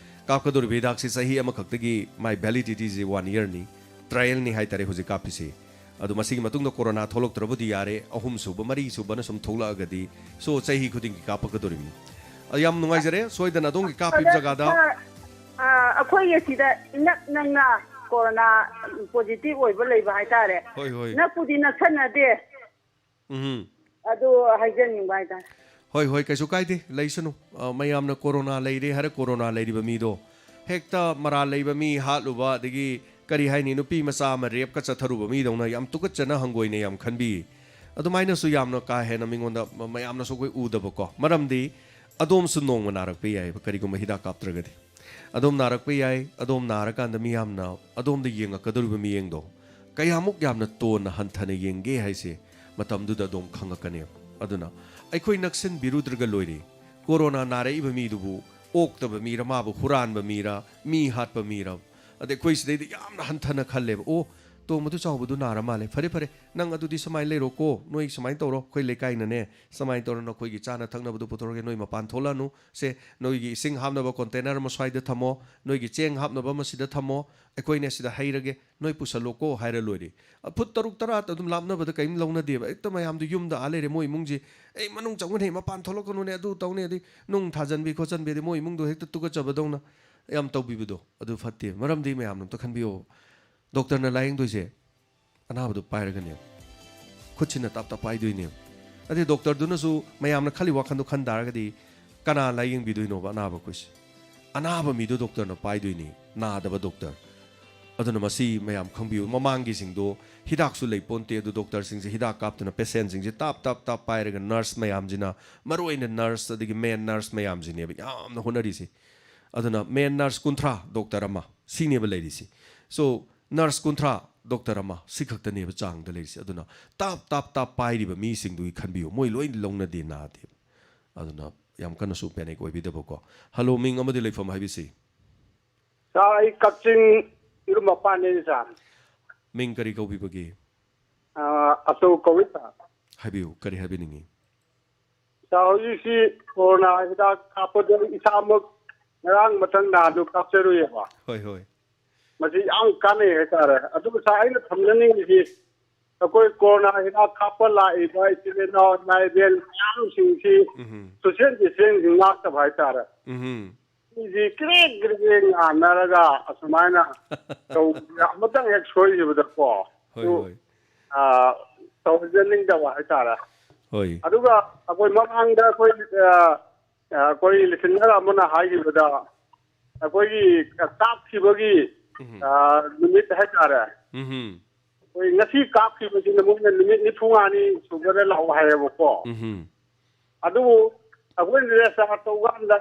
ꯀꯥꯞꯀꯗꯧꯔꯤꯕ ꯍꯤꯗꯥꯛꯁꯤ ꯆꯍꯤ ꯑꯃꯈꯛꯇꯒꯤ ꯃꯥꯏ ꯚꯦꯂꯤꯗꯤꯇꯤꯁꯤ ꯋꯥꯟ ꯏꯌꯔꯅꯤ, ꯇ꯭ꯔꯥꯏꯌꯦꯜꯅꯤ ꯍꯥꯏꯇꯥꯔꯦ ꯍꯧꯖꯤꯛ ꯀꯥꯞꯄꯤꯁꯤ꯫ ꯑꯗꯨ ꯃꯁꯤꯒꯤ ꯃꯇꯨꯡꯗ ꯀꯣꯔꯣꯅꯥ ꯊꯣꯛꯂꯛꯇ꯭ꯔꯕꯗꯤ ꯌꯥꯔꯦ, ꯑꯍꯨꯝꯁꯨꯕ, ꯃꯔꯤꯁꯨꯕꯅ ꯁꯨꯝ ꯊꯣꯛꯂꯛꯑꯒꯗꯤ, ꯁꯣ ꯆꯍꯤ ꯈꯨꯗꯤꯡꯒꯤ ꯀꯥꯞꯄꯛꯀꯗꯧꯔꯤꯕꯅꯤ꯫ ꯑ, ꯌꯥꯝ ꯅꯨꯡꯉꯥꯏꯖꯔꯦ, ꯁꯣꯏꯗꯅ ꯑꯗꯣꯝꯒꯤ ꯀꯥꯞꯄꯤꯕ ꯑꯗ, ꯖꯒꯥꯗ꯫ ꯁꯥꯔ, ꯑ, ꯑꯩꯈꯣꯏ ꯑꯁꯤꯗ ꯏꯅꯛ ꯅꯛꯅ ꯀꯣꯔꯣꯅꯥ ꯄꯣꯖꯤꯇꯤꯚ ꯑꯣꯏꯕ ꯂꯩꯕ ꯍꯥꯏꯇꯥꯔꯦ꯫ ꯍꯣꯏ, ꯍꯣꯏ꯫ ꯅꯛꯄꯨꯗꯤ ꯅꯛꯁꯟꯅꯗꯦ꯫ ꯎꯝ꯫ ꯑꯗꯨ ꯍꯥꯏꯖꯅꯤꯡꯕ ꯍꯥꯏꯇꯥꯔꯦ꯫ ꯍꯣꯏ ꯍꯣꯏ, ꯀꯩꯁꯨ ꯀꯥꯏꯗꯦ, ꯂꯩꯁꯅꯨ꯫ ꯑ, ꯃꯌꯥꯝꯅ ꯀꯣꯔꯣꯅꯥ ꯂꯩꯔꯦ ꯍꯥꯏꯔ ꯀꯣꯔꯣꯅꯥ ꯂꯩꯔꯤꯕ ꯃꯤꯗꯣ ꯍꯦꯛꯇ ꯃꯔꯥꯜ ꯂꯩꯕ ꯃꯤ ꯍꯥꯠꯂꯨꯕ, ꯑꯗꯒꯤ ꯀꯔꯤ ꯍꯥꯏꯅꯤ, ꯅꯨꯄꯤ ꯃꯆꯥ ꯑꯃ ꯔꯦꯞꯀ ꯆꯠꯊꯔꯨꯕ ꯃꯤꯗꯧꯅ ꯌꯥꯝ ꯇꯨꯀꯠꯆꯅ ꯍꯪꯒꯣꯏꯅ ꯌꯥꯝ ꯈꯟꯕꯤ꯫ ꯑꯗꯨꯃꯥꯏꯅꯁꯨ ꯌꯥꯝꯅ ꯀꯥ ꯍꯦꯟꯅ ꯃꯤꯉꯣꯟꯗ ꯃ-, ꯃꯌꯥꯝꯅꯁꯨ ꯑꯩꯈꯣꯏ ꯎꯗꯕꯀꯣ꯫ ꯃꯔꯝꯗꯤ ꯑꯗꯣꯝꯁꯨ ꯅꯣꯡꯃ ꯅꯥꯔꯛꯄ ꯌꯥꯏꯑꯕ, ꯀꯔꯤꯒꯨꯝꯕ ꯍꯤꯗꯥꯛ ꯀꯥꯞꯇ꯭ꯔꯒꯗꯤ꯫ ꯑꯗꯣꯝ ꯅꯥꯔꯛꯄ ꯌꯥꯏ, ꯑꯗꯣꯝ ꯅꯥꯔꯀꯥꯟꯗ ꯃꯤꯌꯥꯝꯅ ꯑꯗꯣꯝꯗ ꯌꯦꯡꯉꯛꯀꯗꯧꯔꯤꯕ ꯃꯤꯠꯌꯦꯡꯗꯣ ꯀꯌꯥꯃꯨꯛ ꯌꯥꯝꯅ ꯇꯣꯟꯅ ꯍꯟꯊꯅ ꯌꯦꯡꯒꯦ ꯍꯥꯏꯁꯦ ꯃꯇꯝꯗꯨꯗ ꯑꯗꯨꯝ ꯈꯪꯉꯛꯀꯅꯦꯕ꯫ ꯑꯗꯨꯅ ꯑꯩꯈꯣꯏ ꯅꯛꯁꯤꯟꯕꯤꯔꯨꯗ꯭ꯔꯒ ꯂꯣꯏꯔꯦ꯫ ꯀꯣꯔꯣꯅꯥ ꯅꯥꯔꯛꯏꯕ ꯃꯤꯗꯨꯕꯨ ꯑꯣꯛꯇꯕ ꯃꯤꯔ, ꯃꯥꯕꯨ ꯍꯨꯔꯥꯟꯕ ꯃꯤꯔ, ꯃꯤ ꯍꯥꯠꯄ ꯃꯤꯔ? ꯑꯗꯩ ꯑꯩꯈꯣꯏ ꯁꯤꯗꯩꯗ ꯌꯥꯝꯅ ꯍꯟꯊꯅ ꯈꯜꯂꯦꯕ꯫ "ꯑꯣ, ꯇꯣꯝꯕꯗꯨ ꯆꯥꯎꯕꯗꯨ ꯅꯥꯔ ꯃꯥꯜꯂꯦ꯫ ꯐꯔꯦ, ꯐꯔꯦ, ꯅꯪ ꯑꯗꯨꯗꯤ ꯁꯨꯃꯥꯏꯅ ꯂꯩꯔꯣꯀꯣ, ꯅꯣꯏ ꯁꯨꯃꯥꯏꯅ ꯇꯧꯔꯣ, ꯑꯩꯈꯣꯏ ꯂꯩꯀꯥꯏꯅꯅꯦ ꯁꯨꯃꯥꯏꯅ ꯇꯧꯔꯣ, ꯅꯈꯣꯏꯒꯤ ꯆꯥꯅ ꯊꯛꯅꯕꯗꯨ ꯄꯨꯊꯣꯔꯛꯑꯒꯦ, ꯅꯣꯏ ꯃꯄꯥꯟ ꯊꯣꯛꯂꯛꯑꯅꯨ, ꯁꯦ, ꯅꯣꯏꯒꯤ ꯏꯁꯤꯡ ꯍꯥꯞꯅꯕ ꯀꯣꯟꯇꯦꯅꯔ ꯑꯃ ꯁ꯭ꯋꯥꯏꯗ ꯊꯝꯃꯣ, ꯅꯣꯏꯒꯤ ꯆꯦꯡ ꯍꯥꯞꯅꯕ ꯑꯃ ꯁꯤꯗ ꯊꯝꯃꯣ, ꯑꯩꯈꯣꯏꯅ ꯁꯤꯗ ꯍꯩꯔꯒꯦ, ꯅꯣꯏ ꯄꯨꯁꯜꯂꯣꯀꯣ" ꯍꯥꯏꯔ ꯂꯣꯏꯔꯦ꯫ ꯑ, ꯐꯨꯠ ꯇꯔꯨꯛ ꯇꯔꯥ ꯑꯗꯨꯝ ꯂꯥꯞꯅꯕꯗ ꯀꯔꯤꯝ ꯂꯧꯅꯗꯦꯕ꯫ ꯍꯦꯛꯇ ꯃꯌꯥꯝꯗꯨ ꯌꯨꯝꯗ ꯑꯥ ꯂꯩꯔꯦ, ꯃꯣꯏ ꯏꯃꯨꯡꯁꯤ, "ꯑꯩ ꯃꯅꯨꯡ ꯆꯪꯒꯅꯤ, ꯃꯄꯥꯟ ꯊꯣꯛꯂꯛꯀꯅꯨꯅꯦ, ꯑꯗꯨ ꯇꯧꯅꯤ", ꯑꯗꯩ ꯅꯨꯡ ꯊꯥꯖꯟꯕꯤ ꯈꯣꯠꯆꯟꯕꯤ, ꯑꯗꯩ ꯃꯣꯏ ꯏꯃꯨꯡꯗꯣ ꯍꯦꯛꯇ ꯇꯨꯀꯠꯆꯕꯗꯧꯅ ꯌꯥꯝ ꯇꯧꯕꯤꯕꯗꯣ, ꯑꯗꯨ ꯐꯠꯇꯦ꯫ ꯃꯔꯝꯗꯤ ꯃꯌꯥꯝꯅ ꯑꯝꯇ ꯈꯟꯕꯤꯌꯣ, ꯗꯣꯛꯇꯔꯅ ꯂꯥꯌꯦꯡꯗꯣꯏꯁꯦ ꯑꯅꯥꯕꯗꯨ ꯄꯥꯏꯔꯒꯅꯦꯕ, ꯈꯨꯠꯁꯤꯅ ꯇꯞ ꯇꯞ ꯄꯥꯏꯗꯣꯏꯅꯦꯕ꯫ ꯑꯗꯩ ꯗꯣꯛꯇꯔꯗꯨꯅꯁꯨ ꯃꯌꯥꯝꯅ ꯈꯜꯂꯤ ꯋꯥꯈꯜꯗꯣ ꯈꯟ ꯇꯥꯔꯒꯗꯤ ꯀꯅꯥ ꯂꯥꯌꯦꯡꯕꯤꯗꯣꯏꯅꯣꯕ ꯑꯅꯥꯕ ꯑꯩꯈꯣꯏꯁꯦ? ꯑꯅꯥꯕ ꯃꯤꯗꯣ ꯗꯣꯛꯇꯔꯅ ꯄꯥꯏꯗꯣꯏꯅꯤ, ꯅꯥꯗꯕ ꯗꯣꯛꯇꯔ꯫ ꯑꯗꯨꯅ ꯃꯁꯤ ꯃꯌꯥꯝ ꯈꯪꯕꯤꯌꯨ꯫ ꯃꯃꯥꯡꯒꯤꯁꯤꯡꯗꯣ ꯍꯤꯗꯥꯛꯁꯨ ꯂꯩ ꯄꯣꯟꯇꯦ, ꯑꯗꯨ ꯗꯣꯛꯇꯔꯁꯤꯡꯁꯦ ꯍꯤꯗꯥꯛ ꯀꯥꯞꯇꯅ ꯄꯦꯁꯦꯟꯁꯤꯡꯁꯦ ꯇꯞ ꯇꯞ ꯇꯞ ꯄꯥꯏꯔꯒ ꯅꯔꯁ ꯃꯌꯥꯝꯁꯤꯅ, ꯃꯔꯨꯑꯣꯏꯅ ꯅꯔꯁ ꯑꯗꯒꯤ ꯃꯦꯟ ꯅꯔꯁ ꯃꯌꯥꯝꯁꯤꯅꯦꯕ ꯌꯥꯝꯅ ꯍꯣꯠꯅꯔꯤꯁꯦ꯫ ꯑꯗꯨꯅ ꯃꯦꯟ ꯅꯔꯁ ꯀꯨꯟꯊ꯭ꯔꯥ, ꯗꯣꯛꯇꯔ ꯑꯃ, ꯁꯤꯅꯦꯕ ꯂꯩꯔꯤꯁꯤ꯫ ꯁꯣ, ꯅꯔꯁ ꯀꯨꯟꯊ꯭ꯔꯥ, ꯗꯣꯛꯇꯔ ꯑꯃ, ꯁꯤ ꯈꯛꯇꯅꯦꯕ ꯆꯥꯡꯗ ꯂꯩꯔꯤꯁꯦ꯫ ꯑꯗꯨꯅ ꯇꯥꯞ ꯇꯥꯞ ꯇꯥꯞ ꯄꯥꯏꯔꯤꯕ ꯃꯤꯁꯤꯡꯗꯨꯒꯤ ꯈꯟꯕꯤꯌꯨ, ꯃꯣꯏ ꯂꯣꯏ ꯂꯧꯅꯗꯦ, ꯅꯥꯗꯦ꯫ ꯑꯗꯨꯅ ꯌꯥꯝ ꯀꯟꯅꯁꯨ ꯄꯦꯅꯤꯛ ꯑꯣꯏꯕꯤꯗꯕꯀꯣ꯫ ꯍꯜꯂꯣ, ꯃꯤꯡ ꯑꯃꯗꯤ ꯂꯩꯐꯝ ꯍꯥꯏꯕꯤꯁꯤ꯫ ꯁꯥꯔ, ꯑꯩ ꯀꯛꯆꯤꯡ ꯏꯔꯨꯝ ꯃꯄꯥꯟꯗꯩꯅꯤ ꯁꯥꯔ꯫ ꯃꯤꯡ ꯀꯔꯤ ꯀꯧꯕꯤꯕꯒꯦ? ꯑꯥ, ꯑꯆꯧ ꯀꯧꯏ ꯁꯥꯔ꯫ ꯍꯥꯏꯕꯤꯌꯨ, ꯀꯔꯤ ꯍꯥꯏꯕꯤꯅꯤꯡꯉꯤ? ꯁꯥꯔ, ꯍꯧꯖꯤꯛꯁꯤ ꯀꯣꯔꯣꯅꯥ ꯍꯤꯗꯥꯛ ꯀꯥꯞꯄꯗ ꯏꯁꯥꯃꯛ ꯉꯔꯥꯡ ꯃꯊꯪ ꯅꯍꯥꯟꯗꯨ ꯀꯥꯞꯆꯔꯨꯏꯌꯦꯕ꯫ ꯍꯣꯏ, ꯍꯣꯏ꯫ ꯃꯁꯤ ꯌꯥꯝ ꯀꯥꯟꯅꯩ ꯍꯥꯏꯇꯥꯔꯦ꯫ ꯑꯗꯨꯕꯨ ꯁꯥꯔ, ꯑꯩꯅ ꯊꯝꯖꯅꯤꯡꯉꯤꯁꯤ, ꯑꯩꯈꯣꯏ ꯀꯣꯔꯣꯅꯥ ꯍꯤꯗꯥꯛ ꯀꯥꯞꯄ ꯂꯥꯛꯏꯕ ꯏꯆꯤꯜ ꯏꯅꯥꯎ ꯏꯃꯥ ꯏꯕꯦꯟ ꯃꯌꯥꯝꯁꯤꯡꯁꯤ ꯎꯝꯍꯨꯝ꯫ ꯁꯣꯁꯤꯌꯦꯜ ꯗꯤꯁꯇꯦꯟꯁꯤꯡ ꯉꯥꯛꯇꯕ ꯍꯥꯏꯇꯥꯔꯦ꯫ ꯎꯝꯍꯨꯝ꯫ ꯃꯤꯁꯤ ꯀ꯭ꯔꯦꯛ ꯀ꯭ꯔꯦꯛ ꯀ꯭ꯔꯦꯛ ꯉꯥꯟꯅꯔꯒ ꯑꯁꯨꯃꯥꯏꯅ ꯇꯧꯕꯁꯦ ꯑꯃꯇꯪ ꯍꯦꯛ ꯁꯣꯏꯈꯤꯕꯗꯀꯣ, ꯍꯣꯏ, ꯑꯗꯨ, ꯍꯣꯏ꯫ ꯑꯥ, ꯇꯧꯖꯅꯤꯡꯗꯕ ꯍꯥꯏꯇꯥꯔꯦ꯫ ꯍꯣꯏ꯫ ꯑꯗꯨꯒ ꯑꯩꯈꯣꯏ ꯃꯃꯥꯡꯗ ꯑꯩꯈꯣꯏ ꯑ, ꯑ, ꯑꯩꯈꯣꯏ ꯂꯤꯁꯅꯔ ꯑꯃꯅ ꯍꯥꯏꯈꯤꯕꯗ ꯑꯩꯈꯣꯏꯒꯤ ꯀꯥꯞꯈꯤꯕꯒꯤ ꯎꯝ꯫ ꯑ, ꯅꯨꯃꯤꯠ ꯍꯥꯏꯇꯥꯔꯦ, ꯎꯝ꯫ ꯑꯩꯈꯣꯏ ꯉꯁꯤ ꯀꯥꯞꯈꯤꯕꯁꯤꯅ ꯃꯣꯏꯅ ꯅꯨꯃꯤꯠ ꯅꯤꯐꯨ ꯃꯉꯥꯅꯤ ꯁꯨꯕꯗ ꯂꯥꯛꯑꯣ ꯍꯥꯏꯌꯦꯕꯀꯣ꯫ ꯎꯝ꯫ ꯑꯗꯨꯕꯨ ꯑꯩꯈꯣꯏꯅ ꯔꯦꯖꯤꯁꯇꯥꯔ ꯇꯧꯀꯥꯟꯗ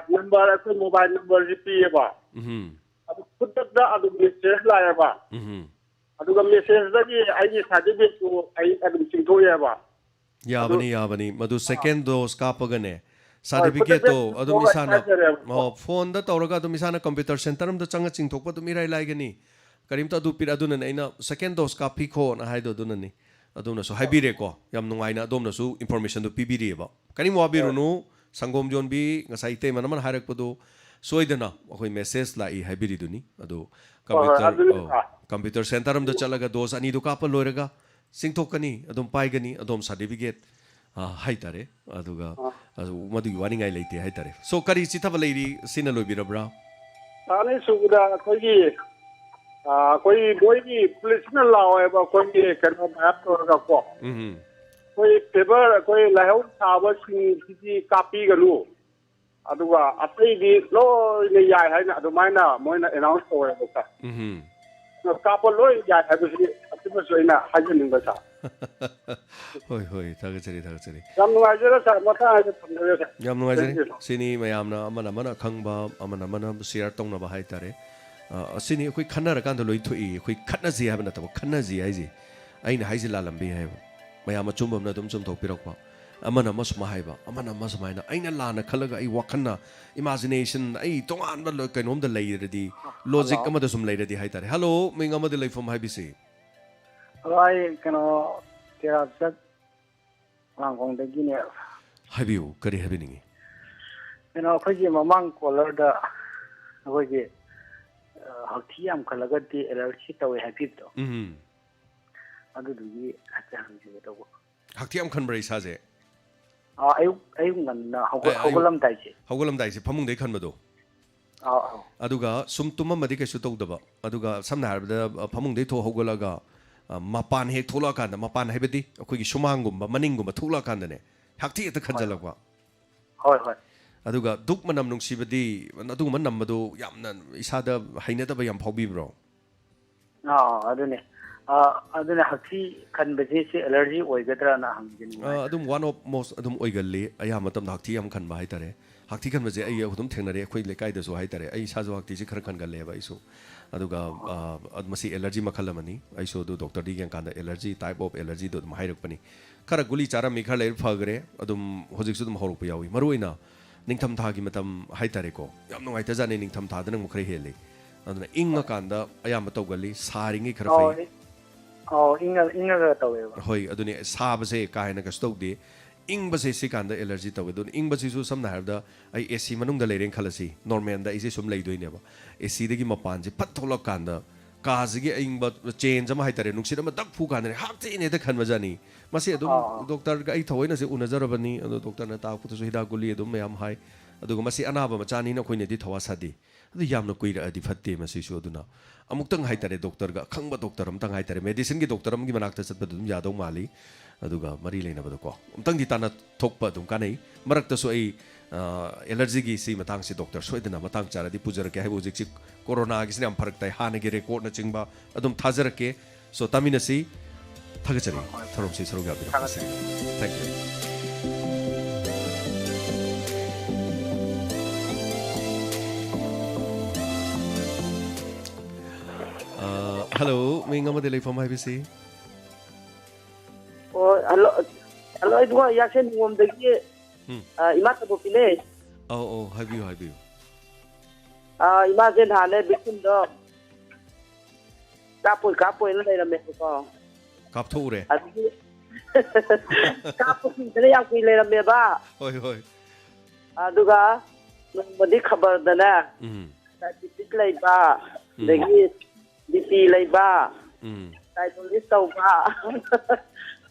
ꯅꯝꯕꯔ, ꯑꯩꯈꯣꯏ ꯃꯣꯕꯥꯏꯜ ꯅꯝꯕꯔꯁꯤ ꯄꯤꯌꯦꯕ꯫ ꯎꯝ꯫ ꯑꯗꯨ ꯈꯨꯗꯛꯇ ꯑꯗꯨꯝ ꯃꯦꯁꯦꯖ ꯂꯥꯛꯑꯦꯕ꯫ ꯎꯝ꯫ ꯑꯗꯨꯒ ꯃꯦꯁꯦꯖꯇꯒꯤ ꯑꯩꯒꯤ ꯁꯥꯔꯇꯤꯐꯤꯀꯦꯠꯇꯨ ꯑꯩ ꯑꯗꯨꯝ ꯆꯤꯡꯊꯣꯛꯑꯦꯕ꯫ ꯌꯥꯕꯅꯤ, ꯌꯥꯕꯅꯤ꯫ ꯃꯗꯨ ꯁꯦꯀꯦꯟ ꯗꯣꯁ ꯀꯥꯞꯄꯒꯅꯦ, ꯍꯣꯏ, ꯈꯨꯗꯛꯇ ꯁꯥꯔꯇꯤꯐꯤꯀꯦꯠꯇꯣ ꯑꯗꯨꯝ ꯆꯤꯡꯊꯣꯛꯑꯒ ꯏꯁꯥꯅ, ꯊꯥꯖꯔꯦꯕꯀꯣ꯫ ꯑꯣ, ꯐꯣꯟꯗ ꯇꯧꯔꯒ ꯑꯗꯨꯝ ꯏꯁꯥꯅ ꯀꯝꯄ꯭ꯌꯨꯇꯔ ꯁꯦꯟꯇꯔ ꯑꯃꯗ ꯆꯪꯉ ꯆꯤꯡꯊꯣꯛꯄ ꯑꯗꯨꯝ ꯏꯔꯥꯏ ꯂꯥꯏꯒꯅꯤ꯫ ꯀꯔꯤꯝꯇ ꯑꯗꯨ ꯄꯤꯔ-, ꯑꯗꯨꯅꯅꯦ ꯑꯩꯅ ꯁꯦꯀꯦꯟ ꯗꯣꯁ ꯀꯥꯞꯄꯤꯈꯣꯅ ꯍꯥꯏꯗꯣ, ꯑꯗꯨꯅꯅꯤ꯫ ꯑꯗꯣꯝꯅꯁꯨ ꯍꯥꯏꯕꯤꯔꯦꯀꯣ꯫ ꯌꯥꯝ ꯅꯨꯡꯉꯥꯏꯅ ꯑꯗꯣꯝꯅꯁꯨ ꯏꯟꯐꯣꯔꯃꯦꯁꯟꯗꯣ ꯄꯤꯕꯤꯔꯤꯑꯕ꯫ ꯀꯔꯤꯝ ꯋꯥꯕꯤꯔꯨꯅꯨ꯫ ꯁꯪꯒꯣꯝ ꯌꯣꯟꯕꯤ, ꯉꯁꯥꯏ ꯏꯇꯩꯃꯅ ꯑꯃꯅ ꯍꯥꯏꯔꯛꯄꯗꯣ, ꯁꯣꯏꯗꯅ ꯑꯩꯈꯣꯏ ꯃꯦꯁꯦꯖ ꯂꯥꯛꯏ ꯍꯥꯏꯕꯤꯔꯤꯗꯨꯅꯤ꯫ ꯑꯗꯨ ꯍꯣꯏ, ꯍꯣꯏ, ꯀꯝꯄ꯭ꯌꯨꯇꯔ, ꯑꯗꯨꯅꯤ, ꯑꯧ, ꯁꯥꯔ꯫ ꯀꯝꯄ꯭ꯌꯨꯇꯔ ꯁꯦꯟꯇꯔ ꯑꯃꯗ ꯆꯠꯂꯒ ꯗꯣꯁ ꯑꯅꯤꯗꯨ ꯀꯥꯞꯄ ꯂꯣꯏꯔꯒ ꯆꯤꯡꯊꯣꯛꯀꯅꯤ꯫ ꯑꯗꯨꯝ ꯄꯥꯏꯒꯅꯤ, ꯑꯗꯣꯝ ꯁꯥꯔꯇꯤꯐꯤꯀꯦꯠ, ꯑ, ꯍꯥꯏꯇꯥꯔꯦ꯫ ꯑꯗꯨꯒ, ꯑꯥ꯫ ꯑꯗꯨ ꯃꯗꯨꯒꯤ ꯋꯥꯅꯤꯡꯉꯥꯏ ꯂꯩꯇꯦ ꯍꯥꯏꯇꯥꯔꯦ꯫ ꯁꯣ, ꯀꯔꯤ ꯆꯤꯊꯕ ꯂꯩꯔꯤ? ꯁꯤꯅ ꯂꯣꯏꯕꯤꯔꯕ꯭ꯔꯥ? ꯑꯅꯤꯁꯨꯕꯗ ꯑꯩꯈꯣꯏꯒꯤ, ꯑ, ꯑꯩꯈꯣꯏ ꯃꯣꯏꯒꯤ ꯄꯨꯂꯤꯁꯅ ꯂꯥꯛꯑꯣꯏꯕ, ꯑꯩꯈꯣꯏꯒꯤ ꯀꯩꯅꯣ ꯃꯌꯥꯝ ꯇꯧꯔꯒꯀꯣ꯫ ꯎꯝ꯫ ꯑꯩꯈꯣꯏ ꯐꯦꯕꯔ, ꯑꯩꯈꯣꯏ ꯂꯥꯏꯍꯧ ꯁꯥꯕꯁꯤꯡꯁꯤꯗꯤ ꯀꯥꯞꯄꯤꯒꯅꯨ, ꯑꯗꯨꯒ ꯑꯇꯩꯗꯤ ꯂꯣꯏꯅ ꯌꯥꯏ ꯍꯥꯏꯅ ꯑꯗꯨꯃꯥꯏꯅ ꯃꯣꯏꯅ ꯑꯦꯅꯥꯎꯟꯁ ꯇꯧꯋꯦꯕ, ꯁꯥꯔ꯫ ꯎꯝ꯫ ꯀꯥꯞꯄ ꯂꯣꯏ ꯌꯥꯏ ꯍꯥꯏꯕꯁꯤ ꯑꯁꯤꯃꯁꯨ ꯑꯩꯅ ꯍꯥꯏꯖꯅꯤꯡꯕ, ꯁꯥꯔ꯫ ꯍꯣꯏ, ꯍꯣꯏ, ꯊꯥꯒꯠꯆꯔꯤ, ꯊꯥꯒꯠꯆꯔꯤ꯫ ꯌꯥꯝ ꯅꯨꯡꯉꯥꯏꯖꯔꯦ, ꯁꯥꯔ꯫ ꯃꯊꯪ ꯍꯥꯏꯗ ꯊꯝꯖꯔꯦ, ꯁꯥꯔ꯫ ꯌꯥꯝ ꯅꯨꯡꯉꯥꯏꯖꯔꯤ꯫ Thank you, ꯁꯥꯔ꯫ ꯁꯤꯅꯤ ꯃꯌꯥꯝꯅ ꯑꯃꯅ ꯑꯃꯅ ꯈꯪꯕ, ꯑꯃꯅ ꯑꯃꯅ ꯁꯤꯌꯔ ꯇꯧꯅꯕ ꯍꯥꯏꯇꯥꯔꯦ꯫ ꯑ, ꯑꯁꯤꯅꯤ ꯑꯩꯈꯣꯏ ꯈꯟꯅꯔꯀꯥꯟꯗ ꯂꯣꯏ ꯊꯣꯛꯏ꯫ ꯑꯩꯈꯣꯏ ꯈꯠꯅꯁꯤ ꯍꯥꯏꯕ ꯅꯠꯇꯕ, ꯈꯟꯅꯁꯤ ꯍꯥꯏꯁꯦ꯫ ꯑꯩꯅ ꯍꯥꯏꯁꯦ ꯂꯥꯜꯂꯝꯕ ꯌꯥꯏ ꯍꯥꯏꯕ꯫ ꯃꯌꯥꯝ ꯑꯆꯨꯝꯕ ꯑꯃꯅ ꯑꯗꯨꯝ ꯆꯨꯝꯊꯣꯛꯄꯤꯔꯛꯄ꯫ ꯑꯃꯅ ꯑꯃ ꯁꯨꯃꯥꯏꯅ ꯍꯥꯏꯕ, ꯑꯃꯅ ꯑꯃ ꯁꯨꯃꯥꯏꯅ꯫ ꯑꯩꯅ ꯂꯥꯟꯅ ꯈꯜꯂꯒ ꯑꯩ ꯋꯥꯈꯜꯅ, ꯏꯃꯥꯖꯤꯅꯦꯁꯟ, ꯑꯩ ꯇꯣꯉꯥꯟꯕ ꯂꯣ-, ꯀꯩꯅꯣꯝꯗ ꯂꯩꯔꯗꯤ, ꯂꯣꯖꯤꯛ ꯑꯃꯗ ꯁꯨꯝ ꯂꯩꯔꯗꯤ ꯍꯥꯏꯇꯥꯔꯦ꯫ ꯍꯜꯂꯣ, ꯃꯤꯡ ꯑꯃꯗꯤ ꯂꯩꯐꯝ ꯍꯥꯏꯕꯤꯁꯤ꯫ ꯍꯜꯂꯣ, ꯑꯩ ꯀꯩꯅꯣ, ꯇꯦꯔꯥ ꯆꯠ ꯂꯥꯡꯒꯣꯡꯗꯒꯤꯅꯦ꯫ ꯍꯥꯏꯕꯤꯌꯨ, ꯀꯔꯤ ꯍꯥꯏꯕꯤꯅꯤꯡꯉꯤ? ꯀꯩꯅꯣ, ꯑꯩꯈꯣꯏꯒꯤ ꯃꯃꯥꯡ ꯀꯣꯂꯔꯗ ꯑꯩꯈꯣꯏꯒꯤ, ꯑ, ꯍꯛꯊꯤ ꯌꯥꯝꯈꯠꯂꯒꯗꯤ ꯑꯦꯂꯔꯖꯤ ꯇꯧꯋꯦ ꯍꯥꯏꯕꯤꯕꯗꯣ, ꯎꯝ꯫ ꯑꯗꯨꯗꯨꯒꯤ ꯍꯥꯏꯐꯦꯠ ꯍꯪꯖꯒꯦ ꯇꯧꯕ꯫ ꯍꯛꯊꯤ ꯌꯥꯝ ꯈꯟꯕ꯭ꯔꯥ ꯏꯁꯥꯁꯦ? ꯑ, ꯑꯌꯨꯛ, ꯑꯌꯨꯛ ꯉꯟꯅ ꯍꯧꯒꯠ-, ꯑ, ꯑꯌꯨꯛ- ꯍꯧꯒꯠꯂꯝꯗꯥꯏꯁꯦ꯫ ꯍꯧꯒꯠꯂꯝꯗꯥꯏꯁꯦ ꯐꯃꯨꯡꯗꯩ ꯈꯟꯕꯗꯣ? ꯑꯥꯎ, ꯑꯥꯎ꯫ ꯑꯗꯨꯒ ꯁꯨꯝ ꯇꯨꯝꯃꯝꯃꯗꯤ ꯀꯩꯁꯨ ꯇꯧꯗꯕ? ꯑꯗꯨꯒ ꯁꯝꯅ ꯍꯥꯏꯔꯕꯗ, ꯑ, ꯐꯃꯨꯡꯗꯩ ꯊꯣꯛ ꯍꯧꯒꯠꯂꯒ, ꯑ, ꯃꯄꯥꯟ ꯍꯦꯛ ꯊꯣꯛꯂꯛꯑꯀꯥꯟꯗ, ꯃꯄꯥꯟ ꯍꯥꯏꯕꯗꯤ ꯑꯩꯈꯣꯏꯒꯤ ꯁꯨꯃꯥꯡꯒꯨꯝꯕ, ꯃꯅꯤꯡꯒꯨꯝꯕ ꯊꯣꯛꯂꯛꯑꯀꯥꯟꯗꯅꯦ, ꯍꯥꯛꯊꯤ ꯍꯦꯛꯇ ꯈꯟꯖꯜꯂꯛꯄ꯫ ꯍꯣꯏ, ꯍꯣꯏ꯫ ꯑꯗꯨꯒ ꯙꯨꯛ ꯃꯅꯝ ꯅꯨꯡꯁꯤꯕꯗꯤ, ꯑꯗꯨꯒꯨꯝꯕ ꯅꯝꯕꯗꯣ ꯌꯥꯝꯅ ꯏꯁꯥꯗ ꯍꯩꯅꯗꯕ ꯌꯥꯝ ꯐꯥꯎꯕꯤꯕ꯭ꯔꯣ? ꯑꯥ, ꯑꯗꯨꯅꯦ꯫ ꯑꯥ, ꯑꯗꯨꯅ ꯍꯛꯊꯤ ꯈꯟꯕꯁꯦ ꯁꯤ ꯑꯦꯂꯔꯖꯤ ꯑꯣꯏꯒꯗ꯭ꯔꯅ ꯍꯪꯒꯦꯅ꯫ ꯑ, ꯑꯗꯨꯝ one of most ꯑꯗꯨꯝ ꯑꯣꯏꯒꯜꯂꯤ꯫ ꯑꯌꯥꯝꯕ ꯃꯇꯝꯗ ꯍꯛꯊꯤ ꯌꯥꯝ ꯈꯟꯕ ꯍꯥꯏꯇꯥꯔꯦ꯫ ꯍꯛꯊꯤ ꯈꯟꯕꯁꯦ ꯑꯩ ꯑꯗꯨꯝ ꯊꯦꯡꯅꯔꯦ, ꯑꯩꯈꯣꯏ ꯂꯩꯀꯥꯏꯗꯁꯨ ꯍꯥꯏꯇꯥꯔꯦ꯫ ꯑꯩ ꯏꯁꯥꯁꯨ ꯍꯛꯊꯤꯁꯦ ꯈꯔ ꯈꯟꯒꯜꯂꯦꯕ ꯑꯩꯁꯨ꯫ ꯑꯗꯨꯒ, ꯑ, ꯑ, ꯃꯁꯤ ꯑꯦꯂꯔꯖꯤ ꯃꯈꯜ ꯑꯃꯅꯤ꯫ ꯑꯩꯁꯨ ꯑꯗꯨ ꯗꯣꯛꯇꯔꯗ ꯌꯦꯡꯀꯥꯟꯗ ꯑꯦꯂꯔꯖꯤ, type of allergyꯗꯣ ꯑꯗꯨꯝ ꯍꯥꯏꯔꯛꯄꯅꯤ꯫ ꯈꯔ ꯒꯨꯂꯤ ꯆꯥꯔꯝꯃꯤ, ꯈꯔ ꯂꯩꯔ ꯐꯈ꯭ꯔꯦ꯫ ꯑꯗꯨꯝ ꯍꯧꯖꯤꯛꯁꯨ ꯑꯗꯨꯝ ꯍꯧꯔꯛꯄ ꯌꯥꯎꯏ꯫ ꯃꯔꯨꯑꯣꯏꯅ ꯅꯤꯡꯊꯝꯊꯥꯒꯤ ꯃꯇꯝ ꯍꯥꯏꯇꯥꯔꯦꯀꯣ, ꯌꯥꯝ ꯅꯨꯡꯉꯥꯏꯇꯖꯥꯠꯅꯤ ꯅꯤꯡꯊꯝꯊꯥꯗꯅ ꯑꯃꯨꯛ ꯈꯔ ꯍꯦꯜꯂꯤ꯫ ꯑꯗꯨꯅ ꯏꯪꯉꯀꯥꯟꯗ ꯑꯌꯥꯝꯕ ꯇꯧꯒꯜꯂꯤ, ꯁꯥꯔꯤꯉꯩ ꯈꯔ ꯑꯧ, ꯐꯩ꯫ ꯏ- ꯑꯧ, ꯏꯪꯉ- ꯏꯪꯉꯒ ꯇꯧꯋꯦꯕ꯫ ꯍꯣꯏ, ꯑꯗꯨꯅꯦ, ꯁꯥꯕꯁꯦ ꯀꯥ ꯍꯦꯟꯅ ꯀꯩꯁꯨ ꯇꯧꯗꯦ꯫ ꯏꯪꯕꯁꯦ ꯁꯤ ꯀꯥꯟꯗ ꯑꯦꯂꯔꯖꯤ ꯇꯧꯋꯦ꯫ ꯑꯗꯨꯅ ꯏꯪꯕꯁꯤꯁꯨ ꯁꯝꯅ ꯍꯥꯏꯔꯕꯗ ꯑꯩ ꯑꯦ ꯁꯤ ꯃꯅꯨꯡꯗ ꯂꯩꯔꯦꯅ ꯈꯜꯂꯁꯤ, ꯅꯣꯔꯃꯦꯜꯗ ꯑꯩꯁꯦ ꯁꯨꯝ ꯂꯩꯗꯣꯏꯅꯦꯕ꯫ ꯑꯦ ꯁꯤꯗꯒꯤ ꯃꯄꯥꯟꯁꯦ ꯐꯠ ꯊꯣꯛꯂꯛꯀꯥꯟꯗ ꯀꯥꯁꯤꯒꯤ ꯑꯏꯪꯕ ꯆꯦꯟꯖ ꯑꯃ ꯍꯥꯏꯇꯥꯔꯦ, ꯅꯨꯡꯁꯤꯠ ꯑꯃ ꯗꯛ ꯐꯨ ꯀꯥꯟꯗꯅꯦ ꯍꯥꯛꯊꯤꯅꯦꯗ ꯈꯟꯕꯖꯥꯠꯅꯤ꯫ ꯃꯁꯤ ꯑꯗꯨꯝ ꯑꯥ꯫ ꯗꯣꯛꯇꯔꯒ ꯑꯩ ꯊꯑꯣꯏꯅꯁꯦ ꯎꯅꯖꯔꯕꯅꯤ, ꯑꯗꯣ ꯗꯣꯛꯇꯔꯅ ꯇꯥꯛꯄꯗꯁꯨ ꯍꯤꯗꯥꯛ ꯒꯨꯂꯤ ꯑꯗꯨꯝ ꯃꯌꯥꯝ ꯍꯥꯏ꯫ ꯑꯗꯨꯒ ꯃꯁꯤ ꯑꯅꯥꯕ ꯃꯆꯥꯅꯤꯅ ꯑꯩꯈꯣꯏꯅꯗꯤ ꯊꯧꯋꯥ ꯁꯥꯗꯦ꯫ ꯑꯗꯨ ꯌꯥꯝꯅ ꯀꯨꯏꯔꯛꯑꯗꯤ ꯐꯠꯇꯦ ꯃꯁꯤꯁꯨ꯫ ꯑꯗꯨꯅ ꯑꯃꯨꯛꯇꯪ ꯍꯥꯏꯇꯥꯔꯦ, ꯗꯣꯛꯇꯔꯒ, ꯑꯈꯪꯕ ꯗꯣꯛꯇꯔ ꯑꯃꯇꯪ ꯍꯥꯏꯇꯥꯔꯦ, ꯃꯦꯗꯤꯁꯤꯟꯒꯤ ꯗꯣꯛꯇꯔ ꯑꯃꯒꯤ ꯃꯅꯥꯛꯇ ꯆꯠꯄꯗ ꯑꯗꯨꯝ ꯌꯥꯗꯧ ꯃꯥꯜꯂꯤ꯫ ꯑꯗꯨꯒ ꯃꯔꯤ ꯂꯩꯅꯕꯗꯀꯣ ꯑꯃꯨꯛꯇꯪꯗꯤ ꯇꯥꯟꯅ ꯊꯣꯛꯄ ꯑꯗꯨꯝ ꯀꯥꯟꯅꯩ꯫ ꯃꯔꯛꯇꯁꯨ ꯑꯩ, ꯑ, ꯑꯦꯂꯔꯖꯤꯒꯤ ꯁꯤ ꯃꯇꯥꯡꯁꯤ ꯗꯣꯛꯇꯔ ꯁꯣꯏꯗꯅ ꯃꯇꯥꯡ ꯆꯥꯔꯗꯤ ꯄꯨꯖꯔꯛꯀꯦ꯫ ꯍꯥꯏꯕ ꯍꯧꯖꯤꯛꯁꯤ ꯀꯣꯔꯣꯅꯥꯒꯤꯁꯤꯅ ꯌꯥꯝ ꯐꯔꯛ ꯇꯥꯏ, ꯍꯥꯟꯅꯒꯤ ꯔꯦꯀꯣꯔꯠꯅꯆꯤꯡꯕ ꯑꯗꯨꯝ ꯊꯥꯖꯔꯛꯀꯦ꯫ So, ꯇꯥꯃꯤꯟꯅꯁꯤ꯫ ꯊꯥꯒꯠꯆꯔꯤ꯫ ꯊꯧꯔꯝꯁꯤ ꯁꯔꯨꯛ ꯌꯥꯕꯤꯔꯛꯄꯁꯤ꯫ Thank you꯫ ꯑ, ꯍꯜꯂꯣ, ꯃꯤꯡ ꯑꯃꯗꯤ ꯂꯩꯐꯝ ꯍꯥꯏꯕꯤꯁꯤ꯫ ꯑꯣ, ꯍꯜꯂꯣ꯫ ꯍꯜꯂꯣ, ꯏꯕꯨꯡꯉꯣ, ꯌꯥꯁꯦꯟ ꯅꯤꯉꯣꯝꯗꯒꯤ, ꯎꯝ꯫ ꯑ, ꯏꯃꯥ ꯇꯕꯣꯄꯤꯅꯦ꯫ ꯑꯧ, ꯑꯧ, ꯍꯥꯏꯕꯤꯌꯨ, ꯍꯥꯏꯕꯤꯌꯨ꯫ ꯑ, ꯏꯃꯥꯁꯦ ꯅꯍꯥꯟꯅꯦ vaccine ꯗꯣ ꯀꯥꯞꯄꯣꯏ, ꯀꯥꯞꯄꯣꯏꯅ ꯂꯩꯔꯝꯃꯦꯕꯀꯣ꯫ ꯀꯥꯞꯊꯣꯛꯎꯔꯦ꯫ ꯑꯗꯨꯗꯤ ꯀꯥꯞꯄ ꯀꯨꯏꯗꯅ ꯌꯥꯝ ꯀꯨꯏ ꯂꯩꯔꯝꯃꯦꯕ꯫ ꯍꯣꯏ, ꯍꯣꯏ꯫ ꯑꯗꯨꯒ ꯅꯣꯡꯃꯗꯤ ꯈꯕꯔꯗꯅꯦ ꯎꯝ꯫ diabetes ꯂꯩꯕ, ꯎꯝ꯫ ꯑꯗꯒꯤ BP ꯂꯩꯕ, ꯎꯝ꯫ dialysis ꯇꯧꯕ,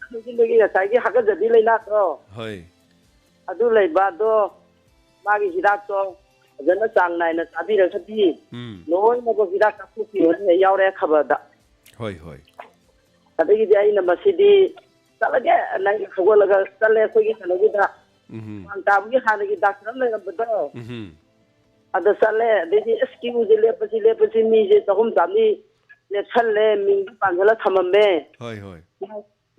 ꯑꯗꯨꯒꯤ ꯅꯣꯏꯒꯤ ꯉꯁꯥꯏꯒꯤ ꯍꯥꯒꯠꯆꯕꯤ ꯂꯩꯅꯥꯗꯣ, ꯍꯣꯏ꯫ ꯑꯗꯨ ꯂꯩꯕ ꯑꯗꯣ ꯃꯥꯒꯤ ꯍꯤꯗꯥꯛꯇꯣ ꯐꯖꯅ ꯆꯥꯡ ꯅꯥꯏꯅ ꯆꯥꯕꯤꯔꯒꯗꯤ ꯎꯝ꯫ ꯂꯣꯏꯅꯃꯛ ꯍꯤꯗꯥꯛ ꯀꯥꯞꯊꯣꯛꯄꯤꯌꯣꯅ ꯍꯦꯛ ꯌꯥꯎꯔꯦ ꯈꯕꯔꯗ꯫ ꯍꯣꯏ, ꯍꯣꯏ꯫ ꯑꯗꯒꯤꯗꯤ ꯑꯩꯅ ꯃꯁꯤꯗꯤ ꯆꯠꯂꯒꯦ, ꯅꯪ ꯍꯧꯒꯠꯂꯒ ꯆꯠꯂꯦ ꯑꯩꯈꯣꯏꯒꯤ ꯀꯩꯅꯣꯒꯤꯗ, ꯎꯝ꯫ ꯃꯥꯡ ꯇꯥꯕꯒꯤ ꯍꯥꯟꯅꯒꯤ ꯗꯥꯛꯇꯔ ꯑꯃ ꯂꯩꯔꯝꯕꯗꯣ, ꯎꯝ꯫ ꯑꯗ ꯆꯠꯂꯦ꯫ ꯑꯗꯩꯗꯤ ꯑꯁ ꯀ꯭ꯌꯨꯁꯦ ꯂꯦꯞꯄꯁꯤ ꯂꯦꯞꯄꯁꯤ, ꯃꯤꯁꯦ ꯆꯍꯨꯝ ꯆꯥꯝꯃꯔꯤ ꯂꯦꯞꯁꯜꯂꯦ, ꯃꯤꯡꯗꯣ ꯄꯥꯟꯁꯤꯜꯂ ꯊꯝꯃꯝꯃꯦ꯫ ꯍꯣꯏ, ꯍꯣꯏ꯫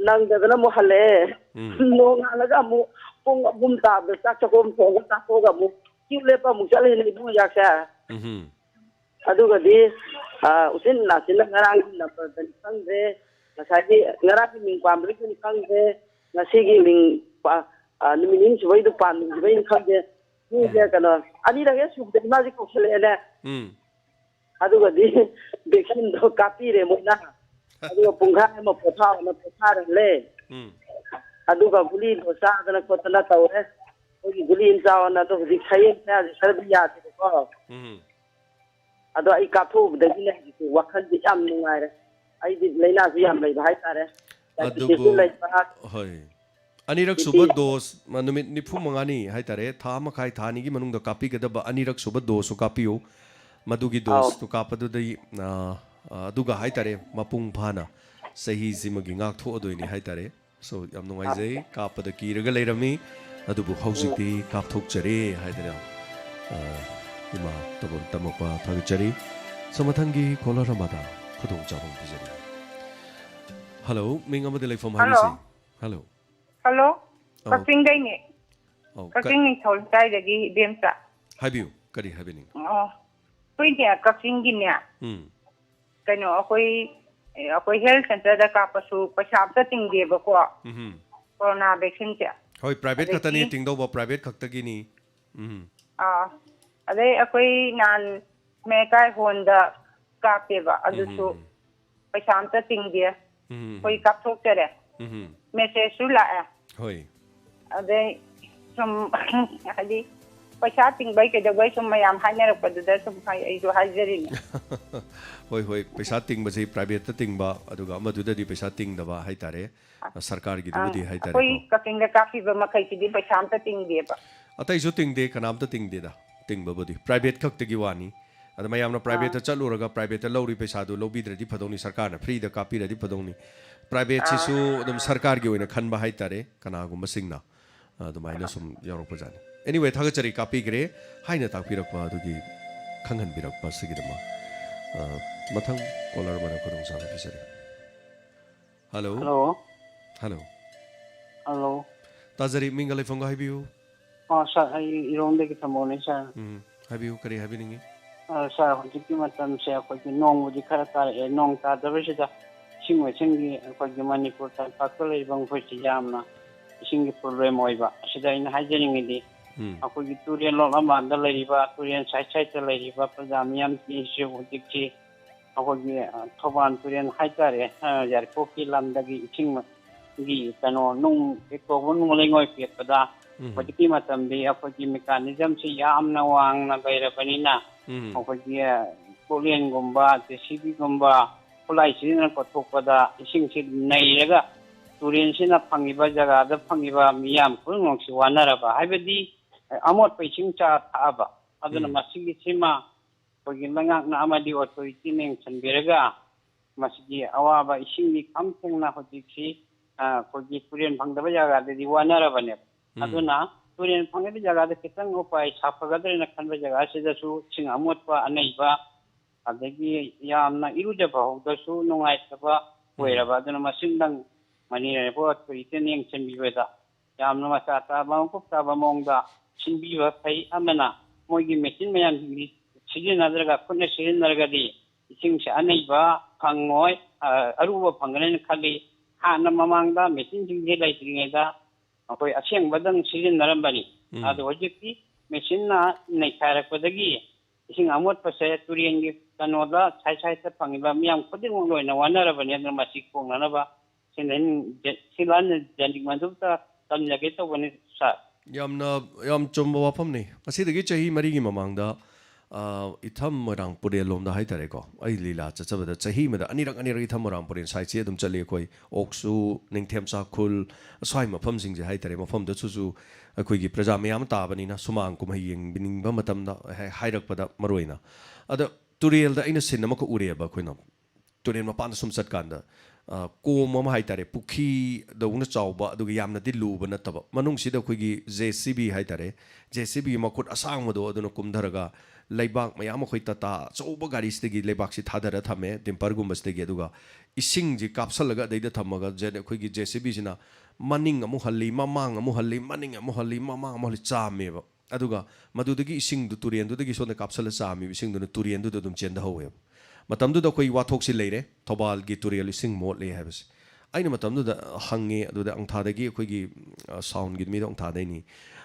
ꯅꯪꯗꯗꯅ ꯑꯃꯨꯛ ꯍꯜꯂꯛꯑꯦ꯫ ꯎꯝ꯫ ꯅꯣꯡꯉꯥꯜꯂꯒ ꯑꯃꯨꯛ ꯄꯨꯡ ꯑꯍꯨꯝ ꯇꯥꯕꯗ ꯆꯥꯛ ꯆꯥꯛꯈꯣꯝ ꯊꯣꯡꯉ ꯆꯥꯊꯣꯛꯑꯒ ꯑꯃꯨꯛ ꯀ꯭ꯌꯨ ꯂꯦꯞꯄ ꯑꯃꯨꯛ ꯆꯠꯂꯤꯅꯦ ꯏꯕꯨꯡꯉꯣ ꯏꯖꯥꯛꯁꯦ꯫ ꯎꯝ꯫ ꯑꯗꯨꯒꯗꯤ, ꯑ, ꯎꯆꯤꯟ ꯅꯥꯆꯤꯟꯅ ꯉꯔꯥꯡꯒꯤ ꯅꯝꯕꯔꯗꯅꯤ ꯈꯪꯗ꯭ꯔꯦ, ꯉꯁꯥꯏꯒꯤ ꯉꯔꯥꯡꯒꯤ ꯃꯤꯡ ꯄꯥꯟꯕꯗꯒꯤꯅꯤ ꯈꯪꯗ꯭ꯔꯦ, ꯉꯁꯤꯒꯤ ꯃꯤꯡ ꯄꯥ-, ꯑ, ꯅꯨꯃꯤꯠ ꯅꯤꯅꯤ ꯁꯨꯕꯩꯗꯨ ꯄꯥꯟꯕꯗꯒꯤꯅꯤ ꯈꯪꯗ꯭ꯔꯦ, ꯃꯤꯁꯦ ꯎꯝ꯫ ꯀꯩꯅꯣ, ꯑꯅꯤꯔꯛ ꯍꯦꯛ ꯁꯨꯕꯗꯗꯤ ꯃꯥꯁꯦ ꯀꯧꯁꯜꯂꯛꯑꯦꯅꯦ꯫ ꯎꯝ꯫ ꯑꯗꯨꯒꯗꯤ vaccine ꯗꯣ ꯀꯥꯞꯄꯤꯔꯦ ꯃꯣꯏꯅ꯫ ꯑꯗꯨꯒ ꯄꯨꯡꯈꯥꯏ ꯑꯃ ꯄꯣꯊꯥꯎꯅ ꯄꯣꯊꯥꯔꯍꯜꯂꯦ꯫ ꯎꯝ꯫ ꯑꯗꯨꯒ ꯒꯨꯂꯤꯗꯣ ꯆꯥꯗꯅ ꯈꯣꯠꯇꯅ ꯇꯧꯔꯦ꯫ ꯑꯩꯈꯣꯏꯒꯤ ꯒꯨꯂꯤ ꯑꯃ ꯆꯥꯎꯅ, ꯑꯗꯣ ꯍꯧꯖꯤꯛ ꯁꯌꯦꯡ ꯁꯌꯥꯁꯦ ꯈꯔꯗꯤ ꯌꯥꯗꯦꯕꯀꯣ꯫ ꯎꯝ꯫ ꯑꯗꯣ ꯑꯩ ꯀꯥꯞꯊꯣꯛꯎꯕꯗꯒꯤꯅꯦ ꯍꯧꯖꯤꯛꯇꯤ ꯋꯥꯈꯜꯁꯦ ꯌꯥꯝ ꯅꯨꯡꯉꯥꯏꯔꯦ꯫ ꯑꯩꯗꯤ ꯂꯥꯏꯅꯥꯁꯨ ꯌꯥꯝ ꯂꯩꯕ ꯍꯥꯏꯇꯥꯔꯦ꯫ ꯑꯗꯨꯕꯨ, diabetes ꯁꯨ ꯂꯩꯕ, ꯍꯣꯏ꯫ ꯑꯅꯤꯔꯛ ꯁꯨꯕ ꯕꯤ ꯄꯤ꯫ Dose, ꯃ-, ꯅꯨꯃꯤꯠ ꯅꯤꯐꯨ ꯃꯉꯥꯅꯤ ꯍꯥꯏꯇꯥꯔꯦ, ꯊꯥ ꯑꯃ ꯃꯈꯥꯏ, ꯊꯥ ꯑꯅꯤꯒꯤ ꯃꯅꯨꯡꯗ ꯀꯥꯞꯄꯤꯒꯗꯕ ꯑꯅꯤꯔꯛ ꯁꯨꯕ dose ꯁꯨ ꯀꯥꯞꯄꯤꯌꯨ꯫ ꯃꯗꯨꯒꯤ ꯑꯧ꯫ Dose ꯇꯨ ꯀꯥꯞꯄꯗꯨꯗꯩ, ꯑ, ꯑ, ꯑꯗꯨꯒ ꯍꯥꯏꯇꯥꯔꯦ, ꯃꯄꯨꯡ ꯐꯥꯅ ꯆꯍꯤꯁꯤꯃꯒꯤ ꯉꯥꯛꯊꯣꯛꯑꯗꯣꯏꯅꯤ ꯍꯥꯏꯇꯥꯔꯦ꯫ So, ꯌꯥꯝ ꯅꯨꯡꯉꯥꯏꯖꯩ꯫ ꯑꯧ꯫ ꯀꯥꯞꯄꯗ ꯀꯤꯔꯒ ꯂꯩꯔꯝꯃꯤ, ꯑꯗꯨꯕꯨ ꯎꯝ꯫ ꯍꯧꯖꯤꯛꯇꯤ ꯀꯥꯞꯊꯣꯛꯆꯔꯦ ꯍꯥꯏꯗꯅ, ꯑ, ꯏꯃꯥ ꯇꯃꯣ-, ꯇꯝꯃꯛꯄ ꯊꯥꯒꯠꯆꯔꯤ꯫ So, ꯃꯊꯪꯒꯤ caller ꯑꯃꯗ ꯈꯨꯗꯣꯡꯆꯥꯕ ꯑꯃ ꯄꯤꯖꯔꯤ꯫ Hello, ꯃꯤꯡ ꯑꯃꯗꯤ ꯂꯩꯐꯝ ꯍꯥꯏꯕꯤꯁꯤ꯫ Hello꯫ Hello꯫ Hello, ꯑꯧ꯫ ꯀꯛꯆꯤꯡꯗꯩꯅꯦ꯫ ꯑꯧ, ꯀ-, ꯀꯛꯆꯤꯡ ꯅꯤꯡꯊꯧ ꯂꯩꯀꯥꯏꯗꯒꯤ ꯏꯕꯦꯝꯆꯥ꯫ ꯍꯥꯏꯕꯤꯌꯨ, ꯀꯔꯤ ꯍꯥꯏꯕꯤꯅꯤꯡ? ꯑꯣ, ꯑꯩꯈꯣꯏꯅꯦ, ꯀꯛꯆꯤꯡꯒꯤꯅꯦ꯫ ꯎꯝ꯫ ꯀꯩꯅꯣ, ꯑꯩꯈꯣꯏ, ꯑꯩꯈꯣꯏ health centre ꯗ ꯀꯥꯞꯄꯁꯨ ꯄꯩꯁꯥ ꯑꯝꯇ ꯇꯤꯡꯗꯦꯕꯀꯣ꯫ ꯎꯝꯍꯨꯝ꯫ Corona vaccine ꯁꯦ꯫ ꯍꯣꯏ, private ꯑꯗꯒꯤ ꯈꯛꯇꯅꯤ ꯇꯤꯡꯗꯧꯕ, private ꯈꯛꯇꯒꯤꯅꯤ꯫ ꯎꯝ꯫ ꯑꯥ, ꯑꯗꯩ ꯑꯩꯈꯣꯏ ꯅꯍꯥꯟ ꯃꯌꯥꯏꯀꯥꯏ ꯍꯣꯟꯗ ꯀꯥꯞꯄꯦꯕ, ꯎꯝ, ꯑꯗꯨꯁꯨ ꯎꯝ, ꯎꯝ꯫ ꯄꯩꯁꯥ ꯑꯝꯇ ꯇꯤꯡꯗꯦ꯫ ꯎꯝ, ꯎꯝ, ꯑꯩꯈꯣꯏ ꯎꯝ꯫ ꯀꯥꯞꯊꯣꯛꯆꯔꯦ꯫ ꯎꯝ, ꯎꯝ꯫ Message ꯁꯨ ꯂꯥꯛꯑꯦ꯫ ꯍꯣꯏ꯫ ꯑꯗꯩ ꯁꯨꯝ, ꯍꯥꯏꯗꯤ, ꯄꯩꯁꯥ ꯇꯤꯡꯕꯩ ꯀꯩꯗꯧꯕꯩ ꯁꯨꯝ ꯃꯌꯥꯝ ꯍꯥꯏꯅꯔꯛꯄꯗꯨꯗ ꯁꯨꯝ ꯍꯥꯏ-, ꯑꯩꯁꯨ ꯍꯥꯏꯖꯔꯤꯅꯦ꯫ ꯍꯣꯏ, ꯍꯣꯏ, ꯄꯩꯁꯥ ꯇꯤꯡꯕꯁꯤ private ꯇ ꯇꯤꯡꯕ, ꯑꯗꯨꯒ ꯑꯃꯗꯨꯗꯗꯤ ꯄꯩꯁꯥ ꯇꯤꯡꯗꯕ ꯍꯥꯏꯇꯥꯔꯦ꯫ ꯑ, ꯁꯔꯀꯥꯔꯒꯤꯗꯨꯕꯨꯗꯤ ꯑꯥ, ꯍꯥꯏꯇꯥꯔꯦꯀꯣ꯫ ꯑꯩꯈꯣꯏ ꯀꯛꯆꯤꯡꯗ ꯀꯥꯞꯄꯤꯕ ꯃꯈꯩꯁꯤꯗꯤ ꯄꯩꯁꯥ ꯑꯝꯇ ꯇꯤꯡꯗꯦꯕ꯫ ꯑꯇꯩꯁꯨ ꯇꯤꯡꯗꯦ, ꯀꯅꯥꯝꯇ ꯇꯤꯡꯗꯦꯗ꯫ ꯇꯤꯡꯕꯕꯨꯗꯤ private ꯈꯛꯇꯒꯤ ꯋꯥꯅꯤ꯫ ꯑꯗ ꯃꯌꯥꯝꯅ private ꯇ ꯆꯠꯂꯨꯔꯒ private ꯇ ꯂꯧꯔꯤ ꯄꯩꯁꯥꯗꯨ ꯂꯧꯕꯤꯗ꯭ꯔꯗꯤ ꯐꯗꯧꯅꯤ, ꯁꯔꯀꯥꯔꯅ free ꯗ ꯀꯥꯞꯄꯤꯔꯗꯤ ꯐꯗꯧꯅꯤ꯫ Private ꯁꯤꯁꯨ ꯑꯗꯨꯝ ꯁꯔꯀꯥꯔꯒꯤ ꯑꯣꯏꯅ ꯈꯟꯕ ꯍꯥꯏꯇꯥꯔꯦ, ꯀꯅꯥꯒꯨꯝꯕꯁꯤꯡꯅ ꯑꯗꯨꯃꯥꯏꯅ ꯁꯨꯝ ꯌꯥꯎꯔꯛꯄꯖꯥꯠꯅꯤ꯫ Anyway, ꯊꯥꯒꯠꯆꯔꯤ ꯀꯥꯞꯄꯤꯈ꯭ꯔꯦ ꯍꯥꯏꯅ ꯇꯥꯛꯄꯤꯔꯛꯄ ꯑꯗꯨꯒꯤ ꯈꯪꯍꯟꯕꯤꯔꯛꯄ ꯑꯁꯤꯒꯤꯗꯃꯛ꯫ ꯑ, ꯃꯊꯪ caller ꯑꯃꯗ ꯈꯨꯗꯣꯡꯆꯥꯕ ꯄꯤꯖꯔꯤ꯫ Hello꯫ Hello꯫ Hello꯫ Hello꯫ ꯇꯥꯖꯔꯤ, ꯃꯤꯡꯒ ꯂꯩꯐꯝꯒ ꯍꯥꯏꯕꯤꯌꯨ꯫ ꯑ, sir, ꯑꯩ ꯏꯔꯣꯝꯗꯒꯤ ꯊꯝꯃꯣꯅꯦ, sir꯫ ꯎꯝ, ꯍꯥꯏꯕꯤꯌꯨ, ꯀꯔꯤ ꯍꯥꯏꯕꯤꯅꯤꯡꯉꯤ? ꯑ, sir, ꯍꯧꯖꯤꯛꯀꯤ ꯃꯇꯝꯁꯦ ꯑꯩꯈꯣꯏꯒꯤ ꯅꯣꯡꯕꯨꯗꯤ ꯈꯔ ꯇꯥꯔꯛꯑꯦ, ꯅꯣꯡ ꯇꯥꯗꯕꯁꯤꯗ ꯏꯁꯤꯡ ꯃꯥꯏꯁꯤꯡꯒꯤ ꯑꯩꯈꯣꯏꯒꯤ ꯃꯅꯤꯄꯨꯔ ꯇꯝꯄꯥꯛꯇ ꯂꯩꯔꯤꯕ ꯃꯈꯣꯏꯁꯤ ꯌꯥꯝꯅ ꯏꯁꯤꯡꯒꯤ problem ꯑꯣꯏꯕ꯫ ꯑꯁꯤꯗ ꯑꯩꯅ ꯍꯥꯏꯖꯅꯤꯡꯉꯤꯗꯤ, ꯎꯝ꯫ ꯑꯩꯈꯣꯏꯒꯤ ꯇꯨꯔꯦꯜ ꯂꯣꯛꯂꯝꯕꯥꯟꯗ ꯂꯩꯔꯤꯕ, ꯇꯨꯔꯦꯜ side side ꯇ ꯂꯩꯔꯤꯕ ꯄ꯭ꯔꯖꯥ ꯃꯤꯌꯥꯝꯁꯤꯡꯁꯤꯁꯨ ꯍꯧꯖꯤꯛꯁꯤ ꯑꯩꯈꯣꯏꯒꯤ, ꯑ, ꯊꯧꯕꯥꯜ ꯇꯨꯔꯦꯜ ꯍꯥꯏꯇꯥꯔꯦ, ꯑ, ꯌꯥꯏꯔꯤꯄꯣꯛꯀꯤ ꯂꯝꯗꯒꯤ ꯏꯁꯤꯡ ꯒꯤ ꯀꯩꯅꯣ, ꯅꯨꯡ ꯄꯦꯛꯊꯣꯛꯄ, ꯅꯨꯡ ꯂꯩꯉꯣꯏ ꯄꯦꯛꯄꯗ ꯎꯝ꯫ ꯍꯧꯖꯤꯛꯀꯤ ꯃꯇꯝꯗꯤ ꯑꯩꯈꯣꯏꯒꯤ mechanism ꯁꯤ ꯌꯥꯝꯅ ꯋꯥꯡꯅ ꯂꯩꯔꯕꯅꯤꯅ, ꯎꯝ꯫ ꯑꯩꯈꯣꯏꯒꯤ ꯀ꯭ꯔꯦꯟꯒꯨꯝꯕ, JCB ꯒꯨꯝꯕ, ꯈꯨꯠꯂꯥꯏ ꯁꯤꯖꯤꯟꯅ ꯀꯣꯠꯊꯣꯛꯄꯗ ꯏꯁꯤꯡꯁꯤ ꯅꯩꯔꯒ ꯇꯨꯔꯦꯟꯁꯤꯅ ꯐꯪꯉꯤꯕ ꯖꯒꯥꯗ ꯐꯪꯉꯤꯕ ꯃꯤꯌꯥꯝ ꯈꯨꯗꯤꯡꯃꯛꯁꯤ ꯋꯥꯅꯔꯕ, ꯍꯥꯏꯕꯗꯤ ꯑꯃꯣꯠꯄ ꯏꯁꯤꯡ ꯆꯥ ꯊꯛꯑꯕ꯫ ꯑꯗꯨꯅ ꯎꯝ꯫ ꯃꯁꯤꯒꯤꯁꯤꯃ ꯑꯩꯈꯣꯏꯒꯤ ꯂꯩꯉꯥꯛꯅ ꯑꯃꯗꯤ authority ꯅ ꯌꯦꯡꯁꯤꯟꯕꯤꯔꯒ ꯃꯁꯤꯒꯤ ꯑꯋꯥꯕ ꯏꯁꯤꯡꯒꯤ ꯈꯝ ꯊꯦꯡꯅ ꯍꯧꯖꯤꯛꯁꯤ, ꯑ, ꯑꯩꯈꯣꯏꯒꯤ ꯇꯨꯔꯦꯟ ꯐꯪꯗꯕ ꯖꯒꯥꯗꯗꯤ ꯋꯥꯅꯔꯕꯅꯦꯕ꯫ ꯎꯝ꯫ ꯑꯗꯨꯅ ꯇꯨꯔꯦꯟ ꯐꯪꯉꯤꯕ ꯖꯒꯥꯗ ꯈꯤꯇꯪ ꯎꯄꯥꯏ ꯁꯥꯐꯒꯗ꯭ꯔꯅ ꯈꯟꯕ ꯖꯒꯥꯁꯤꯗꯁꯨ ꯏꯁꯤꯡ ꯑꯃꯣꯠꯄ ꯑꯅꯩꯕ, ꯑꯗꯒꯤ ꯌꯥꯝꯅ ꯏꯔꯨꯖꯕ ꯐꯥꯎꯗꯁꯨ ꯅꯨꯡꯉꯥꯏꯇꯕ ꯎꯝ꯫ ꯑꯣꯏꯔꯕ꯫ ꯑꯗꯨꯅ ꯃꯁꯤꯃꯗꯪ ꯃꯅꯤ ꯂꯩꯔꯛꯄ authority ꯅ ꯌꯦꯡꯁꯤꯟꯕꯤꯕꯗ ꯌꯥꯝꯅ ꯃꯆꯥ ꯇꯥꯕ, ꯃꯀꯨꯞ ꯇꯥꯕ ꯃꯑꯣꯡꯗ ꯁꯤꯟꯕꯤꯕ ꯐꯩ꯫ ꯑꯃꯅ ꯃꯣꯏꯒꯤ machine ꯃꯌꯥꯝꯁꯤꯡꯁꯤ ꯁꯤꯖꯤꯟꯅꯗ꯭ꯔꯒ, ꯈꯨꯠꯅ ꯁꯤꯖꯤꯟꯅꯔꯒꯗꯤ ꯏꯁꯤꯡꯁꯦ ꯑꯅꯩꯕ ꯐꯪꯉꯣꯏ, ꯑ, ꯑꯔꯨꯕ ꯐꯪꯒꯅꯦꯅ ꯈꯜꯂꯤ꯫ ꯍꯥꯟꯅ ꯃꯃꯥꯡꯗ machine ꯁꯤꯡꯁꯦ ꯂꯩꯇ꯭ꯔꯤꯉꯩꯗ ꯑꯩꯈꯣꯏ ꯑꯁꯦꯡꯕꯗꯪ ꯁꯤꯖꯤꯟꯅꯔꯝꯕꯅꯤ꯫ ꯎꯝ꯫ ꯑꯗꯣ ꯍꯧꯖꯤꯛꯇꯤ machine ꯅ ꯅꯩꯈꯥꯏꯔꯛꯄꯗꯒꯤ ꯏꯁꯤꯡ ꯑꯃꯣꯠꯄꯁꯦ ꯇꯨꯔꯦꯟꯒꯤ ꯀꯩꯅꯣꯗ side side ꯇ ꯐꯪꯉꯤꯕ ꯃꯤꯌꯥꯝ ꯈꯨꯗꯤꯡꯃꯛ ꯂꯣꯏꯅ ꯋꯥꯅꯔꯕꯅꯤ꯫ ꯑꯗꯨꯅ ꯃꯁꯤ ꯀꯣꯛꯅꯅꯕ ꯁꯤꯅ ꯁꯤꯂꯥꯟ ꯖꯅꯤꯡ ꯃꯗꯨꯇ ꯇꯝꯖꯒꯦ ꯇꯧꯕꯅꯤ, sir꯫ ꯌꯥꯝꯅ, ꯌꯥꯝ ꯆꯨꯝꯕ ꯋꯥꯐꯝꯅꯤ꯫ ꯉꯁꯤꯗꯒꯤ ꯆꯍꯤ ꯃꯔꯤꯒꯤ ꯃꯃꯥꯡꯗ ꯑ, ꯏꯊꯝ ꯃꯣꯏꯔꯥꯡ ꯄꯨꯔꯦꯜ ꯂꯣꯝꯗ ꯍꯥꯏꯇꯥꯔꯦꯀꯣ, ꯑꯩ ꯂꯤꯂꯥ ꯆꯠꯆꯕꯗ ꯆꯍꯤ ꯑꯃꯗ ꯑꯅꯤꯔꯛ ꯑꯅꯤꯔꯛ ꯏꯊꯝ ꯃꯣꯏꯔꯥꯡ ꯄꯨꯔꯦꯜ ꯁꯥꯏꯠꯁꯦ ꯑꯗꯨꯝ ꯆꯠꯂꯤ ꯑꯩꯈꯣꯏ꯫ ꯑꯣꯛꯁꯨ, ꯅꯤꯡꯊꯦꯝꯆꯥ ꯈꯨꯜ, ꯑꯁ꯭ꯋꯥꯏ ꯃꯐꯝꯁꯤꯡꯁꯦ ꯍꯥꯏꯇꯥꯔꯦ, ꯃꯐꯝꯗꯁꯨ ꯑꯩꯈꯣꯏꯒꯤ ꯄ꯭ꯔꯖꯥ ꯃꯌꯥꯝ ꯇꯥꯕꯅꯤꯅ ꯁꯨꯃꯥꯡ ꯀꯨꯝꯍꯩ ꯌꯦꯡꯕꯤꯅꯤꯡꯕ ꯃꯇꯝꯗ ꯍꯥꯏ-, ꯍꯥꯏꯔꯛꯄꯗ ꯃꯔꯨꯑꯣꯏꯅ꯫ ꯑꯗ ꯇꯨꯔꯦꯜꯗ ꯑꯩꯅ ꯁꯤꯟ ꯑꯃꯈꯛ ꯎꯔꯛꯑꯦꯕ ꯑꯩꯈꯣꯏꯅ꯫ ꯇꯨꯔꯦꯜ ꯃꯄꯥꯟꯗ ꯁꯨꯝ ꯆꯠꯀꯥꯟꯗ, ꯑ, ꯀꯣꯝ ꯑꯃ ꯍꯥꯏꯇꯥꯔꯦ, ꯄꯨꯈ꯭ꯔꯤꯗꯧꯅ ꯆꯥꯎꯕ, ꯑꯗꯨꯒ ꯌꯥꯝꯅꯗꯤ ꯂꯨꯕ ꯅꯠꯇꯕ, ꯃꯅꯨꯡꯁꯤꯗ ꯑꯩꯈꯣꯏꯒꯤ JCB ꯍꯥꯏꯇꯥꯔꯦ, JCBꯒꯤ ꯃꯈꯨꯠ ꯑꯁꯥꯡꯕꯗꯣ ꯑꯗꯨꯅ ꯀꯨꯝꯊꯔꯒ ꯂꯩꯕꯥꯛ ꯃꯌꯥꯝ ꯑꯩꯈꯣꯏ ꯇꯥꯇꯥ ꯑꯆꯧꯕ ꯒꯥꯔꯤꯁꯤꯗꯒꯤ ꯂꯩꯕꯥꯛꯁꯤ ꯊꯥꯗꯔ ꯊꯝꯃꯦ, ꯗꯤꯝꯄꯔꯒꯨꯝꯕꯁꯤꯗꯒꯤ, ꯑꯗꯨꯒ ꯏꯁꯤꯡꯁꯤ ꯀꯥꯞꯁꯜꯂꯒ ꯑꯗꯩꯗ ꯊꯝꯃꯒ ꯖꯦ-, ꯑꯩꯈꯣꯏꯒꯤ JCBꯁꯤꯅ ꯃꯅꯤꯡ ꯑꯃꯨꯛ ꯍꯜꯂꯤ, ꯃꯃꯥꯡ ꯑꯃꯨꯛ ꯍꯜꯂꯤ, ꯃꯅꯤꯡ ꯑꯃꯨꯛ ꯍꯜꯂꯤ, ꯃꯃꯥꯡ ꯑꯃꯨꯛ ꯍꯜꯂꯤ, ꯆꯥꯝꯃꯦꯕ꯫ ꯑꯗꯨꯒ ꯃꯗꯨꯗꯒꯤ ꯏꯁꯤꯡꯗꯨ ꯇꯨꯔꯦꯟꯗꯨꯗꯒꯤ ꯁꯣꯝꯗ ꯀꯥꯞꯁꯜꯂ ꯆꯥꯝꯃꯤꯕ ꯏꯁꯤꯡꯗꯨꯅ ꯇꯨꯔꯦꯟꯗꯨꯗ ꯑꯗꯨꯝ ꯆꯦꯟꯊꯍꯧꯋꯦꯕ꯫ ꯃꯇꯝꯗꯨꯗ ꯑꯩꯈꯣꯏ ꯋꯥꯊꯣꯛꯁꯤ ꯂꯩꯔꯦ, ꯊꯧꯕꯥꯜꯒꯤ ꯇꯨꯔꯦꯜ ꯏꯁꯤꯡ ꯃꯣꯠꯂꯦ ꯍꯥꯏꯕꯁꯦ꯫ ꯑꯩꯅ ꯃꯇꯝꯗꯨꯗ ꯍꯪꯉꯦ, ꯑꯗꯨꯗ ꯑꯪꯊꯥꯗꯒꯤ ꯑꯩꯈꯣꯏꯒꯤ, ꯑ, soundꯒꯤ ꯃꯤꯗꯣ ꯑꯪꯊꯥꯗꯩꯅꯤ꯫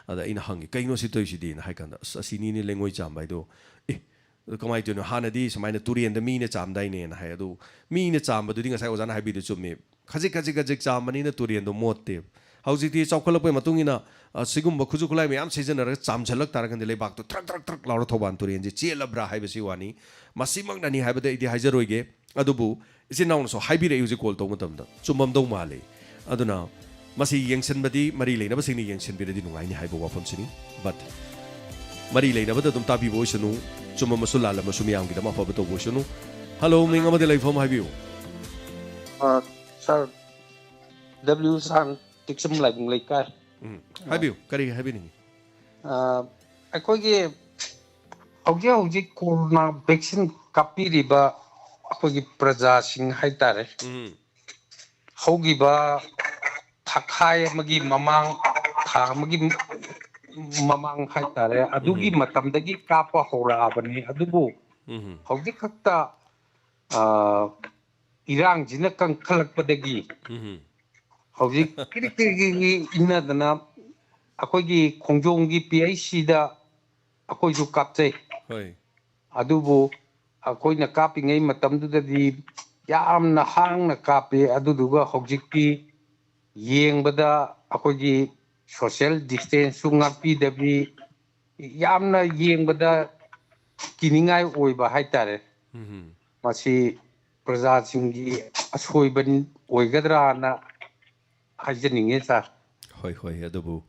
ꯑꯗ ꯑꯩꯅ ꯍꯪꯉꯦ, "ꯀꯩꯅꯣ ꯁꯤ ꯇꯧꯔꯤꯁꯤꯗꯤꯅ?" ꯍꯥꯏ ꯀꯥꯟꯗ, "ꯑꯁ, ꯑꯁꯤꯅꯤꯅꯦ ꯂꯩꯉꯣꯏ ꯆꯥꯝꯕ ꯍꯥꯏꯗꯣ"꯫ "ꯑꯦ, ꯑꯗꯨ ꯀꯃꯥꯏꯅ ꯇꯧꯔꯤꯅꯣ? ꯍꯥꯟꯅꯗꯤ ꯁꯨꯃꯥꯏꯅ ꯇꯨꯔꯦꯟꯗ ꯃꯤꯅ ꯆꯥꯝꯗꯥꯏꯅꯦꯅ" ꯍꯥꯏ꯫ ꯑꯗꯨ ꯃꯤꯅ ꯆꯥꯝꯕꯗꯨꯗꯤ ꯉꯁꯥꯏ ꯑꯣꯖꯥꯅ ꯍꯥꯏꯕꯤꯗꯨ ꯆꯨꯝꯃꯦ꯫ ꯈꯖꯤꯛ ꯈꯖꯤꯛ ꯈꯖꯤꯛ ꯆꯥꯝꯕꯅꯤꯅ ꯇꯨꯔꯦꯟꯗꯣ ꯃꯣꯠꯇꯦꯕ꯫ ꯍꯧꯖꯤꯛꯇꯤ ꯆꯥꯎꯈꯠꯂꯛꯄꯒꯤ ꯃꯇꯨꯡ ꯏꯟꯅ, ꯑ, ꯁꯤꯒꯨꯝꯕ ꯈꯨꯠꯁꯨ ꯈꯨꯠꯂꯥꯏ ꯃꯌꯥꯝ ꯁꯤꯖꯤꯟꯅꯔꯒ ꯆꯥꯝꯁꯤꯜꯂꯛ ꯇꯥꯔꯒꯗꯤ ꯂꯩꯕꯥꯛꯇꯣ ꯊ꯭ꯔꯛ ꯊ꯭ꯔꯛ ꯊ꯭ꯔꯛ ꯂꯥꯎꯔ ꯊꯧꯕꯥꯜ ꯇꯨꯔꯦꯟꯁꯦ ꯆꯦꯜꯂꯕ꯭ꯔꯥ ꯍꯥꯏꯕꯁꯤ ꯋꯥꯅꯤ꯫ ꯃꯁꯤꯃꯛꯅꯅꯤ ꯍꯥꯏꯕꯗꯤ ꯑꯩꯗꯤ ꯍꯥꯏꯖꯔꯣꯏꯒꯦ꯫ ꯑꯗꯨꯕꯨ ꯏꯆꯤꯟ ꯏꯅꯥꯎꯅꯁꯨ ꯍꯥꯏꯕꯤꯔꯛꯏ ꯍꯧꯖꯤꯛ call ꯇꯧꯕ ꯃꯇꯝꯗ꯫ ꯆꯨꯝꯃꯝꯗꯧ ꯃꯥꯜꯂꯤ꯫ ꯑꯗꯨꯅ ꯃꯁꯤ ꯌꯦꯡꯁꯤꯟꯕꯗꯤ ꯃꯔꯤ ꯂꯩꯅꯕꯁꯤꯡꯅ ꯌꯦꯡꯁꯤꯟꯕꯤꯔꯗꯤ ꯅꯨꯡꯉꯥꯏꯅꯤ ꯍꯥꯏꯕ ꯋꯥꯐꯝꯁꯤꯅꯤ꯫ But ꯃꯔꯤ ꯂꯩꯅꯕꯗ ꯑꯗꯨꯝ ꯇꯥꯕꯤꯕ ꯑꯣꯏꯁꯅꯨ꯫ ꯆꯨꯝꯃꯝꯃꯁꯨ ꯂꯥꯜꯂꯝꯃꯁꯨ ꯃꯌꯥꯝꯒꯤꯗꯃꯛ ꯑꯐꯕ ꯇꯧꯕ ꯑꯣꯏꯁꯅꯨ꯫ Hello, ꯃꯤꯡ ꯑꯃꯗꯤ ꯂꯩꯐꯝ ꯍꯥꯏꯕꯤꯌꯨ꯫ ꯑ, sir, W ꯁꯥꯟ, ꯇꯤꯛꯁꯨꯝ ꯂꯥꯏꯕꯨꯡ ꯂꯩꯀꯥꯏ꯫ ꯎꯝ꯫ ꯍꯥꯏꯕꯤꯌꯨ, ꯀꯔꯤ ꯍꯥꯏꯕꯤꯅꯤꯡꯉꯤ? ꯑ, ꯑꯩꯈꯣꯏꯒꯤ ꯍꯧꯖꯤꯛ ꯍꯧꯖꯤꯛ corona vaccine ꯀꯥꯞꯄꯤꯔꯤꯕ ꯑꯩꯈꯣꯏꯒꯤ ꯄ꯭ꯔꯖꯥꯁꯤꯡ ꯍꯥꯏꯇꯥꯔꯦ꯫ ꯎꯝ꯫ ꯍꯧꯈꯤꯕ ꯊꯥꯈꯥꯏ ꯑꯃꯒꯤ ꯃꯃꯥꯡ, ꯊꯥ ꯑꯃꯒꯤ ꯃꯃꯥꯡ ꯍꯥꯏꯇꯥꯔꯦ, ꯑꯗꯨꯒꯤ ꯎꯝ꯫ ꯃꯇꯝꯗꯒꯤ ꯀꯥꯞꯄ ꯍꯧꯔꯛꯑꯕꯅꯤ꯫ ꯑꯗꯨꯕꯨ ꯎꯝ꯫ ꯍꯧꯖꯤꯛ ꯈꯛꯇ, ꯑ, ꯏꯔꯥꯡꯁꯤꯅ ꯀꯟꯈꯠꯂꯛꯄꯗꯒꯤ ꯎꯝ꯫ ꯍꯧꯖꯤꯛ ꯀꯤꯔꯤꯛ ꯀꯤꯔꯤꯛ ꯀꯤꯔꯤꯛ ꯏꯟꯅꯗꯅ ꯑꯩꯈꯣꯏꯒꯤ ꯈꯣꯡꯖꯣꯝꯒꯤ PHCꯗ ꯑꯩꯈꯣꯏꯁꯨ ꯀꯥꯞꯆꯩ꯫ ꯍꯣꯏ꯫ ꯑꯗꯨꯕꯨ ꯑꯩꯈꯣꯏꯅ ꯀꯥꯞꯄꯤꯉꯩ ꯃꯇꯝꯗꯨꯗꯗꯤ ꯌꯥꯝꯅ ꯍꯥꯡꯅ ꯀꯥꯞꯄꯤ꯫ ꯑꯗꯨꯗꯨꯒ ꯍꯧꯖꯤꯛꯇꯤ ꯌꯦꯡꯕꯗ ꯑꯩꯈꯣꯏꯒꯤ social distanceꯁꯨ ꯉꯥꯛꯄꯤꯗꯕꯤ, ꯌꯥꯝꯅ ꯌꯦꯡꯕꯗ ꯀꯤꯅꯤꯡꯉꯥꯏ ꯑꯣꯏꯕ ꯍꯥꯏꯇꯥꯔꯦ꯫ ꯃꯁꯤ ꯄ꯭ꯔꯖꯥꯁꯤꯡꯒꯤ ꯑꯁꯣꯏꯕ ꯑꯣꯏꯒꯗ꯭ꯔꯥꯅ ꯍꯥꯏꯖꯅꯤꯡꯉꯦ, ꯁꯥꯔ꯫ ꯍꯣꯏ, ꯍꯣꯏ, ꯑꯗꯨꯕꯨ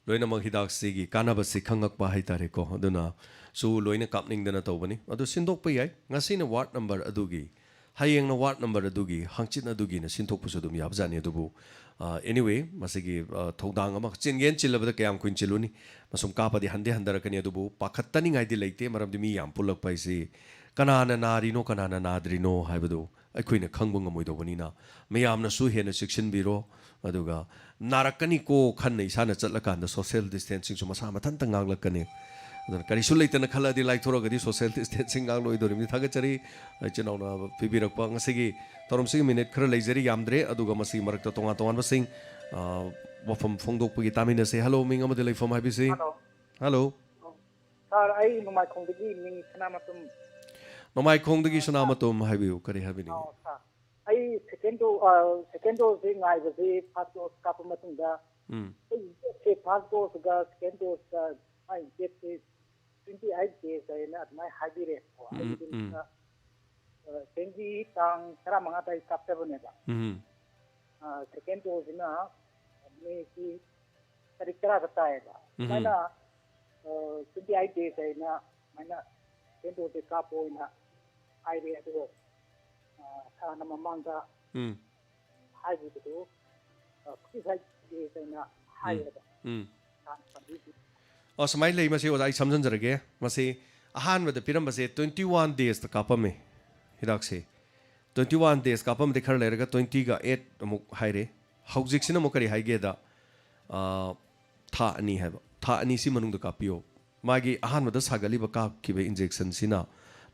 ꯂꯣꯏꯅꯃꯛ ꯍꯤꯗꯥꯛꯁꯤꯒꯤ ꯀꯥꯟꯅꯕꯁꯤ ꯈꯪꯉꯛꯄ ꯍꯥꯏꯇꯥꯔꯦꯀꯣ꯫ ꯑꯗꯨꯅ ꯁꯨ ꯂꯣꯏꯅ ꯀꯥꯞꯅꯤꯡꯗꯅ ꯇꯧꯕꯅꯤ꯫ ꯑꯗꯨ ꯁꯤꯟꯗꯣꯛꯄ ꯌꯥꯏ꯫ ꯉꯁꯤꯅ ꯋꯥꯔꯗ ꯅꯝꯕꯔ ꯑꯗꯨꯒꯤ, ꯍꯌꯦꯡꯅ ꯋꯥꯔꯗ ꯅꯝꯕꯔ ꯑꯗꯨꯒꯤ, ꯍꯥꯡꯆꯤꯠ ꯑꯗꯨꯒꯤꯅ ꯁꯤꯟꯊꯣꯛꯄꯁꯨ ꯑꯗꯨꯝ ꯌꯥꯕꯖꯥꯠꯅꯤ꯫ ꯑꯗꯨꯕꯨ, ꯑ, anyway, ꯃꯁꯤꯒꯤ, ꯑ, ꯊꯧꯗꯥꯡ ꯑꯃ ꯆꯤꯟꯒꯦꯅ ꯆꯤꯜꯂꯕꯗ ꯀꯌꯥꯝ ꯀꯨꯏꯅ ꯆꯤꯜꯂꯨꯅꯤ? ꯃꯁꯨꯝ ꯀꯥꯞꯄꯗꯤ ꯍꯟꯗꯤ ꯍꯟꯊꯔꯛꯀꯅꯤ꯫ ꯑꯗꯨꯕꯨ ꯄꯥꯈꯠꯇꯅꯤꯡꯉꯥꯏꯗꯤ ꯂꯩꯇꯦ, ꯃꯔꯝꯗꯤ ꯃꯤ ꯌꯥꯝ ꯄꯨꯜꯂꯛꯄ ꯍꯥꯏꯁꯤ ꯀꯅꯥꯅ ꯅꯥꯔꯤꯅꯣ, ꯀꯅꯥꯅ ꯅꯥꯗ꯭ꯔꯤꯅꯣ ꯍꯥꯏꯕꯗꯨ ꯑꯩꯈꯣꯏꯅ ꯈꯪꯕ ꯉꯝꯃꯣꯏꯗꯧꯕꯅꯤꯅ, ꯃꯌꯥꯝꯅꯁꯨ ꯍꯦꯟꯅ ꯆꯦꯛꯁꯤꯟꯕꯤꯔꯣ꯫ ꯑꯗꯨꯒ ꯅꯥꯔꯛꯀꯅꯤꯀꯣ ꯈꯟꯅ ꯏꯁꯥꯅ ꯆꯠꯂꯀꯥꯟꯗ social distancingꯁꯨ ꯃꯁꯥ ꯃꯊꯟꯇ ꯉꯥꯛꯂꯛꯀꯅꯤ꯫ ꯑꯗꯨꯅ ꯀꯔꯤꯁꯨ ꯂꯩꯇꯅ ꯈꯜꯂꯗꯤ ꯂꯥꯏꯊꯣꯔꯛꯑꯒꯗꯤ social distancing ꯉꯥꯛꯂꯣꯏꯗꯧꯔꯤꯕꯅꯤ꯫ ꯊꯥꯒꯠꯆꯔꯤ ꯏꯆꯤꯟ ꯏꯅꯥꯎꯅ ꯄꯤꯕꯤꯔꯛꯄ ꯉꯁꯤꯒꯤ ꯊꯧꯔꯝꯁꯤꯒꯤ꯫ ꯃꯤꯅꯤꯠ ꯈꯔ ꯂꯩꯖꯔꯤ, ꯌꯥꯝꯗ꯭ꯔꯦ, ꯑꯗꯨꯒ ꯃꯁꯤꯒꯤ ꯃꯔꯛꯇ ꯇꯣꯉꯥꯟ ꯇꯣꯉꯥꯟꯕꯁꯤꯡ, ꯑ, ꯋꯥꯐꯝ ꯐꯣꯡꯗꯣꯛꯄꯒꯤ ꯇꯥꯃꯤꯟꯅꯁꯦ꯫ ꯍꯜꯂꯣ, ꯃꯤꯡ ꯑꯃꯗꯤ ꯂꯩꯐꯝ ꯍꯥꯏꯕꯤꯁꯤ꯫ ꯍꯜꯂꯣ꯫ ꯍꯜꯂꯣ꯫ ꯁꯥꯔ, ꯑꯩ ꯅꯣꯡꯃꯥꯏꯈꯣꯡꯗꯒꯤ ꯃꯤꯡ ꯁꯅꯥꯃꯇꯨꯝ꯫ ꯅꯣꯡꯃꯥꯏꯈꯣꯡꯗꯒꯤ ꯁꯅꯥꯃꯇꯣꯝ ꯍꯥꯏꯕꯤꯌꯨ, ꯀꯔꯤ ꯍꯥꯏꯕꯤꯅꯤꯡꯉꯤ? ꯑꯣ, ꯁꯥꯔ꯫ ꯑꯩ second dose, ꯑ, second doseꯁꯤ ꯉꯥꯏꯕꯁꯤ first dose ꯀꯥꯞꯄ ꯃꯇꯨꯡꯗ ꯎꯝ꯫ ꯑꯩ ꯌꯦꯠꯁꯦ first doseꯒ second doseꯒ ꯃꯥꯏ ꯌꯦꯠꯁꯦ twenty eight days ꯍꯥꯏꯅ ꯑꯗꯨꯃꯥꯏꯅ ꯍꯥꯏꯕꯤꯔꯦꯕꯀꯣ꯫ ꯎꯝ, ꯑꯩꯒꯤꯗꯤ ꯎꯝ꯫ ꯑ, ꯆꯍꯤ ꯇꯥꯡ ꯇꯔꯥꯃꯉꯥꯗ ꯑꯩ ꯀꯥꯞꯆꯕꯅꯦꯕ꯫ ꯎꯝ꯫ ꯑ, second doseꯁꯤꯅ ꯃꯦꯒꯤ ꯇꯥꯔꯤꯛ ꯇꯔꯥꯗ ꯇꯥꯏꯌꯦꯕ꯫ ꯎꯝ꯫ ꯁꯨꯃꯥꯏꯅ, ꯑ, twenty eight days ꯍꯥꯏꯅ ꯁꯨꯃꯥꯏꯅ second doseꯁꯦ ꯀꯥꯞꯄꯣ ꯍꯥꯏꯅ ꯍꯥꯏꯔꯦ꯫ ꯑꯗꯨꯒ, ꯑ, ꯁꯥꯔꯅ ꯃꯃꯥꯡꯗ ꯎꯝ꯫ ꯍꯥꯏꯈꯤꯕꯗꯨ, ꯑ, forty five days ꯍꯥꯏꯅ ꯍꯥꯏꯌꯦꯕ꯫ ꯎꯝ꯫ ꯁꯥꯔꯅ ꯄꯟꯕꯤꯈꯤꯕ꯫ ꯑꯣ, ꯁꯨꯃꯥꯏꯅ ꯂꯩ꯫ ꯃꯁꯤ ꯑꯣꯖꯥ ꯑꯩ ꯁꯝꯖꯟꯖꯔꯒꯦ꯫ ꯃꯁꯤ ꯑꯍꯥꯟꯕꯗ ꯄꯤꯔꯝꯕꯁꯦ twenty one daysꯇ ꯀꯥꯞꯄꯝꯃꯦ ꯍꯤꯗꯥꯛꯁꯦ꯫ Twenty one days ꯀꯥꯞꯄꯝꯕꯗꯤ ꯈꯔ ꯂꯩꯔꯒ twentyꯒ eight ꯑꯃꯨꯛ ꯍꯥꯏꯔꯦ꯫ ꯍꯧꯖꯤꯛꯁꯤꯅ ꯑꯃꯨꯛ ꯀꯔꯤ ꯍꯥꯏꯒꯦꯗ, ꯑ, ꯊꯥ ꯑꯅꯤ ꯍꯥꯏꯕ, ꯊꯥ ꯑꯅꯤꯁꯤ ꯃꯅꯨꯡꯗ ꯀꯥꯞꯄꯤꯌꯣ꯫ ꯃꯥꯒꯤ ꯑꯍꯥꯟꯕꯗ ꯁꯥꯒꯠꯂꯤꯕ ꯀꯥꯞꯈꯤꯕ injectionꯁꯤꯅ,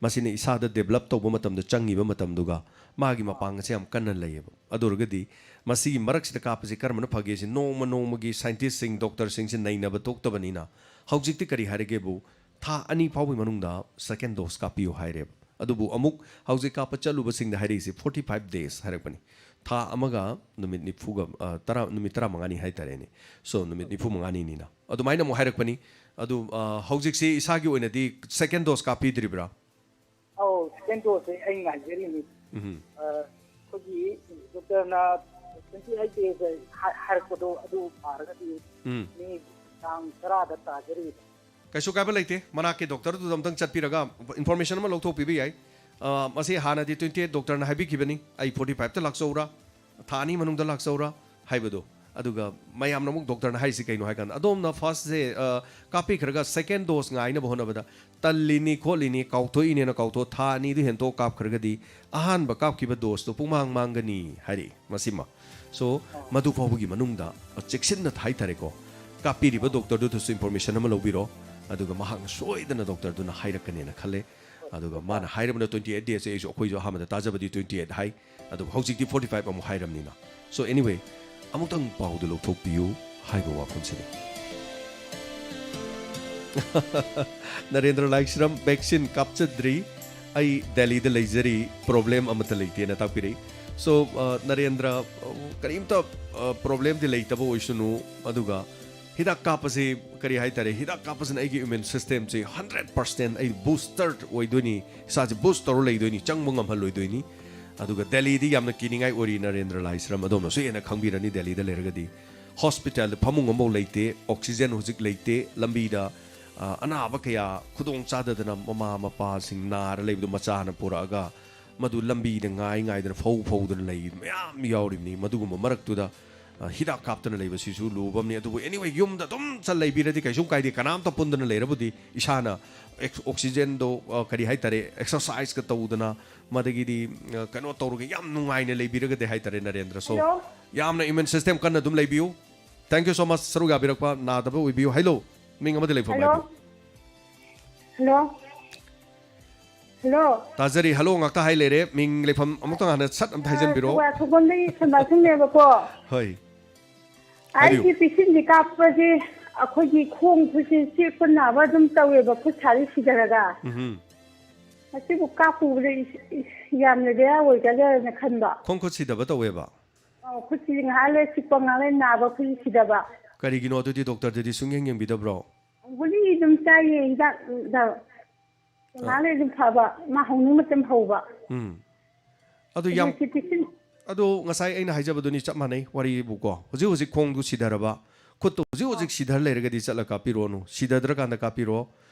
ꯃꯁꯤꯅ ꯏꯁꯥꯗ develop ꯇꯧꯕ ꯃꯇꯝꯗ ꯆꯪꯉꯤꯕ ꯃꯇꯝꯗꯨꯒ ꯃꯥꯒꯤ ꯃꯄꯥꯡꯒꯜꯁꯦ ꯌꯥꯝ ꯀꯟꯅ ꯂꯩꯌꯦꯕ꯫ ꯑꯗꯨ ꯑꯣꯏꯔꯒꯗꯤ ꯃꯁꯤꯒꯤ ꯃꯔꯛꯁꯤꯗ ꯀꯥꯞꯄꯁꯤ ꯀꯔꯝꯕꯅ ꯐꯒꯦꯁꯤ ꯅꯣꯡꯃ ꯅꯣꯡꯃꯒꯤ scientistꯁꯤꯡ, doctorꯁꯤꯡꯁꯤ ꯅꯩꯅꯕ ꯊꯣꯛꯇꯕꯅꯤꯅ, ꯍꯧꯖꯤꯛꯇꯤ ꯀꯔꯤ ꯍꯥꯏꯔꯒꯦꯕꯨ, ꯊꯥ ꯑꯅꯤ ꯐꯥꯎꯕꯒꯤ ꯃꯅꯨꯡꯗ second dose ꯀꯥꯞꯄꯤꯌꯨ ꯍꯥꯏꯔꯦꯕ꯫ ꯑꯗꯨꯕꯨ ꯑꯃꯨꯛ ꯍꯧꯖꯤꯛ ꯀꯥꯞꯄ ꯆꯠꯂꯨꯕꯁꯤꯡꯗ ꯍꯥꯏꯔꯛꯏꯁꯤ forty five days ꯍꯥꯏꯔꯛꯄꯅꯤ꯫ ꯊꯥ ꯑꯃꯒ ꯅꯨꯃꯤꯠ ꯅꯤꯐꯨꯒ, ꯑ, ꯇꯔꯥ, ꯅꯨꯃꯤꯠ ꯇꯔꯥꯃꯉꯥꯅꯤ ꯍꯥꯏꯇꯥꯔꯦꯅꯦ꯫ So, ꯅꯨꯃꯤꯠ ꯅꯤꯐꯨ ꯃꯉꯥꯅꯤꯅꯤꯅ꯫ ꯑꯗꯨꯃꯥꯏꯅ ꯑꯃꯨꯛ ꯍꯥꯏꯔꯛꯄꯅꯤ꯫ ꯑꯗꯨ, ꯑ, ꯍꯧꯖꯤꯛꯁꯤ ꯏꯁꯥꯒꯤ ꯑꯣꯏꯅꯗꯤ second dose ꯀꯥꯞꯄꯤꯗ꯭ꯔꯤꯕ꯭ꯔꯥ? ꯑꯧ, second dose ꯁꯦ ꯑꯩ ꯉꯥꯏꯖꯔꯤꯅꯤ꯫ ꯎꯝ꯫ ꯑ, ꯑꯩꯈꯣꯏꯒꯤ doctor ꯅ twenty eight days ꯍꯥꯏ-, ꯍꯥꯏꯔꯛꯄꯗꯣ ꯑꯗꯨ ꯄꯥꯔꯒꯗꯤ ꯎꯝ꯫ ꯃꯤ ꯇꯥꯡ ꯇꯔꯥꯗ ꯇꯥꯖꯔꯤꯕ꯫ ꯀꯩꯁꯨ ꯀꯥꯏꯕ ꯂꯩꯇꯦ꯫ ꯃꯅꯥꯛꯀꯤ doctor ꯗꯨꯗ ꯑꯝꯇꯪ ꯆꯠꯄꯤꯔꯒ information ꯑꯃ ꯂꯧꯊꯣꯛꯄꯤꯕ ꯌꯥꯏ꯫ ꯑ, ꯃꯁꯤ ꯍꯥꯟꯅꯗꯤ twenty eight doctor ꯅ ꯍꯥꯏꯕꯤꯈꯤꯕꯅꯤ, "ꯑꯩ forty five ꯇ ꯂꯥꯛꯆꯧꯔꯥ, ꯊꯥ ꯑꯅꯤ ꯃꯅꯨꯡꯗ ꯂꯥꯛꯆꯧꯔꯥ?" ꯍꯥꯏꯕꯗꯣ꯫ ꯑꯗꯨꯒ ꯃꯌꯥꯝꯅ ꯑꯃꯨꯛ doctor ꯅ ꯍꯥꯏꯔꯤꯁꯤ ꯀꯩꯅꯣ ꯍꯥꯏ ꯀꯥꯟꯗ, "ꯑꯗꯣꯝꯅ first ꯁꯦ, ꯑ, ꯀꯥꯞꯄꯤꯈ꯭ꯔꯒ second dose ꯉꯥꯏꯅꯕ ꯍꯣꯠꯅꯕꯗ ꯇꯜꯂꯤꯅꯤ, ꯈꯣꯠꯂꯤꯅꯤ, ꯀꯥꯎꯊꯣꯛꯏꯅꯦꯅ ꯀꯥꯎꯊꯣꯛ, ꯊꯥ ꯑꯅꯤꯗꯨ ꯍꯦꯟꯇꯣꯛ ꯀꯥꯞꯈ꯭ꯔꯒꯗꯤ ꯑꯍꯥꯟꯕ ꯀꯥꯞꯈꯤꯕ dose ꯇꯣ ꯄꯨꯡꯃꯥꯡ ꯃꯥꯡꯒꯅꯤ" ꯍꯥꯏꯔꯛꯏ꯫ ꯃꯁꯤꯃ꯫ So, ꯃꯗꯨ ꯐꯥꯎꯕꯒꯤ ꯃꯅꯨꯡꯗ ꯆꯦꯛꯁꯤꯟꯅ ꯍꯥꯏꯇꯥꯔꯦꯀꯣ, ꯀꯥꯞꯄꯤꯔꯤꯕ doctor ꯗꯨꯗꯁꯨ information ꯑꯃ ꯂꯧꯕꯤꯔꯣ, ꯑꯗꯨꯒ ꯃꯍꯥꯛꯅ ꯁꯣꯏꯗꯅ doctor ꯗꯨꯅ ꯍꯥꯏꯔꯛꯀꯅꯦꯅ ꯈꯜꯂꯦ꯫ ꯑꯗꯨꯒ ꯃꯥꯅ ꯍꯥꯏꯔꯕꯅ twenty eight days ꯁꯦ, ꯑꯩꯁꯨ, ꯑꯩꯈꯣꯏꯁꯨ ꯑꯍꯥꯟꯕꯗ ꯇꯥꯖꯕꯗꯤ twenty eight ꯍꯥꯏ, ꯑꯗꯨꯕꯨ ꯍꯧꯖꯤꯛꯇꯤ forty five ꯑꯃꯨꯛ ꯍꯥꯏꯔꯕꯅꯤꯅ꯫ So anyway, ꯑꯃꯨꯛꯇꯪ ꯄꯥꯎꯗꯨ ꯂꯧꯊꯣꯛꯄꯤꯌꯨ ꯍꯥꯏꯕ ꯋꯥꯐꯝꯁꯤꯅꯤ꯫ ꯅꯔꯦꯟꯗ꯭ꯔ ꯂꯥꯏꯁ꯭ꯔꯝ, vaccine ꯀꯥꯞꯆꯗ꯭ꯔꯤ, ꯑꯩ ꯗꯦꯜꯂꯤꯗ ꯂꯩꯖꯔꯤ, problem ꯑꯃꯠꯇ ꯂꯩꯇꯦꯅ ꯇꯥꯛꯄꯤꯔꯛꯏ꯫ So, ꯑ, ꯅꯔꯦꯟꯗ꯭ꯔ, ꯑ, ꯀꯔꯤꯝꯇ, ꯑ, problem ꯗꯤ ꯂꯩꯇꯕ ꯑꯣꯏꯁꯅꯨ, ꯑꯗꯨꯒ ꯍꯤꯗꯥꯛ ꯀꯥꯞꯄꯁꯤ ꯀꯔꯤ ꯍꯥꯏꯇꯥꯔꯦ, ꯍꯤꯗꯥꯛ ꯀꯥꯞꯄꯁꯤꯅ ꯑꯩꯒꯤ immune system ꯁꯤ hundred percent ꯑꯩ booster ꯑꯣꯏꯗꯣꯏꯅꯤ, ꯏꯁꯥꯁꯤ boost ꯇꯧꯔ ꯂꯩꯗꯣꯏꯅꯤ, ꯆꯪꯕ ꯉꯝꯍꯜꯂꯣꯏꯗꯣꯏꯅꯤ꯫ ꯑꯗꯨꯒ ꯗꯦꯜꯂꯤꯗꯤ ꯌꯥꯝꯅ ꯀꯤꯅꯤꯡꯉꯥꯏ ꯑꯣꯏꯔꯤ, ꯅꯔꯦꯟꯗ꯭ꯔ ꯂꯥꯏꯁ꯭ꯔꯝ, ꯑꯗꯣꯝꯅꯁꯨ ꯍꯦꯟꯅ ꯈꯪꯕꯤꯔꯅꯤ꯫ ꯗꯦꯜꯂꯤꯗ ꯂꯩꯔꯒꯗꯤ hospital ꯗ ꯐꯃꯨꯡ ꯑꯃꯐꯥꯎ ꯂꯩꯇꯦ, oxygen ꯍꯧꯖꯤꯛ ꯂꯩꯇꯦ, ꯂꯝꯕꯤꯗ, ꯑ, ꯑꯅꯥꯕ ꯀꯌꯥ ꯈꯨꯗꯣꯡ ꯆꯥꯗꯗꯅ ꯃꯃꯥ ꯃꯄꯥꯁꯤꯡ ꯅꯥꯔ ꯂꯩꯕꯗꯨ ꯃꯆꯥꯅ ꯄꯨꯔꯛꯑꯒ ꯃꯗꯨ ꯂꯝꯕꯤꯗ ꯉꯥꯏ ꯉꯥꯏꯗꯅ ꯐꯧ ꯐꯧꯗꯅ ꯂꯩ ꯃꯌꯥꯝ ꯌꯥꯎꯔꯤꯕꯅꯤ꯫ ꯃꯗꯨꯒꯨꯝꯕ ꯃꯔꯛꯇꯨꯗ, ꯑ, ꯍꯤꯗꯥꯛ ꯀꯥꯞꯇꯅ ꯂꯩꯕꯁꯤꯁꯨ ꯂꯨꯕ ꯑꯃꯅꯤ꯫ ꯑꯗꯨꯕꯨ anyway, ꯌꯨꯝꯗ ꯑꯗꯨꯝ ꯆꯠ ꯂꯩꯕꯤꯔꯗꯤ ꯀꯩꯁꯨꯝ ꯀꯥꯏꯗꯦ꯫ ꯀꯅꯥꯝꯇ ꯄꯨꯟꯗꯅ ꯂꯩꯔꯕꯨꯗꯤ ꯏꯁꯥꯅ ꯑꯦꯛ-, oxygen ꯗꯣ, ꯑ, ꯀꯔꯤ ꯍꯥꯏꯇꯥꯔꯦ, exercise ꯀ ꯇꯧꯗꯅ, ꯃꯗꯒꯤꯗꯤ, ꯑ, ꯀꯩꯅꯣ ꯇꯧꯔꯒ ꯌꯥꯝ ꯅꯨꯡꯉꯥꯏꯅ ꯂꯩꯕꯤꯔꯒꯗꯤ ꯍꯥꯏꯇꯥꯔꯦ, ꯅꯔꯦꯟꯗ꯭ꯔ꯫ So, Hello? ꯌꯥꯝꯅ immune system ꯀꯟꯅ ꯑꯗꯨꯝ ꯂꯩꯕꯤꯌꯨ꯫ Thank you so much, ꯁꯔꯨꯛ ꯌꯥꯕꯤꯔꯛꯄ, ꯅꯥꯗꯕ ꯑꯣꯏꯕꯤꯌꯨ꯫ Hello, ꯃꯤꯡ ꯑꯃꯗꯤ ꯂꯩꯐꯝ Hello? ꯍꯥꯏꯕꯤꯌꯨ꯫ Hello? Hello? ꯇꯥꯖꯔꯤ꯫ Hello ꯉꯥꯛꯇ ꯍꯥꯏ ꯂꯩꯔꯦ꯫ ꯃꯤꯡ, ꯂꯩꯐꯝ ꯑꯃꯨꯛꯇꯪ ꯍꯥꯟꯅ ꯁꯠ ꯑꯝꯇ ꯍꯥꯏꯖꯟꯕꯤꯔꯣ꯫ ꯊꯧꯕꯥꯜ ꯊꯧꯕꯥꯜꯗꯒꯤ ꯁꯟꯗꯥꯁꯤꯡꯅꯦꯕꯀꯣ꯫ ꯍꯣꯏ꯫ ꯑꯩꯒꯤ vaccine ꯁꯦ ꯀꯥꯞꯄꯁꯦ ꯑꯩꯈꯣꯏꯒꯤ ꯈꯣꯡ ꯈꯨꯠꯁꯦ ꯆꯤꯛꯄ ꯅꯥꯕ ꯑꯗꯨꯝ ꯇꯧꯋꯦꯕ, ꯈꯨꯠ ꯁꯥꯁꯦ ꯁꯤꯊꯔꯒ꯫ ꯎꯝ꯫ ꯃꯁꯤꯕꯨ ꯀꯥꯞꯄꯨꯕꯗ ꯏꯁ, ꯏꯁ, ꯌꯥꯝꯅ ꯕꯦꯔꯥ ꯑꯣꯏꯒꯗ꯭ꯔꯥꯅ ꯈꯟꯕ꯫ ꯈꯣꯡ ꯈꯨꯠ ꯁꯤꯗꯕ ꯇꯧꯋꯦꯕ? ꯑꯧ, ꯈꯨꯠꯁꯤ ꯉꯥꯏꯍꯥꯛ ꯂꯩ ꯆꯤꯛꯄ, ꯉꯥꯏꯍꯥꯛ ꯂꯩ ꯅꯥꯕ, ꯈꯨꯠꯁꯤ ꯁꯤꯗꯕ꯫ ꯀꯔꯤꯒꯤꯅꯣ ꯑꯗꯨꯗꯤ doctor ꯗꯗꯤ ꯁꯨꯡꯌꯦꯡ ꯌꯦꯡꯕꯤꯗꯕ꯭ꯔꯣ? ꯒꯨꯂꯤ ꯑꯗꯨꯝ ꯆꯥꯏꯌꯦ, ꯍꯤꯗꯥꯛ꯫ ꯉꯥꯏꯍꯥꯛ ꯂꯩ ꯑꯗꯨꯝ ꯐꯕ, ꯃꯥ ꯍꯧꯅꯤꯡ ꯃꯇꯝ ꯍꯧꯕ꯫ ꯎꯝ꯫ ꯑꯗꯨ ꯌꯥꯝ ꯑꯗꯨ ꯁꯤꯇꯤꯁꯤꯟ- ꯑꯗꯣ ꯉꯁꯥꯏ ꯑꯩꯅ ꯍꯥꯏꯖꯕꯗꯨꯅꯤ ꯆꯞ ꯃꯥꯟꯅꯩ ꯋꯥꯔꯤꯕꯨꯀꯣ꯫ ꯍꯧꯖꯤꯛ ꯍꯧꯖꯤꯛ ꯈꯣꯡꯗꯨ ꯁꯤꯊꯔꯕ, ꯈꯨꯠꯇꯣ ꯍꯧꯖꯤꯛ ꯍꯧꯖꯤꯛ ꯁꯤꯊꯔ ꯂꯩꯔꯒꯗꯤ ꯆꯠꯂꯒ ꯀꯥꯞꯄꯤꯔꯣꯅꯨ, ꯁꯤꯊꯗ꯭ꯔꯀꯥꯟꯗ ꯀꯥꯞꯄꯤꯔꯣ꯫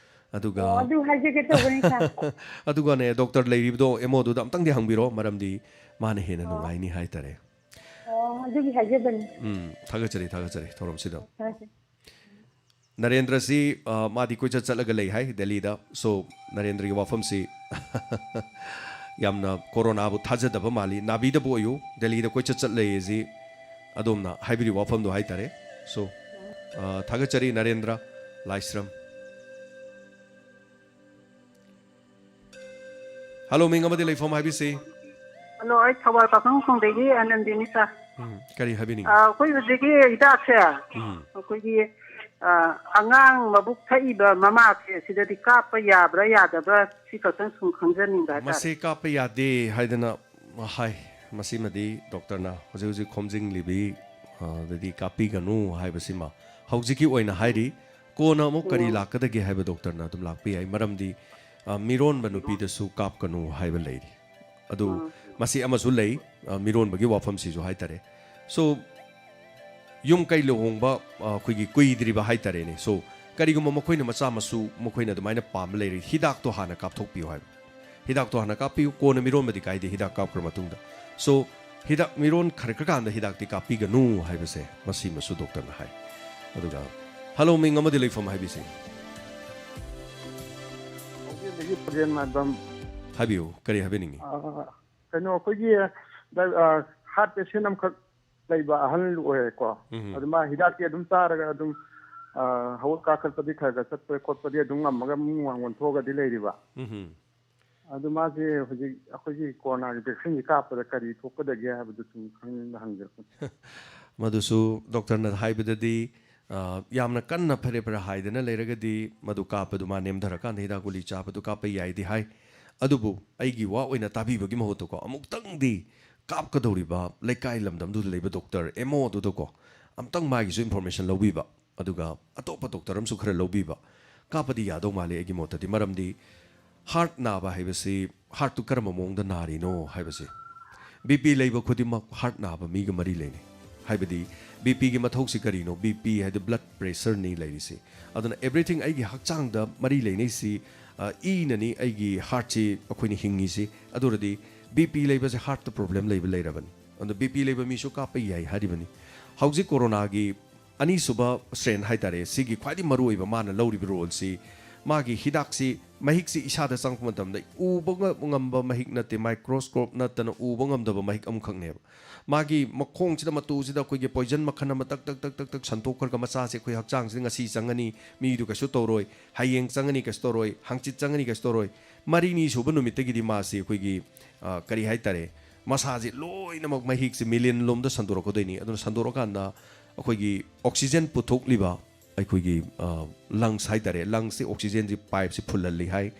ꯑꯗꯨꯒ ꯑꯣ, ꯑꯗꯨ ꯍꯥꯏꯖꯒꯦ ꯇꯧꯕꯅꯤ, ꯁꯥꯔ꯫ ꯑꯗꯨꯒꯅꯦ, ꯗꯣꯛꯇꯔ ꯂꯩꯔꯤꯕꯗꯣ ꯑꯦꯝ ꯑꯣꯗꯨꯗ ꯑꯝꯇꯪꯗꯤ ꯍꯪꯕꯤꯔꯣ, ꯃꯔꯝꯗꯤ ꯃꯥꯅ ꯍꯦꯟꯅ ꯅꯨꯡꯉꯥꯏꯅꯤ ꯍꯥꯏꯇꯥꯔꯦ꯫ ꯑꯣ, ꯑꯗꯨꯒꯤ ꯍꯥꯏꯖꯕꯅꯤ꯫ ꯎꯝ, ꯊꯥꯒꯠꯆꯔꯤ, ꯊꯥꯒꯠꯆꯔꯤ ꯊꯧꯔꯝꯁꯤꯗ꯫ ꯁꯥꯔꯁꯦ꯫ ꯅꯔꯦꯟꯗ꯭ꯔꯁꯤ, ꯑ, ꯃꯥꯗꯤ ꯀꯣꯏꯆꯠ ꯆꯠꯂꯒ ꯂꯩ ꯍꯥꯏ ꯗꯦꯜꯂꯤꯗ꯫ ꯁꯣ, ꯅꯔꯦꯟꯗ꯭ꯔꯒꯤ ꯋꯥꯐꯝꯁꯤ ꯌꯥꯝꯅ ꯀꯣꯔꯣꯅꯥꯕꯨ ꯊꯥꯖꯗꯕ ꯃꯥꯜꯂꯤ꯫ ꯅꯥꯕꯤꯗꯕꯨ ꯑꯣꯏꯌꯨ, ꯗꯦꯜꯂꯤꯗ ꯀꯣꯏꯆꯠ ꯆꯠ ꯂꯩ ꯑꯁꯤ ꯑꯗꯣꯝꯅ ꯍꯥꯏꯕꯤꯔꯤꯕ ꯋꯥꯐꯝꯗꯣ ꯍꯥꯏꯇꯥꯔꯦ꯫ ꯁꯣ, ꯑ, ꯊꯥꯒꯠꯆꯔꯤ ꯅꯔꯦꯟꯗ꯭ꯔ ꯂꯥꯏꯁ꯭ꯔꯝ꯫ ꯍꯜꯂꯣ, ꯃꯤꯡ ꯑꯃꯗꯤ ꯂꯩꯐꯝ ꯍꯥꯏꯕꯤꯁꯤ꯫ ꯍꯜꯂꯣ, ꯑꯩ ꯊꯧꯕꯥꯜ ꯄꯥꯈꯪ ꯈꯣꯡꯗꯩꯒꯤ ꯑꯅꯟꯗꯤꯅꯤ, ꯁꯥꯔ꯫ ꯎꯝ, ꯀꯔꯤ ꯍꯥꯏꯕꯤꯅꯤꯡꯉꯤ? ꯑ, ꯑꯩꯈꯣꯏ ꯍꯧꯖꯤꯛꯀꯤ ꯍꯤꯗꯥꯛꯁꯦ ꯎꯝ, ꯑꯩꯈꯣꯏꯒꯤ, ꯑ, ꯑꯉꯥꯡ ꯃꯕꯨꯛ ꯊꯛꯏꯕ ꯃꯃꯥꯁꯦ ꯁꯤꯗꯗꯤ ꯀꯥꯞꯄ ꯌꯥꯕ꯭ꯔꯥ ꯌꯥꯗꯕ꯭ꯔꯥ, ꯁꯤ ꯈꯛꯇꯪ ꯁꯨꯝ ꯈꯪꯖꯅꯤꯡꯕ ꯍꯥꯏꯇꯥꯔꯦ꯫ ꯃꯁꯤ ꯀꯥꯞꯄ ꯌꯥꯗꯦ ꯍꯥꯏꯗꯅ ꯍꯥꯏ꯫ ꯃꯁꯤꯃꯗꯤ ꯗꯣꯛꯇꯔꯅ ꯍꯧꯖꯤꯛ ꯍꯧꯖꯤꯛ ꯈꯣꯝꯖꯤꯜꯂꯤꯕꯤ, ꯑ, ꯗꯗꯤ ꯀꯥꯞꯄꯤꯒꯅꯨ ꯍꯥꯏꯕꯁꯤꯃ ꯍꯧꯖꯤꯛꯀꯤ ꯑꯣꯏꯅ ꯍꯥꯏꯔꯤ꯫ ꯀꯣꯟꯅ ꯑꯃꯨꯛ ꯀꯔꯤ ꯂꯥꯛꯀꯗꯒꯦ ꯍꯥꯏꯕ ꯗꯣꯛꯇꯔꯅ ꯑꯗꯨꯝ ꯂꯥꯛꯄ ꯌꯥꯏ, ꯃꯔꯝꯗꯤ, ꯑ, ꯃꯤꯔꯣꯟꯕ ꯅꯨꯄꯤꯗꯁꯨ ꯀꯥꯞꯀꯅꯨ ꯍꯥꯏꯕ ꯂꯩꯔꯤ꯫ ꯑꯗꯨ ꯃꯁꯤ ꯑꯃꯁꯨ ꯂꯩ, ꯑ, ꯃꯤꯔꯣꯟꯕꯒꯤ ꯋꯥꯐꯝꯁꯤꯁꯨ ꯍꯥꯏꯇꯥꯔꯦ꯫ ꯁꯣ, ꯌꯨꯝ ꯀꯩ ꯂꯨꯍꯣꯡꯕ, ꯑ, ꯑꯩꯈꯣꯏꯒꯤ ꯀꯨꯏꯗ꯭ꯔꯤꯕ ꯍꯥꯏꯇꯥꯔꯦꯅꯦ꯫ ꯁꯣ, ꯀꯔꯤꯒꯨꯝꯕ ꯃꯈꯣꯏꯅ ꯃꯆꯥ ꯃꯁꯨ ꯃꯈꯣꯏꯅ ꯑꯗꯨꯃꯥꯏꯅ ꯄꯥꯝꯕ ꯂꯩꯔꯤ, ꯍꯤꯗꯥꯛꯇꯣ ꯍꯥꯟꯅ ꯀꯥꯞꯊꯣꯛꯄꯤꯌꯨ ꯍꯥꯏꯕ꯫ ꯍꯤꯗꯥꯛꯇꯣ ꯍꯥꯟꯅ ꯀꯥꯞꯄꯤꯌꯨ, ꯀꯣꯟꯅ ꯃꯤꯔꯣꯟꯕꯗꯤ ꯀꯥꯏꯗꯦ ꯍꯤꯗꯥꯛ ꯀꯥꯞꯈ꯭ꯔ ꯃꯇꯨꯡꯗ꯫ ꯁꯣ, ꯍꯤꯗꯥꯛ ꯃꯤꯔꯣꯟ ꯈꯔ ꯈꯔ ꯀꯥꯟꯗ ꯍꯤꯗꯥꯛꯇꯤ ꯀꯥꯞꯄꯤꯒꯅꯨ ꯍꯥꯏꯕꯁꯦ ꯃꯁꯤꯃꯁꯨ ꯗꯣꯛꯇꯔꯅ ꯍꯥꯏ꯫ ꯑꯗꯨꯒ, ꯍꯜꯂꯣ, ꯃꯤꯡ ꯑꯃꯗꯤ ꯂꯩꯐꯝ ꯍꯥꯏꯕꯤꯁꯤ꯫ ꯍꯧꯖꯤꯛ ꯄ꯭ꯔꯣꯕ꯭ꯂꯦꯝ ꯑꯗꯨꯝ ꯍꯥꯏꯕꯤꯌꯨ, ꯀꯔꯤ ꯍꯥꯏꯕꯤꯅꯤꯡꯉꯤ? ꯑ, ꯀꯩꯅꯣ, ꯑꯩꯈꯣꯏꯒꯤ ꯍꯥꯔꯠ ꯄꯦꯁꯦꯟ ꯑꯃꯈꯛ ꯂꯩꯕ, ꯑꯍꯜ ꯑꯣꯏꯔꯦꯀꯣ꯫ ꯎꯝ꯫ ꯑꯗꯨ ꯃꯥ ꯍꯤꯗꯥꯛꯇꯤ ꯑꯗꯨꯝ ꯆꯥꯔꯒ ꯑꯗꯨꯝ, ꯑ, ꯍꯧꯒꯠ ꯀꯥꯈꯠꯄꯗꯤ ꯈꯔ ꯈꯔ ꯆꯠꯄ ꯈꯣꯠꯄꯗꯤ ꯑꯗꯨꯝ ꯉꯝꯃꯒ ꯃꯨꯛ ꯃꯥꯡ ꯑꯣꯟꯊꯣꯛꯑꯒꯗꯤ ꯂꯩꯔꯤꯕ꯫ ꯎꯝ꯫ ꯑꯗꯨ ꯃꯥꯁꯦ ꯍꯧꯖꯤꯛ ꯑꯩꯈꯣꯏꯒꯤ ꯀꯣꯔꯣꯅꯥꯒꯤ ꯚꯦꯛꯁꯤꯟꯁꯤ ꯀꯥꯞꯄꯗ ꯀꯔꯤ ꯊꯣꯛꯀꯗꯒꯦ ꯍꯥꯏꯕꯗꯨ ꯁꯨꯝ ꯈꯪꯅꯤꯡꯕ ꯍꯪꯖꯔꯛꯄꯅꯤ꯫ ꯃꯗꯨꯁꯨ ꯗꯣꯛꯇꯔꯅ ꯍꯥꯏꯕꯗꯗꯤ, ꯑ, ꯌꯥꯝꯅ ꯀꯟꯅ ꯐꯔꯦ ꯐꯔꯦ ꯍꯥꯏꯗꯅ ꯂꯩꯔꯒꯗꯤ ꯃꯗꯨ ꯀꯥꯞꯄꯗꯨ ꯃꯥ ꯅꯦꯝꯊꯔꯀꯥꯟꯗ ꯍꯤꯗꯥꯛ ꯒꯨꯂꯤ ꯆꯥꯕꯗꯨ ꯀꯥꯞꯄ ꯌꯥꯏꯗꯤ ꯍꯥꯏ꯫ ꯑꯗꯨꯕꯨ ꯑꯩꯒꯤ ꯋꯥ ꯑꯣꯏꯅ ꯇꯥꯕꯤꯕꯒꯤ ꯃꯍꯨꯠꯇꯀꯣ, ꯑꯃꯨꯛꯇꯪꯗꯤ ꯀꯥꯞꯀꯗꯧꯔꯤꯕ ꯂꯩꯀꯥꯏ ꯂꯝꯗꯝꯗꯨꯗ ꯂꯩꯕ ꯗꯣꯛꯇꯔ ꯑꯦꯝ ꯑꯣ ꯑꯗꯨꯗꯀꯣ ꯑꯝꯇꯪ ꯃꯥꯒꯤꯁꯨ ꯏꯟꯐꯣꯔꯃꯦꯁꯟ ꯂꯧꯕꯤꯕ꯫ ꯑꯗꯨꯒ ꯑꯇꯣꯞꯄ ꯗꯣꯛꯇꯔ ꯑꯃꯁꯨ ꯈꯔ ꯂꯧꯕꯤꯕ, ꯀꯥꯞꯄꯗꯤ ꯌꯥꯗꯧ ꯃꯥꯜꯂꯤ ꯑꯩꯒꯤ ꯃꯣꯠꯇꯗꯤ꯫ ꯃꯔꯝꯗꯤ ꯍꯥꯔꯠ ꯅꯥꯕ ꯍꯥꯏꯕꯁꯤ, ꯍꯥꯔꯠꯇꯨ ꯀꯔꯝꯕ ꯃꯑꯣꯡꯗ ꯅꯥꯔꯤꯅꯣ ꯍꯥꯏꯕꯁꯦ꯫ ꯕꯤ ꯄꯤ ꯂꯩꯕ ꯈꯨꯗꯤꯡꯃꯛ ꯍꯥꯔꯠ ꯅꯥꯕ ꯃꯤꯒ ꯃꯔꯤ ꯂꯩꯅꯩ꯫ ꯍꯥꯏꯕꯗꯤ ꯕꯤ ꯄꯤꯒꯤ ꯃꯊꯧꯁꯤ ꯀꯔꯤꯅꯣ? ꯕꯤ ꯄꯤ ꯍꯥꯏꯗꯤ ꯕ꯭ꯂꯗ ꯄ꯭ꯔꯦꯁꯔꯅꯤ ꯂꯩꯔꯤꯁꯤ꯫ ꯑꯗꯨꯅ everything ꯑꯩꯒꯤ ꯍꯛꯆꯥꯡꯗ ꯃꯔꯤ ꯂꯩꯅꯩꯁꯤ, ꯑ, ꯏꯅꯅꯤ ꯑꯩꯒꯤ ꯍꯥꯔꯠꯁꯤ, ꯑꯩꯈꯣꯏꯅ ꯍꯤꯡꯉꯤꯁꯤ꯫ ꯑꯗꯨ ꯑꯣꯏꯔꯗꯤ ꯕꯤ ꯄꯤ ꯂꯩꯕꯁꯦ ꯍꯥꯔꯠꯇ ꯄ꯭ꯔꯣꯕ꯭ꯂꯦꯝ ꯂꯩꯕ ꯂꯩꯔꯕꯅꯤ꯫ ꯑꯗꯨꯅ ꯕꯤ ꯄꯤ ꯂꯩꯕ ꯃꯤꯁꯨ ꯀꯥꯞꯄ ꯌꯥꯏ ꯍꯥꯏꯔꯤꯕꯅꯤ꯫ ꯍꯧꯖꯤꯛ ꯀꯣꯔꯣꯅꯥꯒꯤ ꯑꯅꯤꯁꯨꯕ ꯁ꯭ꯇ꯭ꯔꯦꯟ ꯍꯥꯏꯇꯥꯔꯦ, ꯁꯤꯒꯤ ꯈ꯭ꯋꯥꯏꯗꯒꯤ ꯃꯔꯨꯑꯣꯏꯕ ꯃꯥꯅ ꯂꯧꯔꯤꯕ ꯔꯣꯜꯁꯤ, ꯃꯥꯒꯤ ꯍꯤꯗꯥꯛꯁꯤ, ꯃꯍꯤꯛꯁꯤ ꯏꯁꯥꯗ ꯆꯪꯉꯛꯄ ꯃꯇꯝꯗ ꯎꯕ ꯉ-, ꯉꯝꯕ ꯃꯍꯤꯛ ꯅꯠꯇꯦ, ꯃꯥꯏꯀ꯭ꯔꯣꯁꯀꯣꯞ ꯅꯠꯇꯅ ꯎꯕ ꯉꯝꯗꯕ ꯃꯍꯤꯛ ꯑꯃꯈꯛꯅꯦꯕ꯫ ꯃꯥꯒꯤ ꯃꯈꯣꯡꯁꯤꯗ, ꯃꯇꯨꯁꯤꯗ ꯑꯩꯈꯣꯏꯒꯤ ꯄꯣꯏꯖꯟ ꯃꯈꯜ ꯑꯃ ꯇꯛ ꯇꯛ ꯇꯛ ꯇꯛ ꯇꯛ ꯁꯟꯗꯣꯛꯈ꯭ꯔꯒ ꯃꯆꯥꯁꯦ ꯑꯩꯈꯣꯏ ꯍꯛꯆꯥꯡꯁꯤꯗ ꯉꯁꯤ ꯆꯪꯉꯅꯤ, ꯃꯤꯗꯨ ꯀꯩꯁꯨ ꯇꯧꯔꯣꯏ, ꯍꯌꯦꯡ ꯆꯪꯉꯅꯤ ꯀꯩꯁꯨ ꯇꯧꯔꯣꯏ, ꯍꯪꯆꯤꯠ ꯆꯪꯉꯅꯤ ꯀꯩꯁꯨ ꯇꯧꯔꯣꯏ, ꯃꯔꯤꯅꯤ ꯁꯨꯕ ꯅꯨꯃꯤꯠꯇꯒꯤꯗꯤ ꯃꯥꯁꯤ ꯑꯩꯈꯣꯏꯒꯤ, ꯑ, ꯀꯔꯤ ꯍꯥꯏꯇꯥꯔꯦ, ꯃꯁꯥꯁꯤ ꯂꯣꯏꯅꯃꯛ ꯃꯍꯤꯛꯁꯤ ꯃꯤꯂꯤꯟ ꯂꯣꯝꯗ ꯁꯟꯗꯣꯔꯛꯀꯗꯣꯏꯅꯤ꯫ ꯑꯗꯨꯅ ꯁꯟꯗꯣꯔꯛꯑꯀꯥꯟꯗ ꯑꯩꯈꯣꯏꯒꯤ ꯑꯣꯛꯁꯤꯖꯦꯟ ꯄꯨꯊꯣꯛꯂꯤꯕ ꯑꯩꯈꯣꯏꯒꯤ, ꯑ, ꯂꯪꯁ ꯍꯥꯏꯇꯥꯔꯦ, ꯂꯪꯁꯁꯤ ꯑꯣꯛꯁꯤꯖꯦꯟꯁꯤ ꯄꯥꯏꯞꯁꯤ ꯐꯨꯜꯍꯜꯂꯤ ꯍꯥꯏ꯫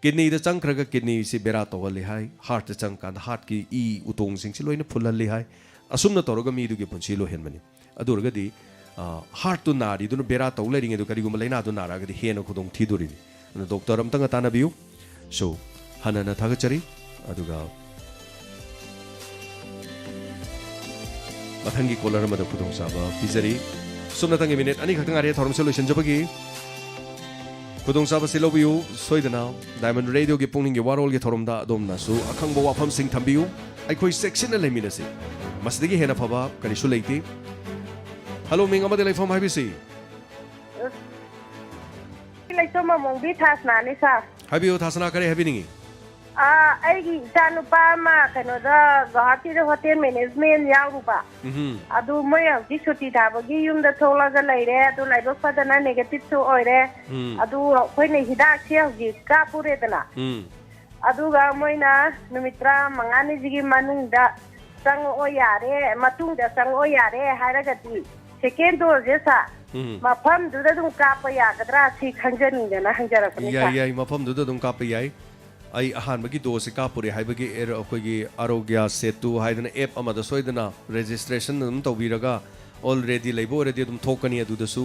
ꯀꯤꯗꯅꯤꯗ ꯆꯪꯈ꯭ꯔꯒ ꯀꯤꯗꯅꯤꯁꯤ ꯕꯦꯔꯥ ꯇꯧꯍꯜꯂꯤ ꯍꯥꯏ꯫ ꯍꯥꯔꯠꯇ ꯆꯪꯀꯥꯟꯗ ꯍꯥꯔꯠꯀꯤ ꯏ ꯎꯇꯣꯡꯁꯤꯡꯁꯤ ꯂꯣꯏꯅ ꯐꯨꯜꯍꯜꯂꯤ ꯍꯥꯏ꯫ ꯑꯁꯨꯝꯅ ꯇꯧꯔꯒ ꯃꯤꯗꯨꯒꯤ ꯄꯨꯟꯁꯤ ꯂꯣꯏꯍꯟꯕꯅꯤ꯫ ꯑꯗꯨ ꯑꯣꯏꯔꯒꯗꯤ, ꯑ, ꯍꯥꯔꯠꯇꯨ ꯅꯥꯔꯤꯗꯨꯅ ꯕꯦꯔꯥ ꯇꯧ ꯂꯩꯔꯤꯉꯩꯗ ꯀꯔꯤꯒꯨꯝꯕ ꯂꯥꯏꯅꯥꯗꯨ ꯅꯥꯔꯛꯑꯒꯗꯤ ꯍꯦꯟꯅ ꯈꯨꯗꯣꯡ ꯊꯤꯗꯣꯔꯤꯅꯤ꯫ ꯑꯗꯨꯅ ꯗꯣꯛꯇꯔ ꯑꯝꯇꯪꯒ ꯇꯥꯟꯅꯕꯤꯌꯨ꯫ So, ꯍꯟꯅ ꯍꯟꯅ ꯊꯥꯒꯠꯆꯔꯤ꯫ ꯑꯗꯨꯒ ꯃꯊꯪꯒꯤ ꯀꯣꯂꯔ ꯑꯃꯗ ꯈꯨꯗꯣꯡꯆꯥꯕ ꯄꯤꯖꯔꯤ꯫ ꯁꯨꯞꯅꯇꯪꯒꯤ ꯃꯤꯅꯤꯠ ꯑꯅꯤꯈꯛꯇ ꯉꯥꯏꯔꯦ ꯊꯧꯔꯝꯁꯦ ꯂꯣꯏꯁꯤꯟꯖꯕꯒꯤ꯫ ꯈꯨꯗꯣꯡꯆꯥꯕꯁꯤ ꯂꯧꯕꯤꯌꯨ ꯁꯣꯏꯗꯅ꯫ ꯗꯥꯏꯃꯟ ꯔꯦꯗꯤꯑꯣꯒꯤ ꯄꯨꯛꯅꯤꯡꯒꯤ ꯋꯥꯔꯣꯜꯒꯤ ꯊꯧꯔꯝꯗ ꯑꯗꯣꯝꯅꯁꯨ ꯑꯈꯪꯕ ꯋꯥꯐꯝꯁꯤꯡ ꯊꯝꯕꯤꯌꯨ꯫ ꯑꯩꯈꯣꯏ ꯆꯦꯛꯁꯤꯟꯅ ꯂꯩꯃꯤꯟꯅꯁꯤ꯫ ꯃꯁꯤꯗꯒꯤ ꯍꯦꯟꯅ ꯐꯕ ꯀꯔꯤꯁꯨ ꯂꯩꯇꯦ꯫ ꯍꯜꯂꯣ, ꯃꯤꯡ ꯑꯃꯗꯤ ꯂꯩꯐꯝ ꯍꯥꯏꯕꯤꯁꯤ꯫ ꯂꯩꯁꯣꯝ ꯃꯃꯣꯡꯕꯤ ꯊꯥꯁꯅꯥꯅꯤ, ꯁꯥꯔ꯫ ꯍꯥꯏꯕꯤꯌꯨ, ꯊꯥꯁꯅꯥ, ꯀꯔꯤ ꯍꯥꯏꯕꯤꯅꯤꯡꯉꯤ? ꯑꯥ, ꯑꯩꯒꯤ ꯏꯆꯥ ꯅꯨꯄꯥ ꯑꯃ ꯀꯩꯅꯣꯗ, ꯒꯨꯋꯥꯍꯥꯇꯤꯗ ꯍꯣꯇꯦꯜ ꯃꯦꯅꯦꯖꯃꯦꯟ ꯌꯥꯎꯔꯨꯕ꯫ ꯎꯝꯍꯨꯝ꯫ ꯑꯗꯨ ꯃꯣꯏ ꯍꯧꯖꯤꯛ ꯁꯨꯇꯤ ꯊꯥꯕꯒꯤ ꯌꯨꯝꯗ ꯊꯣꯛꯂꯒ ꯂꯩꯔꯦ꯫ ꯑꯗꯨ ꯂꯥꯏꯕꯛ ꯐꯗꯅ ꯅꯦꯒꯦꯇꯤꯞꯁꯨ ꯑꯣꯏꯔꯦ꯫ ꯎꯝ꯫ ꯑꯗꯨ ꯑꯩꯈꯣꯏꯅ ꯍꯤꯗꯥꯛꯁꯦ ꯍꯧꯖꯤꯛ ꯀꯥꯞꯄꯨꯔꯦꯗꯅ꯫ ꯎꯝ꯫ ꯑꯗꯨꯒ ꯃꯣꯏꯅ ꯅꯨꯃꯤꯠ ꯇꯔꯥꯃꯉꯥꯅꯤꯁꯤꯒꯤ ꯃꯅꯨꯡꯗ ꯆꯪꯉꯛꯑꯣ ꯌꯥꯔꯦ, ꯃꯇꯨꯡꯗ ꯆꯪꯉꯛꯑꯣ ꯌꯥꯔꯦ ꯍꯥꯏꯔꯒꯗꯤ, ꯁꯦꯀꯦꯟ ꯗꯣꯁꯁꯦ, ꯁꯥꯔ, ꯎꯝ꯫ ꯃꯐꯝꯗꯨꯗ ꯑꯗꯨꯝ ꯀꯥꯞꯄ ꯌꯥꯒꯗ꯭ꯔꯥ, ꯁꯤ ꯈꯪꯖꯅꯤꯡꯗꯅ ꯍꯪꯖꯔꯛꯄꯅꯤ, ꯌꯥꯏ, ꯁꯥꯔ꯫ ꯌꯥꯏ, ꯃꯐꯝꯗꯨꯗ ꯑꯗꯨꯝ ꯀꯥꯞꯄ ꯌꯥꯏ꯫ ꯑꯩ ꯑꯍꯥꯟꯕꯒꯤ ꯗꯣꯁꯁꯦ ꯀꯥꯞꯄꯨꯔꯦ ꯍꯥꯏꯕꯒꯤ ꯑꯦꯔ-, ꯑꯩꯈꯣꯏꯒꯤ ꯑꯥꯔꯣꯒ꯭ꯌ ꯁꯦꯇꯨ ꯍꯥꯏꯗꯅ ꯑꯦꯞ ꯑꯃꯗ ꯁꯣꯏꯗꯅ ꯔꯦꯖꯤꯁꯇ꯭ꯔꯦꯁꯟ ꯑꯗꯨꯝ ꯇꯧꯕꯤꯔꯒ, ꯑꯣꯜꯔꯦꯗꯤ ꯂꯩꯕ ꯑꯣꯏꯔꯗꯤ ꯑꯗꯨꯝ ꯊꯣꯛꯀꯅꯤ ꯑꯗꯨꯗꯁꯨ꯫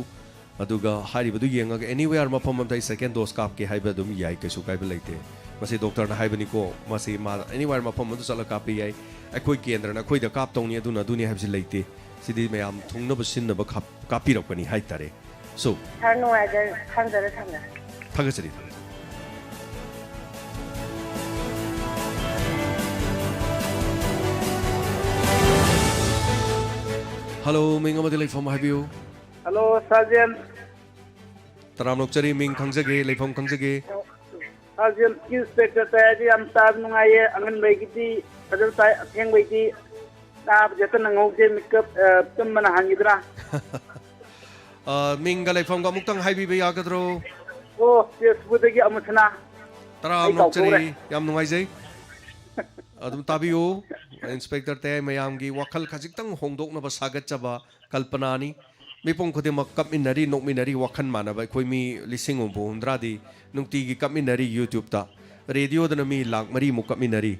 ꯑꯗꯨꯒ ꯍꯥꯏꯔꯤꯕꯗꯨ ꯌꯦꯡꯉꯒ anywhere ꯃꯐꯝ ꯑꯃꯗ ꯑꯩ second dose ꯀꯥꯞꯀꯦ ꯍꯥꯏꯕ ꯑꯗꯨꯝ ꯌꯥꯏ, ꯀꯩꯁꯨ ꯀꯥꯏꯕ ꯂꯩꯇꯦ꯫ ꯃꯁꯤ ꯗꯣꯛꯇꯔꯅ ꯍꯥꯏꯕꯅꯤꯀꯣ, ꯃꯁꯤ ꯃꯥ anywhere ꯃꯐꯝ ꯑꯃꯗ ꯆꯠꯂꯒ ꯀꯥꯞꯄ ꯌꯥꯏ꯫ ꯑꯩꯈꯣꯏ ꯀꯦꯟꯗ꯭ꯔꯅ ꯑꯩꯈꯣꯏꯗ ꯀꯥꯞꯇꯧꯅꯤ, ꯑꯗꯨꯅ ꯑꯗꯨꯅꯤ ꯍꯥꯏꯕꯁꯤ ꯂꯩꯇꯦ꯫ ꯁꯤꯗꯤ ꯃꯌꯥꯝ ꯊꯨꯡꯅꯕ ꯁꯤꯟꯅꯕ ꯈꯥꯞ-, ꯀꯥꯞꯄꯤꯔꯛꯄꯅꯤ ꯍꯥꯏꯇꯥꯔꯦ꯫ So, ꯁꯥꯔ, ꯅꯨꯡꯉꯥꯏꯖꯔꯦ, ꯊꯝꯖꯔꯦ, ꯊꯝꯖꯔꯦ꯫ ꯊꯥꯒꯠꯆꯔꯤ, ꯊꯥꯒꯠꯆꯔꯤ꯫ ꯍꯜꯂꯣ, ꯃꯤꯡ ꯑꯃꯗꯤ ꯂꯩꯐꯝ ꯍꯥꯏꯕꯤꯌꯨ꯫ ꯍꯜꯂꯣ, ꯁꯥꯔ ꯖꯦꯝꯁ꯫ ꯇꯔꯥꯝꯅ ꯑꯣꯛꯆꯔꯤ, ꯃꯤꯡ ꯈꯪꯖꯒꯦ, ꯂꯩꯐꯝ ꯈꯪꯖꯒꯦ꯫ ꯁꯥꯔ ꯖꯦꯝꯁꯀꯤ ꯏꯟꯁꯄꯦꯛꯇꯔ ꯇꯥꯏ ꯍꯥꯏꯁꯦ ꯌꯥꯝ ꯇꯥꯕ ꯅꯨꯡꯉꯥꯏꯌꯦ꯫ ꯑꯉꯟꯕꯩꯒꯤꯗꯤ ꯐꯖꯅ ꯇꯥꯏ, ꯑꯊꯦꯡꯕꯩꯗꯤ ꯇꯥꯕꯁꯦ ꯍꯦꯛꯇ ꯅꯪꯍꯧꯗꯦ, ꯃꯤꯀꯞ, ꯑ, ꯇꯨꯝꯕꯅ ꯍꯥꯟꯈꯤꯗ꯭ꯔꯥ? ꯑ, ꯃꯤꯡꯒ ꯂꯩꯐꯝꯒ ꯑꯃꯨꯛꯇꯪ ꯍꯥꯏꯕꯤꯕ ꯌꯥꯒꯗ꯭ꯔꯣ? ꯑꯣ, ꯇꯦꯖꯄꯨꯔꯗꯒꯤ ꯑꯃꯨꯊꯅꯥ꯫ ꯇꯔꯥ ꯑꯩ ꯑꯃ ꯅꯣꯛꯆꯔꯤ, ꯀꯥꯎꯊꯣꯛꯎꯔꯦ꯫ ꯌꯥꯝ ꯅꯨꯡꯉꯥꯏꯖꯩ꯫ ꯑꯗꯨꯝ ꯇꯥꯕꯤꯌꯨ, ꯏꯟꯁꯄꯦꯛꯇꯔ ꯇꯌꯥꯏ ꯃꯌꯥꯝꯒꯤ ꯋꯥꯈꯜ ꯈꯖꯤꯛꯇꯪ ꯍꯣꯡꯗꯣꯛꯅꯕ ꯁꯥꯒꯠꯆꯕ ꯀꯜꯄꯅꯥꯅꯤ꯫ ꯃꯤꯄꯨꯝ ꯈꯨꯗꯤꯡꯃꯛ ꯀꯞꯃꯤꯟꯅꯔꯤ, ꯅꯣꯛꯃꯤꯟꯅꯔꯤ, ꯋꯥꯈꯜ ꯃꯥꯟꯅꯕ꯫ ꯑꯩꯈꯣꯏ ꯃꯤ ꯂꯤꯁꯤꯡ ꯍꯨꯝꯐꯨ ꯍꯨꯝꯗ꯭ꯔꯥꯗꯤ ꯅꯨꯡꯇꯤꯒꯤ ꯀꯞꯃꯤꯟꯅꯔꯤ YouTube-ꯇ꯫ ꯔꯦꯗꯤꯑꯣꯗꯅ ꯃꯤ ꯂꯥꯛ ꯃꯔꯤꯃꯨꯛ ꯀꯞꯃꯤꯟꯅꯔꯤ꯫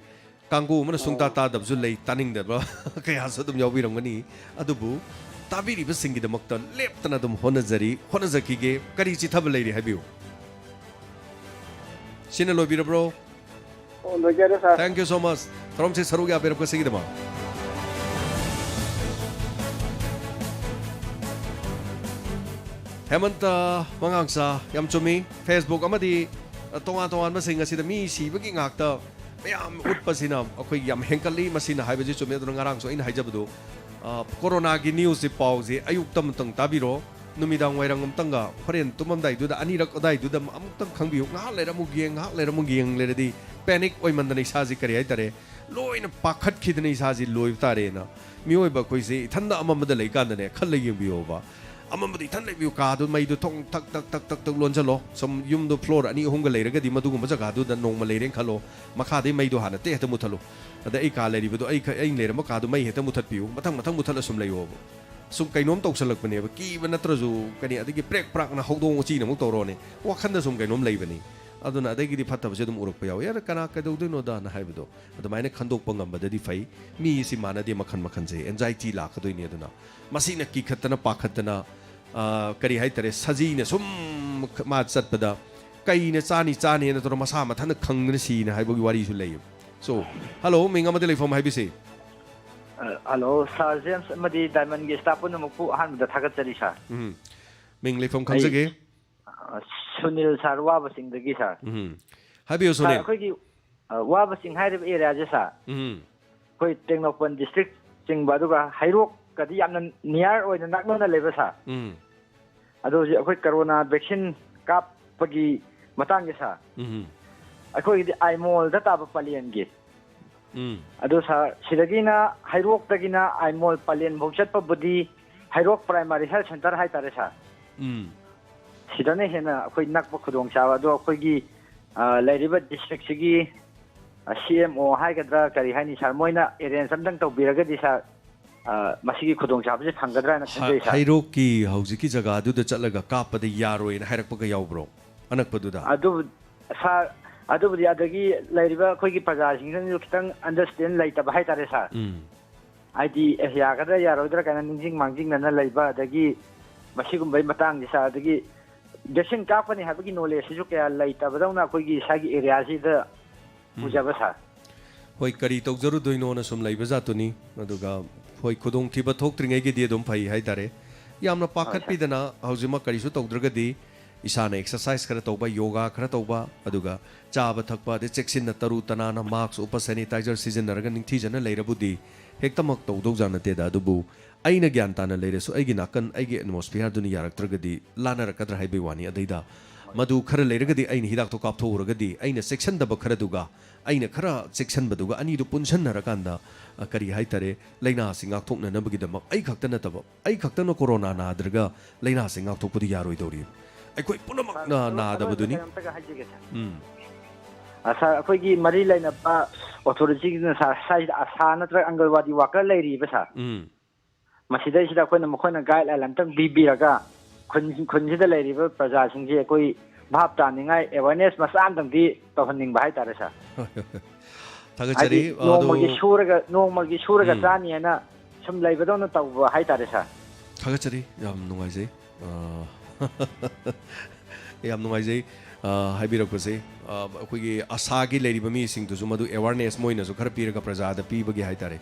ꯀꯥꯡꯕꯨ ꯑꯃꯅ ꯁꯨꯡꯇꯥ ꯑꯣ꯫ ꯇꯥꯗꯕꯁꯨ ꯂꯩ, ꯇꯥꯅꯤꯡꯗꯕ ꯀꯌꯥꯁꯨ ꯑꯗꯨꯝ ꯌꯥꯎꯕꯤꯔꯝꯒꯅꯤ꯫ ꯑꯗꯨꯕꯨ ꯇꯥꯕꯤꯔꯤꯕꯁꯤꯡꯒꯤꯗꯃꯛꯇ ꯂꯦꯞꯇꯅ ꯑꯗꯨꯝ ꯍꯣꯠꯅꯖꯔꯤ, ꯍꯣꯠꯅꯖꯈꯤꯒꯦ꯫ ꯀꯔꯤ ꯆꯤꯊꯕ ꯂꯩꯔꯤ ꯍꯥꯏꯕꯤꯌꯨ꯫ ꯁꯤꯅ ꯂꯣꯏꯕꯤꯔꯕ꯭ꯔꯣ? ꯑꯣ, ꯂꯣꯏꯖꯔꯦ, ꯁꯥꯔ꯫ Thank you so much꯫ ꯊꯧꯔꯝꯁꯤ ꯁꯔꯨꯛ ꯌꯥꯕꯤꯔꯛꯄꯁꯤꯒꯤꯗꯃꯛ꯫ ꯍꯦꯃꯟꯇ ꯃꯉꯥꯡꯆꯥ, ꯌꯥꯝ ꯆꯨꯝꯃꯤ꯫ Facebook ꯑꯃꯗꯤ ꯇꯣꯉꯥꯟ ꯇꯣꯉꯥꯟꯕꯁꯤꯡ ꯑꯁꯤꯗ ꯃꯤ ꯁꯤꯕꯒꯤ ꯉꯥꯛꯇ ꯃꯌꯥꯝ ꯎꯠꯄꯁꯤꯅ ꯑꯩꯈꯣꯏ ꯌꯥꯝ ꯍꯦꯟꯀꯠꯂꯤ꯫ ꯃꯁꯤꯅ ꯍꯥꯏꯕꯁꯤ ꯆꯨꯝꯃꯤ꯫ ꯑꯗꯨꯅ ꯉꯔꯥꯡꯁꯨ ꯑꯩꯅ ꯍꯥꯏꯖꯕꯗꯣ, ꯑ, ꯀꯣꯔꯣꯅꯥꯒꯤ news-ꯁꯤ, ꯄꯥꯎꯁꯦ ꯑꯌꯨꯛꯇ ꯑꯃꯇꯪ ꯇꯥꯕꯤꯔꯣ, ꯅꯨꯃꯤꯗꯥꯡ ꯋꯥꯏꯔꯝ ꯑꯃꯇꯪꯒ, ꯍꯣꯔꯦꯟ ꯇꯨꯝꯃꯝꯗꯥꯏꯗꯨꯗ ꯑꯅꯤꯔꯛ ꯑꯗꯥꯏꯗꯨꯗ ꯑꯃꯨꯛꯇꯪ ꯈꯪꯕꯤꯌꯨ꯫ ꯉꯥꯏꯍꯥꯛ ꯂꯩꯔ ꯑꯃꯨꯛ ꯌꯦꯡ, ꯉꯥꯏꯍꯥꯛ ꯂꯩꯔ ꯑꯃꯨꯛ ꯌꯦꯡ ꯂꯩꯔꯗꯤ panic ꯑꯣꯏꯃꯟꯗꯅ ꯏꯁꯥꯁꯤ, ꯀꯔꯤ ꯍꯥꯏꯇꯥꯔꯦ, ꯂꯣꯏꯅ ꯄꯥꯈꯠꯈꯤꯗꯅ ꯏꯁꯥꯁꯤ ꯂꯣꯏꯕ ꯇꯥꯔꯦꯅ꯫ ꯃꯤꯑꯣꯏꯕ ꯑꯩꯈꯣꯏꯁꯦ ꯏꯊꯟꯗ ꯑꯃꯝꯕꯗ ꯂꯩꯀꯥꯟꯗꯅꯦ, ꯈꯜꯂ ꯌꯦꯡꯕꯤꯌꯣꯕ꯫ ꯑꯃꯝꯕꯗ ꯏꯊꯟ ꯂꯩꯕꯤꯌꯨ, ꯀꯥꯗꯨ ꯃꯩꯗꯨ ꯊꯣꯡ ꯊꯛ ꯊꯛ ꯊꯛ ꯊꯛ ꯂꯣꯟꯁꯤꯜꯂꯣ꯫ ꯁꯨꯝ ꯌꯨꯝꯗꯨ floor ꯑꯅꯤ ꯑꯍꯨꯝꯒ ꯂꯩꯔꯒꯗꯤ ꯃꯗꯨꯒꯨꯝꯕ ꯖꯒꯥꯗꯨꯗ ꯅꯣꯡꯃ ꯂꯩꯔꯦꯅ ꯈꯜꯂꯣ, ꯃꯈꯥꯗꯩ ꯃꯩꯗꯨ ꯍꯥꯟꯅ ꯇꯦꯛ ꯍꯦꯛꯇ ꯃꯨꯠꯊꯠꯂꯨ꯫ ꯑꯗ ꯑꯩ ꯀꯥ ꯂꯩꯔꯤꯕꯗꯣ, ꯑꯩ ꯈ-, ꯑꯩꯅ ꯂꯩꯔꯝꯕ ꯀꯥꯗꯨ ꯃꯩ ꯍꯦꯛꯇ ꯃꯨꯠꯊꯠꯄꯤꯌꯨ, ꯃꯊꯪ ꯃꯊꯪ ꯃꯨꯠꯊꯠꯂ ꯁꯨꯝ ꯂꯩꯌꯣꯕ꯫ ꯁꯨꯝ ꯀꯩꯅꯣꯝ ꯇꯧꯁꯜꯂꯛꯄꯅꯦꯕ, ꯀꯤꯕ ꯅꯠꯇ꯭ꯔꯁꯨ ꯀꯅꯤ, ꯑꯗꯒꯤ ꯄ꯭ꯔꯦꯛ ꯄ꯭ꯔꯥꯛꯅ ꯍꯧꯗꯣꯡ ꯎꯆꯤꯅ ꯑꯃꯨꯛ ꯇꯧꯔꯛꯑꯅꯤ, ꯋꯥꯈꯟꯗ ꯁꯨꯝ ꯀꯩꯅꯣꯝ ꯂꯩꯕꯅꯤ꯫ ꯑꯗꯨꯅ ꯑꯗꯒꯤꯗꯤ ꯐꯠꯇꯕꯁꯦ ꯑꯗꯨꯝ ꯎꯔꯛꯄ ꯌꯥꯎꯋꯤ꯫ "ꯑꯗ ꯀꯅꯥ ꯀꯩꯗꯧꯗꯣꯏꯅꯣꯗꯅ" ꯍꯥꯏꯕꯗꯣ ꯑꯗꯨꯃꯥꯏꯅ ꯈꯟꯗꯣꯛꯄ ꯉꯝꯕꯗꯗꯤ ꯐꯩ꯫ ꯃꯤ ꯑꯁꯤ ꯃꯥꯟꯅꯗꯦ, ꯃꯈꯜ ꯃꯈꯜꯁꯦ꯫ ꯑꯦꯟꯖꯥꯏꯇꯤ ꯂꯥꯛꯀꯗꯣꯏꯅꯤ꯫ ꯑꯗꯨꯅ ꯃꯁꯤꯅ ꯀꯤꯈꯠꯇꯅ ꯄꯥꯈꯠꯇꯅ, ꯑ, ꯀꯔꯤ ꯍꯥꯏꯇꯥꯔꯦ, ꯁꯖꯤꯅ ꯁꯨꯝ ꯃꯥ ꯆꯠꯄꯗ ꯀꯩꯅ ꯆꯥꯅꯤ ꯆꯥꯅꯤꯅ ꯇꯧꯔ ꯃꯁꯥ ꯃꯊꯟꯇ ꯈꯪꯗꯅ ꯁꯤꯅ ꯍꯥꯏꯕꯒꯤ ꯋꯥꯔꯤꯁꯨ ꯂꯩꯌꯦꯕ꯫ So, ꯍꯜꯂꯣ, ꯃꯤꯡ ꯑꯃꯗꯤ ꯂꯩꯐꯝ ꯍꯥꯏꯕꯤꯁꯦ꯫ ꯑ, ꯍꯜꯂꯣ, ꯁꯥꯔ ꯖꯦꯝꯁ ꯑꯃꯗꯤ ꯗꯥꯏꯃꯟꯒꯤ ꯁ꯭ꯇꯥꯐ ꯄꯨꯝꯅꯃꯛꯄꯨ ꯑꯍꯥꯟꯕꯗ ꯊꯥꯒꯠꯆꯔꯤ, ꯁꯥꯔ꯫ ꯎꯝ꯫ ꯃꯤꯡ ꯂꯩꯐꯝ ꯑꯩ, ꯈꯪꯖꯒꯦ? ꯑ, ꯁꯨꯅꯤꯜ ꯁꯥꯔ, ꯋꯥꯕ ꯆꯤꯡꯗꯒꯤ, ꯁꯥꯔ꯫ ꯎꯝ꯫ ꯍꯥꯏꯕꯤꯌꯨ, ꯁꯥꯔ, ꯁꯨꯅꯤꯜ꯫ ꯑꯩꯈꯣꯏꯒꯤ, ꯑ, ꯋꯥꯕ ꯆꯤꯡ ꯍꯥꯏꯔꯤꯕ ꯑꯦꯔꯤꯌꯥꯁꯦ, ꯁꯥꯔ, ꯎꯝ꯫ ꯑꯩꯈꯣꯏ ꯇꯦꯡꯅꯧꯄꯜ ꯗꯤꯁꯇ꯭ꯔꯤꯛ ꯆꯤꯡꯕ, ꯑꯗꯨꯒ ꯍꯩꯔꯣꯛꯀꯗꯤ ꯌꯥꯝꯅ ꯅꯤꯌꯥꯔ ꯑꯣꯏꯅ ꯅꯛꯅꯅ ꯂꯩꯕ, ꯁꯥꯔ꯫ ꯎꯝ꯫ ꯑꯗꯣ ꯍꯧꯖꯤꯛ ꯑꯩꯈꯣꯏ ꯀꯣꯔꯣꯅꯥ ꯚꯦꯛꯁꯤꯟ ꯀꯥꯞꯄꯒꯤ ꯃꯇꯥꯡꯁꯦ, ꯁꯥꯔ, ꯎꯝ꯫ ꯑꯩꯈꯣꯏꯒꯤꯗꯤ ꯑꯥꯏꯃꯣꯜꯗ ꯇꯥꯕ ꯄꯂꯦꯟꯒꯤ꯫ ꯎꯝ꯫ ꯑꯗꯣ, ꯁꯥꯔ, ꯁꯤꯗꯒꯤꯅ, ꯍꯩꯔꯣꯛꯇꯒꯤꯅ ꯑꯥꯏꯃꯣꯜ ꯄꯂꯦꯟꯐꯧ ꯆꯠꯄꯕꯨꯗꯤ ꯍꯩꯔꯣꯛ ꯄ꯭ꯔꯥꯏꯃꯥꯔꯤ ꯍꯦꯜꯊ ꯁꯦꯟꯇꯔ ꯍꯥꯏꯇꯥꯔꯦ, ꯁꯥꯔ꯫ ꯎꯝ꯫ ꯁꯤꯗꯅ ꯍꯦꯟꯅ ꯑꯩꯈꯣꯏ ꯅꯛꯄ ꯈꯨꯗꯣꯡꯆꯥꯕ꯫ ꯑꯗꯣ ꯑꯩꯈꯣꯏꯒꯤ, ꯑ, ꯂꯩꯔꯤꯕ ꯗꯤꯁꯇ꯭ꯔꯤꯛꯁꯤꯒꯤ, ꯑ, ꯁꯤ ꯑꯦꯝ ꯑꯣ ꯍꯥꯏꯒꯗ꯭ꯔꯥ, ꯀꯔꯤ ꯍꯥꯏꯅꯤ, ꯁꯥꯔ, ꯃꯣꯏꯅ ꯑꯦꯔꯦꯟꯖ ꯑꯝꯇꯪ ꯇꯧꯕꯤꯔꯒꯗꯤ, ꯁꯥꯔ, ꯑ, ꯃꯁꯤꯒꯤ ꯈꯨꯗꯣꯡꯆꯥꯕꯁꯤ ꯐꯪꯒꯗ꯭ꯔꯥꯅ ꯍ-, ꯈꯟꯖꯩ, ꯁꯥꯔ꯫ ꯍꯩꯔꯣꯛꯀꯤ ꯍꯧꯖꯤꯛꯀꯤ ꯖꯒꯥꯗꯨꯗ ꯆꯠꯂꯒ ꯀꯥꯞꯄꯗ ꯌꯥꯔꯣꯏꯅ ꯍꯥꯏꯔꯛꯄꯒ ꯌꯥꯎꯕ꯭ꯔꯣ? ꯑꯅꯛꯄꯗꯨꯗ? ꯑꯗꯨ, ꯁꯥꯔ, ꯑꯗꯨꯕꯨꯗꯤ ꯑꯗꯒꯤ ꯂꯩꯔꯤꯕ ꯑꯩꯈꯣꯏꯒꯤ ꯄ꯭ꯔꯖꯥꯁꯤꯡꯁꯤꯅꯁꯨ ꯈꯤꯇꯪ ꯑꯟꯗꯔꯁ꯭ꯇꯦꯟ ꯂꯩꯇꯕ ꯍꯥꯏꯇꯥꯔꯦ, ꯁꯥꯔ꯫ ꯎꯝ꯫ ꯍꯥꯏꯗꯤ, ꯑꯦ, ꯌꯥꯒꯗ꯭ꯔꯥ ꯌꯥꯔꯣꯏꯗ꯭ꯔꯥ ꯀꯥꯏꯅ ꯅꯤꯡꯁꯤꯡ ꯃꯥꯡꯖꯤꯡꯅꯅ ꯂꯩꯕ, ꯑꯗꯒꯤ ꯃꯁꯤꯒꯨꯝꯕꯒꯤ ꯃꯇꯥꯡꯁꯦ, ꯁꯥꯔ, ꯑꯗꯒꯤ ꯚꯦꯛꯁꯤꯟ ꯀꯥꯞꯀꯅꯤ ꯍꯥꯏꯕꯒꯤ ꯅꯣꯂꯦꯖꯁꯤꯁꯨ ꯀꯌꯥ ꯂꯩꯇꯕꯗꯧꯅ ꯑꯩꯈꯣꯏꯒꯤ ꯏꯁꯥꯒꯤ ꯑꯦꯔꯤꯌꯥꯁꯤꯗ ꯎꯝ꯫ ꯎꯖꯕ, ꯁꯥꯔ꯫ ꯍꯣꯏ, ꯀꯔꯤ ꯇꯧꯖꯔꯨꯗꯣꯏꯅꯣꯅ ꯁꯨꯝ ꯂꯩꯕ ꯖꯥꯠꯇꯨꯅꯤ꯫ ꯑꯗꯨꯒ, ꯍꯣꯏ, ꯈꯨꯗꯣꯡꯊꯤꯕ ꯊꯣꯛꯇ꯭ꯔꯤꯉꯩꯒꯤꯗꯤ ꯑꯗꯨꯝ ꯐꯩ ꯍꯥꯏꯇꯥꯔꯦ꯫ ꯌꯥꯝꯅ ꯍꯣꯏ, ꯁꯥꯔ꯫ ꯄꯥꯈꯠꯄꯤꯗꯅ ꯍꯧꯖꯤꯛꯃꯛ ꯀꯔꯤꯁꯨ ꯇꯧꯗ꯭ꯔꯒꯗꯤ ꯏꯁꯥꯅ ꯑꯦꯛꯁꯔꯁꯥꯏꯁ ꯈꯔ ꯇꯧꯕ, ꯌꯣꯒꯥ ꯈꯔ ꯇꯧꯕ, ꯑꯗꯨꯒ ꯆꯥꯕ ꯊꯛꯄ, ꯑꯗꯩ ꯆꯦꯛꯁꯤꯟꯅ ꯇꯔꯨ ꯇꯅꯥꯟꯅ ꯃꯥꯛꯁ ꯎꯞꯄ, ꯁꯦꯅꯤꯇꯥꯏꯖꯔ ꯁꯤꯖꯤꯟꯅꯔꯒ ꯅꯤꯡꯊꯤꯖꯅ ꯂꯩꯔꯕꯨꯗꯤ ꯍꯦꯛꯇꯃꯛ ꯇꯧꯗꯧꯖꯥꯠ ꯅꯠꯇꯦꯗ꯫ ꯑꯗꯨꯕꯨ ꯑꯩꯅ ꯒ꯭ꯌꯥꯟ ꯇꯥꯅ ꯂꯩꯔꯁꯨ ꯑꯩꯒꯤ ꯅꯥꯀꯟ, ꯑꯩꯒꯤ ꯑꯦꯠꯃꯣꯁꯐꯤꯌꯔꯗꯨꯅ ꯌꯥꯔꯛꯇ꯭ꯔꯒꯗꯤ ꯂꯥꯟꯅꯔꯛꯀꯗ꯭ꯔꯥ ꯍꯥꯏꯕꯒꯤ ꯋꯥꯅꯤ꯫ ꯑꯗꯩꯗ ꯃꯗꯨ ꯈꯔ ꯂꯩꯔꯒꯗꯤ ꯑꯩꯅ ꯍꯤꯗꯥꯛꯇꯣ ꯀꯥꯞꯊꯣꯛꯎꯔꯒꯗꯤ ꯑꯩꯅ ꯆꯦꯛꯁꯤꯟꯗꯕ ꯈꯔꯗꯨꯒ ꯑꯩꯅ ꯈꯔ ꯆꯦꯛꯁꯤꯟꯕꯗꯨꯒ ꯑꯅꯤꯗꯨ ꯄꯨꯟꯁꯤꯟꯅꯔꯀꯥꯟꯗ, ꯑ, ꯀꯔꯤ ꯍꯥꯏꯇꯥꯔꯦ, ꯂꯥꯏꯅꯥꯁꯤ ꯉꯥꯛꯊꯣꯛꯅꯅꯕꯒꯤꯗꯃꯛ ꯑꯩ ꯈꯛꯇ ꯅꯠꯇꯕ, ꯑꯩ ꯈꯛꯇꯅ ꯀꯣꯔꯣꯅꯥ ꯅꯥꯗ꯭ꯔꯒ ꯂꯥꯏꯅꯥꯁꯤ ꯉꯥꯛꯊꯣꯛꯄꯗꯤ ꯌꯥꯔꯣꯏꯗꯧꯔꯤ꯫ ꯑꯩꯈꯣꯏ ꯄꯨꯝꯅꯃꯛꯅ ꯁꯥꯔ, ꯅꯥꯗꯕꯗꯨꯅꯤ꯫ ꯑꯔꯣꯏꯕꯗ ꯑꯝꯇꯒ ꯍꯥꯏꯖꯒꯦ, ꯁꯥꯔ꯫ ꯎꯝ꯫ ꯑ, ꯁꯥꯔ, ꯑꯩꯈꯣꯏꯒꯤ ꯃꯔꯤ ꯂꯩꯅꯕ ꯑꯣꯊꯣꯔꯤꯇꯤꯁꯤꯡꯅ, ꯁꯥꯔ, ꯁ꯭ꯋꯥꯏꯁꯤꯗ ꯑꯁꯥ ꯅꯠꯇ꯭ꯔꯒ ꯑꯪꯒꯜꯋꯥꯗꯤ ꯋꯥꯀꯔ ꯂꯩꯔꯤꯕ, ꯁꯥꯔ꯫ ꯎꯝ꯫ ꯃꯁꯤꯗꯩꯁꯤꯗ ꯑꯩꯈꯣꯏꯅ ꯃꯈꯣꯏꯅ ꯒꯥꯏꯗꯂꯥꯏꯟ ꯑꯝꯇꯪ ꯄꯤꯕꯤꯔꯒ ꯈꯨꯟ, ꯈꯨꯟꯁꯤꯗ ꯂꯩꯔꯤꯕ ꯄ꯭ꯔꯖꯥꯁꯤꯡꯁꯦ ꯑꯩꯈꯣꯏ ꯚꯥꯞ ꯇꯥꯅꯤꯡꯉꯥꯏ ꯑꯦꯋꯦꯔꯅꯦꯁ ꯃꯆꯥ ꯑꯃꯇꯪꯗꯤ ꯇꯧꯍꯟꯅꯤꯡꯕ ꯍꯥꯏꯇꯥꯔꯦ, ꯁꯥꯔ꯫ ꯊꯥꯒꯠꯆꯔꯤ꯫ ꯍꯥꯏꯗꯤ ꯅꯣꯡꯃꯒꯤ ꯑꯗꯣ ꯁꯨꯔꯒ, ꯅꯣꯡꯃꯒꯤ ꯁꯨꯔꯒ ꯎꯝ꯫ ꯆꯥꯅꯤꯅ ꯁꯨꯝ ꯂꯩꯕꯗꯧꯅ ꯇꯧꯕ ꯍꯥꯏꯇꯥꯔꯦ, ꯁꯥꯔ꯫ ꯊꯥꯒꯠꯆꯔꯤ, ꯌꯥꯝ ꯅꯨꯡꯉꯥꯏꯖꯩ꯫ ꯑ, ꯌꯥꯝ ꯅꯨꯡꯉꯥꯏꯖꯩ, ꯑ, ꯍꯥꯏꯕꯤꯔꯛꯄꯁꯦ꯫ ꯑ, ꯑꯩꯈꯣꯏꯒꯤ ꯑꯁꯥꯒꯤ ꯂꯩꯔꯤꯕ ꯃꯤꯁꯤꯡꯗꯨꯁꯨ ꯃꯗꯨ ꯑꯦꯋꯥꯔꯅꯦꯁ ꯃꯣꯏꯅꯁꯨ ꯈꯔ ꯄꯤꯔꯒ ꯄ꯭ꯔꯖꯥꯗ ꯄꯤꯕꯒꯤ ꯍꯥꯏꯇꯥꯔꯦ꯫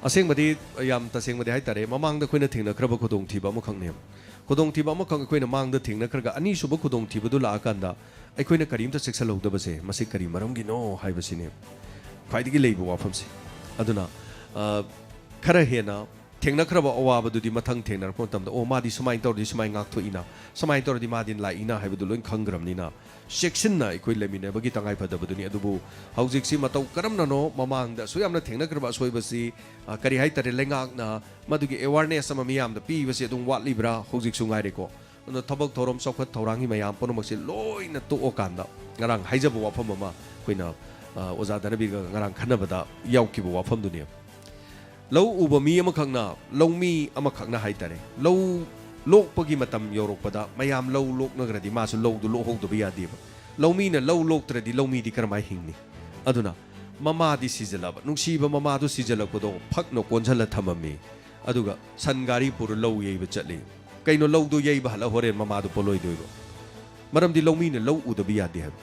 ꯑꯁꯦꯡꯕꯗꯤ, ꯌꯥꯝ ꯇꯁꯦꯡꯕꯗꯤ ꯍꯥꯏꯇꯥꯔꯦ, ꯃꯃꯥꯡꯗ ꯑꯩꯈꯣꯏꯅ ꯊꯦꯡꯅꯈ꯭ꯔꯕ ꯈꯨꯗꯣꯡꯊꯤꯕ ꯑꯃꯈꯛꯅꯦꯕ꯫ ꯈꯨꯗꯣꯡꯊꯤꯕ ꯑꯃꯈꯛ ꯑꯩꯈꯣꯏꯅ ꯃꯥꯡꯗ ꯊꯦꯡꯅꯈ꯭ꯔꯒ ꯑꯅꯤꯁꯨꯕ ꯈꯨꯗꯣꯡꯊꯤꯕꯗꯨ ꯂꯥꯛꯑꯀꯥꯟꯗ ꯑꯩꯈꯣꯏꯅ ꯀꯔꯤꯝꯇ ꯆꯦꯛꯁꯤꯜꯍꯧꯗꯕꯁꯦ, ꯃꯁꯤ ꯀꯔꯤ ꯃꯔꯝꯒꯤꯅꯣ ꯍꯥꯏꯕꯁꯤꯅꯦ ꯈ꯭ꯋꯥꯏꯗꯒꯤ ꯂꯩꯕ ꯋꯥꯐꯝꯁꯦ꯫ ꯑꯗꯨꯅ, ꯑ, ꯈꯔ ꯍꯦꯟꯅ ꯊꯦꯡꯅꯈ꯭ꯔꯕ ꯑꯋꯥꯕꯗꯨꯗꯤ ꯃꯊꯪ ꯊꯦꯡꯅꯔꯛꯄ ꯃꯇꯝꯗ, "ꯑꯣ, ꯃꯥꯗꯤ ꯁꯨꯃꯥꯏꯅ ꯇꯧꯔꯗꯤ ꯁꯨꯃꯥꯏꯅ ꯉꯥꯛꯊꯣꯛꯏꯅ, ꯁꯨꯃꯥꯏꯅ ꯇꯧꯔꯗꯤ ꯃꯥꯗꯤ ꯂꯥꯛꯏꯅ" ꯍꯥꯏꯕꯗꯨ ꯂꯣꯏ ꯈꯪꯈ꯭ꯔꯕꯅꯤꯅ, ꯆꯦꯛꯁꯤꯟꯅ ꯑꯩꯈꯣꯏ ꯂꯩꯃꯤꯟꯅꯕꯒꯤ ꯇꯉꯥꯏ ꯐꯗꯕꯗꯨꯅꯤ꯫ ꯑꯗꯨꯕꯨ ꯍꯧꯖꯤꯛꯁꯤ ꯃꯇꯧ ꯀꯔꯝꯅꯅꯣ ꯃꯃꯥꯡꯗ ꯑꯁꯨꯛ ꯌꯥꯝꯅ ꯊꯦꯡꯅꯈ꯭ꯔꯕ ꯑꯁꯣꯏꯕꯁꯤ, ꯑ, ꯀꯔꯤ ꯍꯥꯏꯇꯥꯔꯦ, ꯂꯩꯉꯥꯛꯅ ꯃꯗꯨꯒꯤ ꯑꯦꯋꯥꯔꯅꯦꯁ ꯑꯃ ꯃꯤꯌꯥꯝꯗ ꯄꯤꯕꯁꯤ ꯑꯗꯨꯝ ꯋꯥꯠꯂꯤꯕ꯭ꯔꯥ? ꯍꯧꯖꯤꯛꯁꯨ ꯉꯥꯏꯔꯦꯀꯣ꯫ ꯑꯗꯨꯅ ꯊꯕꯛ ꯊꯧꯔꯝ ꯆꯥꯎꯈꯠ ꯊꯧꯔꯥꯡꯒꯤ ꯃꯌꯥꯝ ꯄꯨꯝꯅꯃꯛꯁꯦ ꯂꯣꯏꯅ ꯇꯣꯛꯑꯀꯥꯟꯗ, ꯉꯔꯥꯡ ꯍꯥꯏꯖꯕ ꯋꯥꯐꯝ ꯑꯃ ꯑꯩꯈꯣꯏꯅ, ꯑ, ꯑꯣꯖꯥ ꯙꯅꯕꯤꯔꯒ ꯉꯔꯥꯡ ꯈꯟꯅꯕꯗ ꯌꯥꯎꯈꯤꯕ ꯋꯥꯐꯝꯗꯨꯅꯦꯕ꯫ ꯂꯧ ꯎꯕ ꯃꯤ ꯑꯃꯈꯛꯅ, ꯂꯧꯃꯤ ꯑꯃꯈꯛꯅ ꯍꯥꯏꯇꯥꯔꯦ, ꯂꯧ ꯂꯣꯛꯄꯒꯤ ꯃꯇꯝ ꯌꯧꯔꯛꯄꯗ ꯃꯌꯥꯝ ꯂꯧ ꯂꯣꯛꯅꯈ꯭ꯔꯗꯤ ꯃꯥꯁꯨ ꯂꯧꯗꯨ ꯂꯣꯛꯍꯧꯗꯕ ꯌꯥꯗꯦꯕ꯫ ꯂꯧꯃꯤꯅ ꯂꯧ ꯂꯣꯛꯇ꯭ꯔꯗꯤ ꯂꯧꯃꯤꯗꯤ ꯀꯔꯝꯍꯥꯏꯅ ꯍꯤꯡꯅꯤ? ꯑꯗꯨꯅ ꯃꯃꯥꯗꯤ ꯁꯤꯖꯜꯂꯕ, ꯅꯨꯡꯁꯤꯕ ꯃꯃꯥꯗꯨ ꯁꯤꯖꯜꯂꯛꯄꯗꯣ ꯐꯛꯅ ꯀꯣꯟꯁꯤꯜꯂ ꯊꯝꯃꯝꯃꯤ꯫ ꯑꯗꯨꯒ ꯁꯟ ꯒꯥꯔꯤ ꯄꯨꯔ ꯂꯧ ꯌꯩꯕ ꯆꯠꯂꯤ꯫ ꯀꯩꯅꯣ, ꯂꯧꯗꯣ ꯌꯩꯕ ꯍꯜꯂ ꯍꯣꯔꯦꯟ ꯃꯃꯥꯗꯣ ꯄꯣꯂꯣꯏꯗꯣꯏꯕ? ꯃꯔꯝꯗꯤ ꯂꯧꯃꯤꯅ ꯂꯧ ꯎꯗꯕ ꯌꯥꯗꯦ ꯍꯥꯏꯕ꯫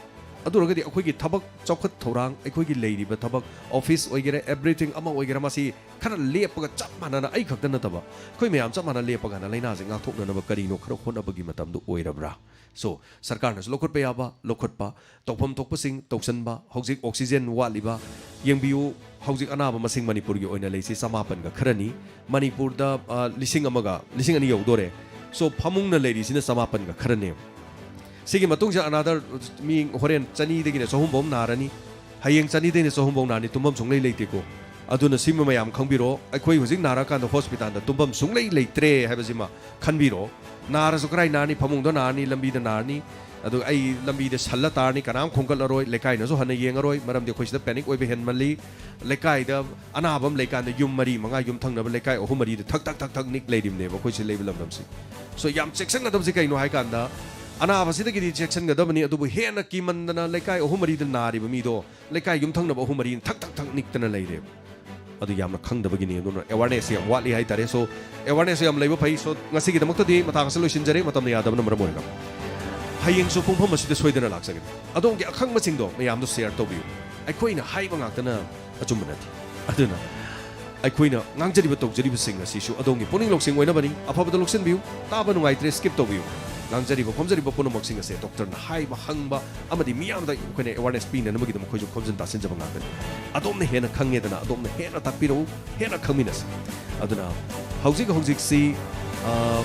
ꯑꯗꯨ ꯑꯣꯏꯔꯒꯗꯤ ꯑꯩꯈꯣꯏꯒꯤ ꯊꯕꯛ ꯆꯥꯎꯈꯠ ꯊꯧꯔꯥꯡ, ꯑꯩꯈꯣꯏꯒꯤ ꯂꯩꯔꯤꯕ ꯊꯕꯛ, ꯑꯣꯐꯤꯁ ꯑꯣꯏꯒꯦꯔꯥ, ꯑꯦꯕ꯭ꯔꯤꯊꯤꯡ ꯑꯃ ꯑꯣꯏꯒꯦꯔꯥ, ꯃꯁꯤ ꯈꯔ ꯂꯦꯞꯄꯒ ꯆꯞ ꯃꯥꯟꯅꯅ, ꯑꯩ ꯈꯛꯇ ꯅꯠꯇꯕ, ꯑꯩꯈꯣꯏ ꯃꯌꯥꯝ ꯆꯞ ꯃꯥꯟꯅ ꯂꯦꯞꯄ ꯀꯥꯟꯗ ꯂꯥꯏꯅꯥꯁꯦ ꯉꯥꯛꯊꯣꯛꯅꯅꯕ ꯀꯔꯤꯅꯣ ꯈꯔ ꯍꯣꯠꯅꯕꯒꯤ ꯃꯇꯝꯗꯨ ꯑꯣꯏꯔꯕ꯭ꯔꯥ? So, ꯁꯔꯀꯥꯔꯅꯁꯨ ꯂꯧꯈꯠꯄ ꯌꯥꯕ ꯂꯧꯈꯠꯄ, ꯇꯧꯐꯝ ꯊꯣꯛꯄꯁꯤꯡ ꯇꯧꯁꯟꯕ, ꯍꯧꯖꯤꯛ ꯑꯣꯛꯁꯤꯖꯦꯟ ꯋꯥꯠꯂꯤꯕ, ꯌꯦꯡꯕꯤꯌꯨ, ꯍꯧꯖꯤꯛ ꯑꯅꯥꯕ ꯃꯁꯤꯡ ꯃꯅꯤꯄꯨꯔꯒꯤ ꯑꯣꯏꯅ ꯂꯩꯁꯤ ꯆꯃꯥꯄꯟꯒ ꯈꯔꯅꯤ, ꯃꯅꯤꯄꯨꯔꯗ, ꯑ, ꯂꯤꯁꯤꯡ ꯑꯃꯒ, ꯂꯤꯁꯤꯡ ꯑꯅꯤ ꯌꯧꯗꯣꯔꯦ꯫ So, ꯐꯃꯨꯡꯅ ꯂꯩꯔꯤꯁꯤꯅ ꯆꯃꯥꯄꯟꯒ ꯈꯔꯅꯦꯕ꯫ ꯁꯤꯒꯤ ꯃꯇꯨꯡꯁꯤꯗ another ꯃꯤ ꯍꯣꯔꯦꯟ ꯆꯅꯤꯗꯒꯤꯅ ꯆꯍꯨꯝꯐꯧ ꯅꯥꯔꯅꯤ, ꯍꯌꯦꯡ ꯆꯅꯤꯗꯒꯤꯅ ꯆꯍꯨꯝꯐꯧ ꯅꯥꯔꯅꯤ, ꯇꯨꯝꯐꯝ ꯁꯨꯡꯂꯩ ꯂꯩꯇꯦꯀꯣ꯫ ꯑꯗꯨꯅ ꯁꯤꯃ ꯃꯌꯥꯝ ꯈꯪꯕꯤꯔꯣ, ꯑꯩꯈꯣꯏ ꯍꯧꯖꯤꯛ ꯅꯥꯔꯀꯥꯟꯗ ꯍꯣꯁꯄꯤꯇꯥꯜꯗ ꯇꯨꯝꯐꯝ ꯁꯨꯡꯂꯩ ꯂꯩꯇ꯭ꯔꯦ ꯍꯥꯏꯕꯁꯤꯃ ꯈꯟꯕꯤꯔꯣ꯫ ꯅꯥꯔꯁꯨ ꯀꯗꯥꯏ ꯅꯥꯔꯅꯤ? ꯐꯃꯨꯡꯗ ꯅꯥꯔꯅꯤ, ꯂꯝꯕꯤꯗ ꯅꯥꯔꯅꯤ, ꯑꯗꯨꯒ ꯑꯩ ꯂꯝꯕꯤꯗ ꯁꯜꯂ ꯇꯥꯔꯅꯤ, ꯀꯅꯥꯝ ꯈꯣꯝꯒꯠꯂꯔꯣꯏ, ꯂꯩꯀꯥꯏꯅꯁꯨ ꯍꯟꯅ ꯌꯦꯡꯉꯔꯣꯏ, ꯃꯔꯝꯗꯤ ꯑꯩꯈꯣꯏ ꯁꯤꯗ ꯄꯦꯅꯤꯛ ꯑꯣꯏꯕ ꯍꯦꯟꯃꯜꯂꯤ꯫ ꯂꯩꯀꯥꯏꯗ ꯑꯅꯥꯕ ꯑꯃ ꯂꯩꯀꯥꯟꯗ ꯌꯨꯝ ꯃꯔꯤ ꯃꯉꯥ, ꯌꯨꯝ ꯊꯪꯅꯕ ꯂꯩꯀꯥꯏ ꯑꯍꯨꯝ ꯃꯔꯤꯗ ꯊꯛ ꯊꯛ ꯊꯛ ꯊꯛ ꯅꯤꯛ ꯂꯩꯔꯤꯕꯅꯦꯕ ꯑꯩꯈꯣꯏ ꯁꯤ ꯂꯩꯕ ꯂꯝꯗꯝꯁꯤ꯫ So, ꯌꯥꯝ ꯆꯦꯛꯁꯤꯟꯒꯗꯕꯁꯤ ꯀꯩꯅꯣ ꯍꯥꯏ ꯀꯥꯟꯗ, ꯑꯅꯥꯕꯁꯤꯗꯒꯤꯗꯤ ꯆꯦꯛꯁꯤꯟꯒꯗꯕꯅꯤ, ꯑꯗꯨꯕꯨ ꯍꯦꯟꯅ ꯀꯤꯃꯟꯗꯅ ꯂꯩꯀꯥꯏ ꯑꯍꯨꯝ ꯃꯔꯤꯗ ꯅꯥꯔꯤꯕ ꯃꯤꯗꯣ ꯂꯩꯀꯥꯏ ꯌꯨꯝꯊꯪꯅꯕ ꯑꯍꯨꯝ ꯃꯔꯤꯅ ꯊꯛ ꯊꯛ ꯊꯛ ꯅꯤꯛꯇꯅ ꯂꯩꯔꯦꯕ꯫ ꯑꯗꯨ ꯌꯥꯝꯅ ꯈꯪꯗꯕꯒꯤꯅꯤ꯫ ꯑꯗꯨꯅ awareness ꯌꯥꯝ ꯋꯥꯠꯂꯤ ꯍꯥꯏꯇꯥꯔꯦ꯫ So, awareness ꯌꯥꯝ ꯂꯩꯕ ꯐꯩ꯫ So, ꯉꯁꯤꯒꯤꯗꯃꯛꯇꯗꯤ ꯃꯇꯥꯡ ꯑꯁꯤꯗ ꯂꯣꯏꯁꯤꯟꯖꯔꯦ, ꯃꯇꯝꯅ ꯌꯥꯗꯕꯅ ꯃꯔꯝ ꯑꯣꯏꯔꯒ꯫ ꯍꯌꯦꯡꯁꯨ ꯄꯨꯡꯐꯝ ꯑꯁꯤꯗ ꯁꯣꯏꯗꯅ ꯂꯥꯛꯆꯒꯅꯤ꯫ ꯑꯗꯣꯝꯒꯤ ꯑꯈꯪꯕꯁꯤꯡꯗꯣ ꯃꯌꯥꯝꯗꯣ share ꯇꯧꯕꯤꯌꯨ꯫ ꯑꯩꯈꯣꯏꯅ ꯍꯥꯏꯕ ꯉꯥꯛꯇꯅ ꯑꯆꯨꯝꯕ ꯅꯠꯇꯦ꯫ ꯑꯗꯨꯅ ꯑꯩꯈꯣꯏꯅ ꯉꯥꯡꯖꯔꯤꯕ ꯇꯧꯖꯔꯤꯕꯁꯤꯡ ꯑꯁꯤꯁꯨ ꯑꯗꯣꯝꯒꯤ ꯄꯨꯛꯅꯤꯡ ꯂꯧꯁꯤꯡ ꯑꯣꯏꯅꯕꯅꯤ꯫ ꯑꯐꯕꯗ ꯂꯧꯁꯤꯟꯕꯤꯌꯨ꯫ ꯇꯥꯕ ꯅꯨꯡꯉꯥꯏꯇ꯭ꯔꯦ, skip ꯇꯧꯕꯤꯌꯨ꯫ ꯉꯥꯡꯖꯔꯤꯕ ꯈꯣꯝꯖꯔꯤꯕ ꯄꯨꯝꯅꯃꯛꯁꯤꯡ ꯑꯁꯦ ꯗꯣꯛꯇꯔꯅ ꯍꯥꯏꯕ ꯍꯪꯕ ꯑꯃꯗꯤ ꯃꯤꯌꯥꯝꯗ ꯑꯩꯈꯣꯏꯅ awareness ꯄꯤꯅꯅꯕꯒꯤꯗꯃꯛ ꯑꯩꯈꯣꯏꯁꯨ ꯈꯣꯝꯖꯤꯟ ꯇꯥꯁꯤꯟꯖꯕ ꯉꯥꯛꯇꯅꯤ꯫ ꯑꯗꯣꯝꯅ ꯍꯦꯟꯅ ꯈꯪꯉꯦꯗꯅ ꯑꯗꯣꯝꯅ ꯍꯦꯟꯅ ꯇꯥꯛꯄꯤꯔꯛꯎ, ꯍꯦꯟꯅ ꯈꯪꯃꯤꯟꯅꯁꯤ꯫ ꯑꯗꯨꯅ ꯍꯧꯖꯤꯛ ꯍꯧꯖꯤꯛꯁꯤ, ꯑ,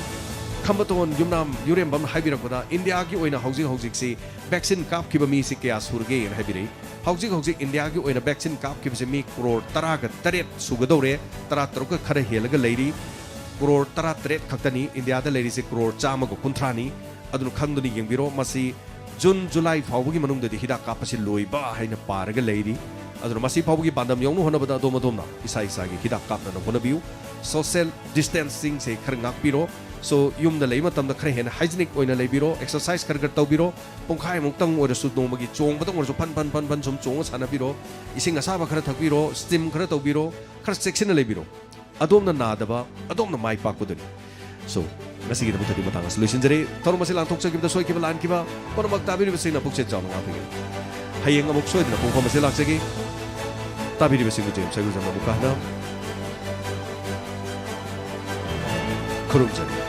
ꯈꯝꯕꯇꯣꯟ ꯌꯨꯝꯅꯥꯝ ꯌꯨꯔꯦꯝꯕꯝꯅ ꯍꯥꯏꯕꯤꯔꯛꯄꯗ ꯏꯟꯗꯤꯌꯥꯒꯤ ꯑꯣꯏꯅ ꯍꯧꯖꯤꯛ ꯍꯧꯖꯤꯛꯁꯤ vaccine ꯀꯥꯞꯈꯤꯕ ꯃꯤꯁꯤ ꯀꯌꯥ ꯁꯨꯔꯒꯦꯅ ꯍꯥꯏꯕꯤꯔꯛꯏ꯫ ꯍꯧꯖꯤꯛ ꯍꯧꯖꯤꯛ ꯏꯟꯗꯤꯌꯥꯒꯤ ꯑꯣꯏꯅ vaccine ꯀꯥꯞꯈꯤꯕꯁꯦ ꯃꯤ ꯀ꯭ꯔꯣꯔ ꯇꯔꯥꯒ ꯇꯔꯦꯠ ꯁꯨꯒꯗꯧꯔꯦ, ꯇꯔꯥ ꯇꯔꯨꯛꯀ ꯈꯔ ꯍꯦꯜꯂꯒ ꯂꯩꯔꯤ꯫ ꯀ꯭ꯔꯣꯔ ꯇꯔꯥ ꯇꯔꯦꯠ ꯈꯛꯇꯅꯤ, ꯏꯟꯗꯤꯌꯥꯗ ꯂꯩꯔꯤꯁꯦ ꯀ꯭ꯔꯣꯔ ꯆꯥꯝꯃꯒ ꯀꯨꯟꯊ꯭ꯔꯥꯅꯤ꯫ ꯑꯗꯨꯅ ꯈꯪꯗꯨꯅ ꯌꯦꯡꯕꯤꯔꯣ, ꯃꯁꯤ ꯖꯨꯟ, ꯖꯨꯂꯥꯏ ꯐꯥꯎꯕꯒꯤ ꯃꯅꯨꯡꯗꯗꯤ ꯍꯤꯗꯥꯛ ꯀꯥꯞꯄꯁꯤ ꯂꯣꯏꯕ ꯍꯥꯏꯅ ꯄꯥꯔꯒ ꯂꯩꯔꯤ꯫ ꯑꯗꯨꯅ ꯃꯁꯤ ꯐꯥꯎꯕꯒꯤ ꯄꯥꯟꯗꯝ ꯌꯧꯅ ꯍꯣꯠꯅꯕꯗ ꯑꯗꯣꯝ ꯑꯗꯣꯝꯅ ꯏꯁꯥ ꯏꯁꯥꯒꯤ ꯍꯤꯗꯥꯛ ꯀꯥꯞꯅꯅꯕ ꯍꯣꯠꯅꯕꯤꯌꯨ꯫ Social distancing ꯁꯦ ꯈꯔ ꯉꯥꯛꯄꯤꯔꯣ꯫ So, ꯌꯨꯝꯗ ꯂꯩꯕ ꯃꯇꯝꯗ ꯈꯔ ꯍꯦꯟꯅ hygienic ꯑꯣꯏꯅ ꯂꯩꯕꯤꯔꯣ, exercise ꯈꯔ ꯈꯔ ꯇꯧꯕꯤꯔꯣ, ꯄꯨꯡꯈꯥꯏꯃꯨꯛꯇꯪ ꯑꯣꯏꯔꯁꯨ ꯅꯣꯡꯃꯒꯤ ꯆꯣꯡꯕꯗꯪ ꯑꯣꯏꯔꯁꯨ ꯐꯟ ꯐꯟ ꯐꯟ ꯐꯟ ꯁꯨꯝ ꯆꯣꯡꯉ ꯁꯥꯟꯅꯕꯤꯔꯣ, ꯏꯁꯤꯡ ꯑꯁꯥꯕ ꯈꯔ ꯊꯛꯄꯤꯔꯣ, steam ꯈꯔ ꯇꯧꯕꯤꯔꯣ, ꯈꯔ ꯆꯦꯛꯁꯤꯟꯅ ꯂꯩꯕꯤꯔꯣ꯫ ꯑꯗꯣꯝꯅ ꯅꯥꯗꯕ, ꯑꯗꯣꯝꯅ ꯃꯥꯏ ꯄꯥꯛꯄꯗꯨꯅꯤ꯫ So, ꯉꯁꯤꯒꯤꯗꯃꯛꯇꯗꯤ ꯃꯇꯥꯡ ꯑꯁꯤ ꯂꯣꯏꯁꯤꯟꯖꯔꯦ꯫ ꯊꯧꯔꯝ ꯑꯁꯤ ꯂꯥꯟꯊꯣꯛꯆꯈꯤꯕꯗ ꯁꯣꯏꯈꯤꯕ ꯂꯥꯟꯈꯤꯕ ꯄꯨꯝꯅꯃꯛ ꯇꯥꯕꯤꯔꯤꯕꯁꯤꯡꯅ ꯄꯨꯛꯆꯦꯜ ꯆꯥꯎꯅ ꯉꯥꯛꯄꯤꯒꯅꯤ꯫ ꯍꯌꯦꯡ ꯑꯃꯨꯛ ꯁꯣꯏꯗꯅ ꯄꯨꯡꯐꯝ ꯑꯁꯤ ꯂꯥꯛꯆꯒꯦ꯫ ꯇꯥꯕꯤꯔꯤꯕꯁꯤꯡꯕꯨ ꯖꯦꯝꯁ ꯁꯔꯒꯨꯖꯝꯅ ꯑꯃꯨꯛꯀ ꯍꯟꯅ ꯈꯨꯔꯨꯝꯖꯔꯤ꯫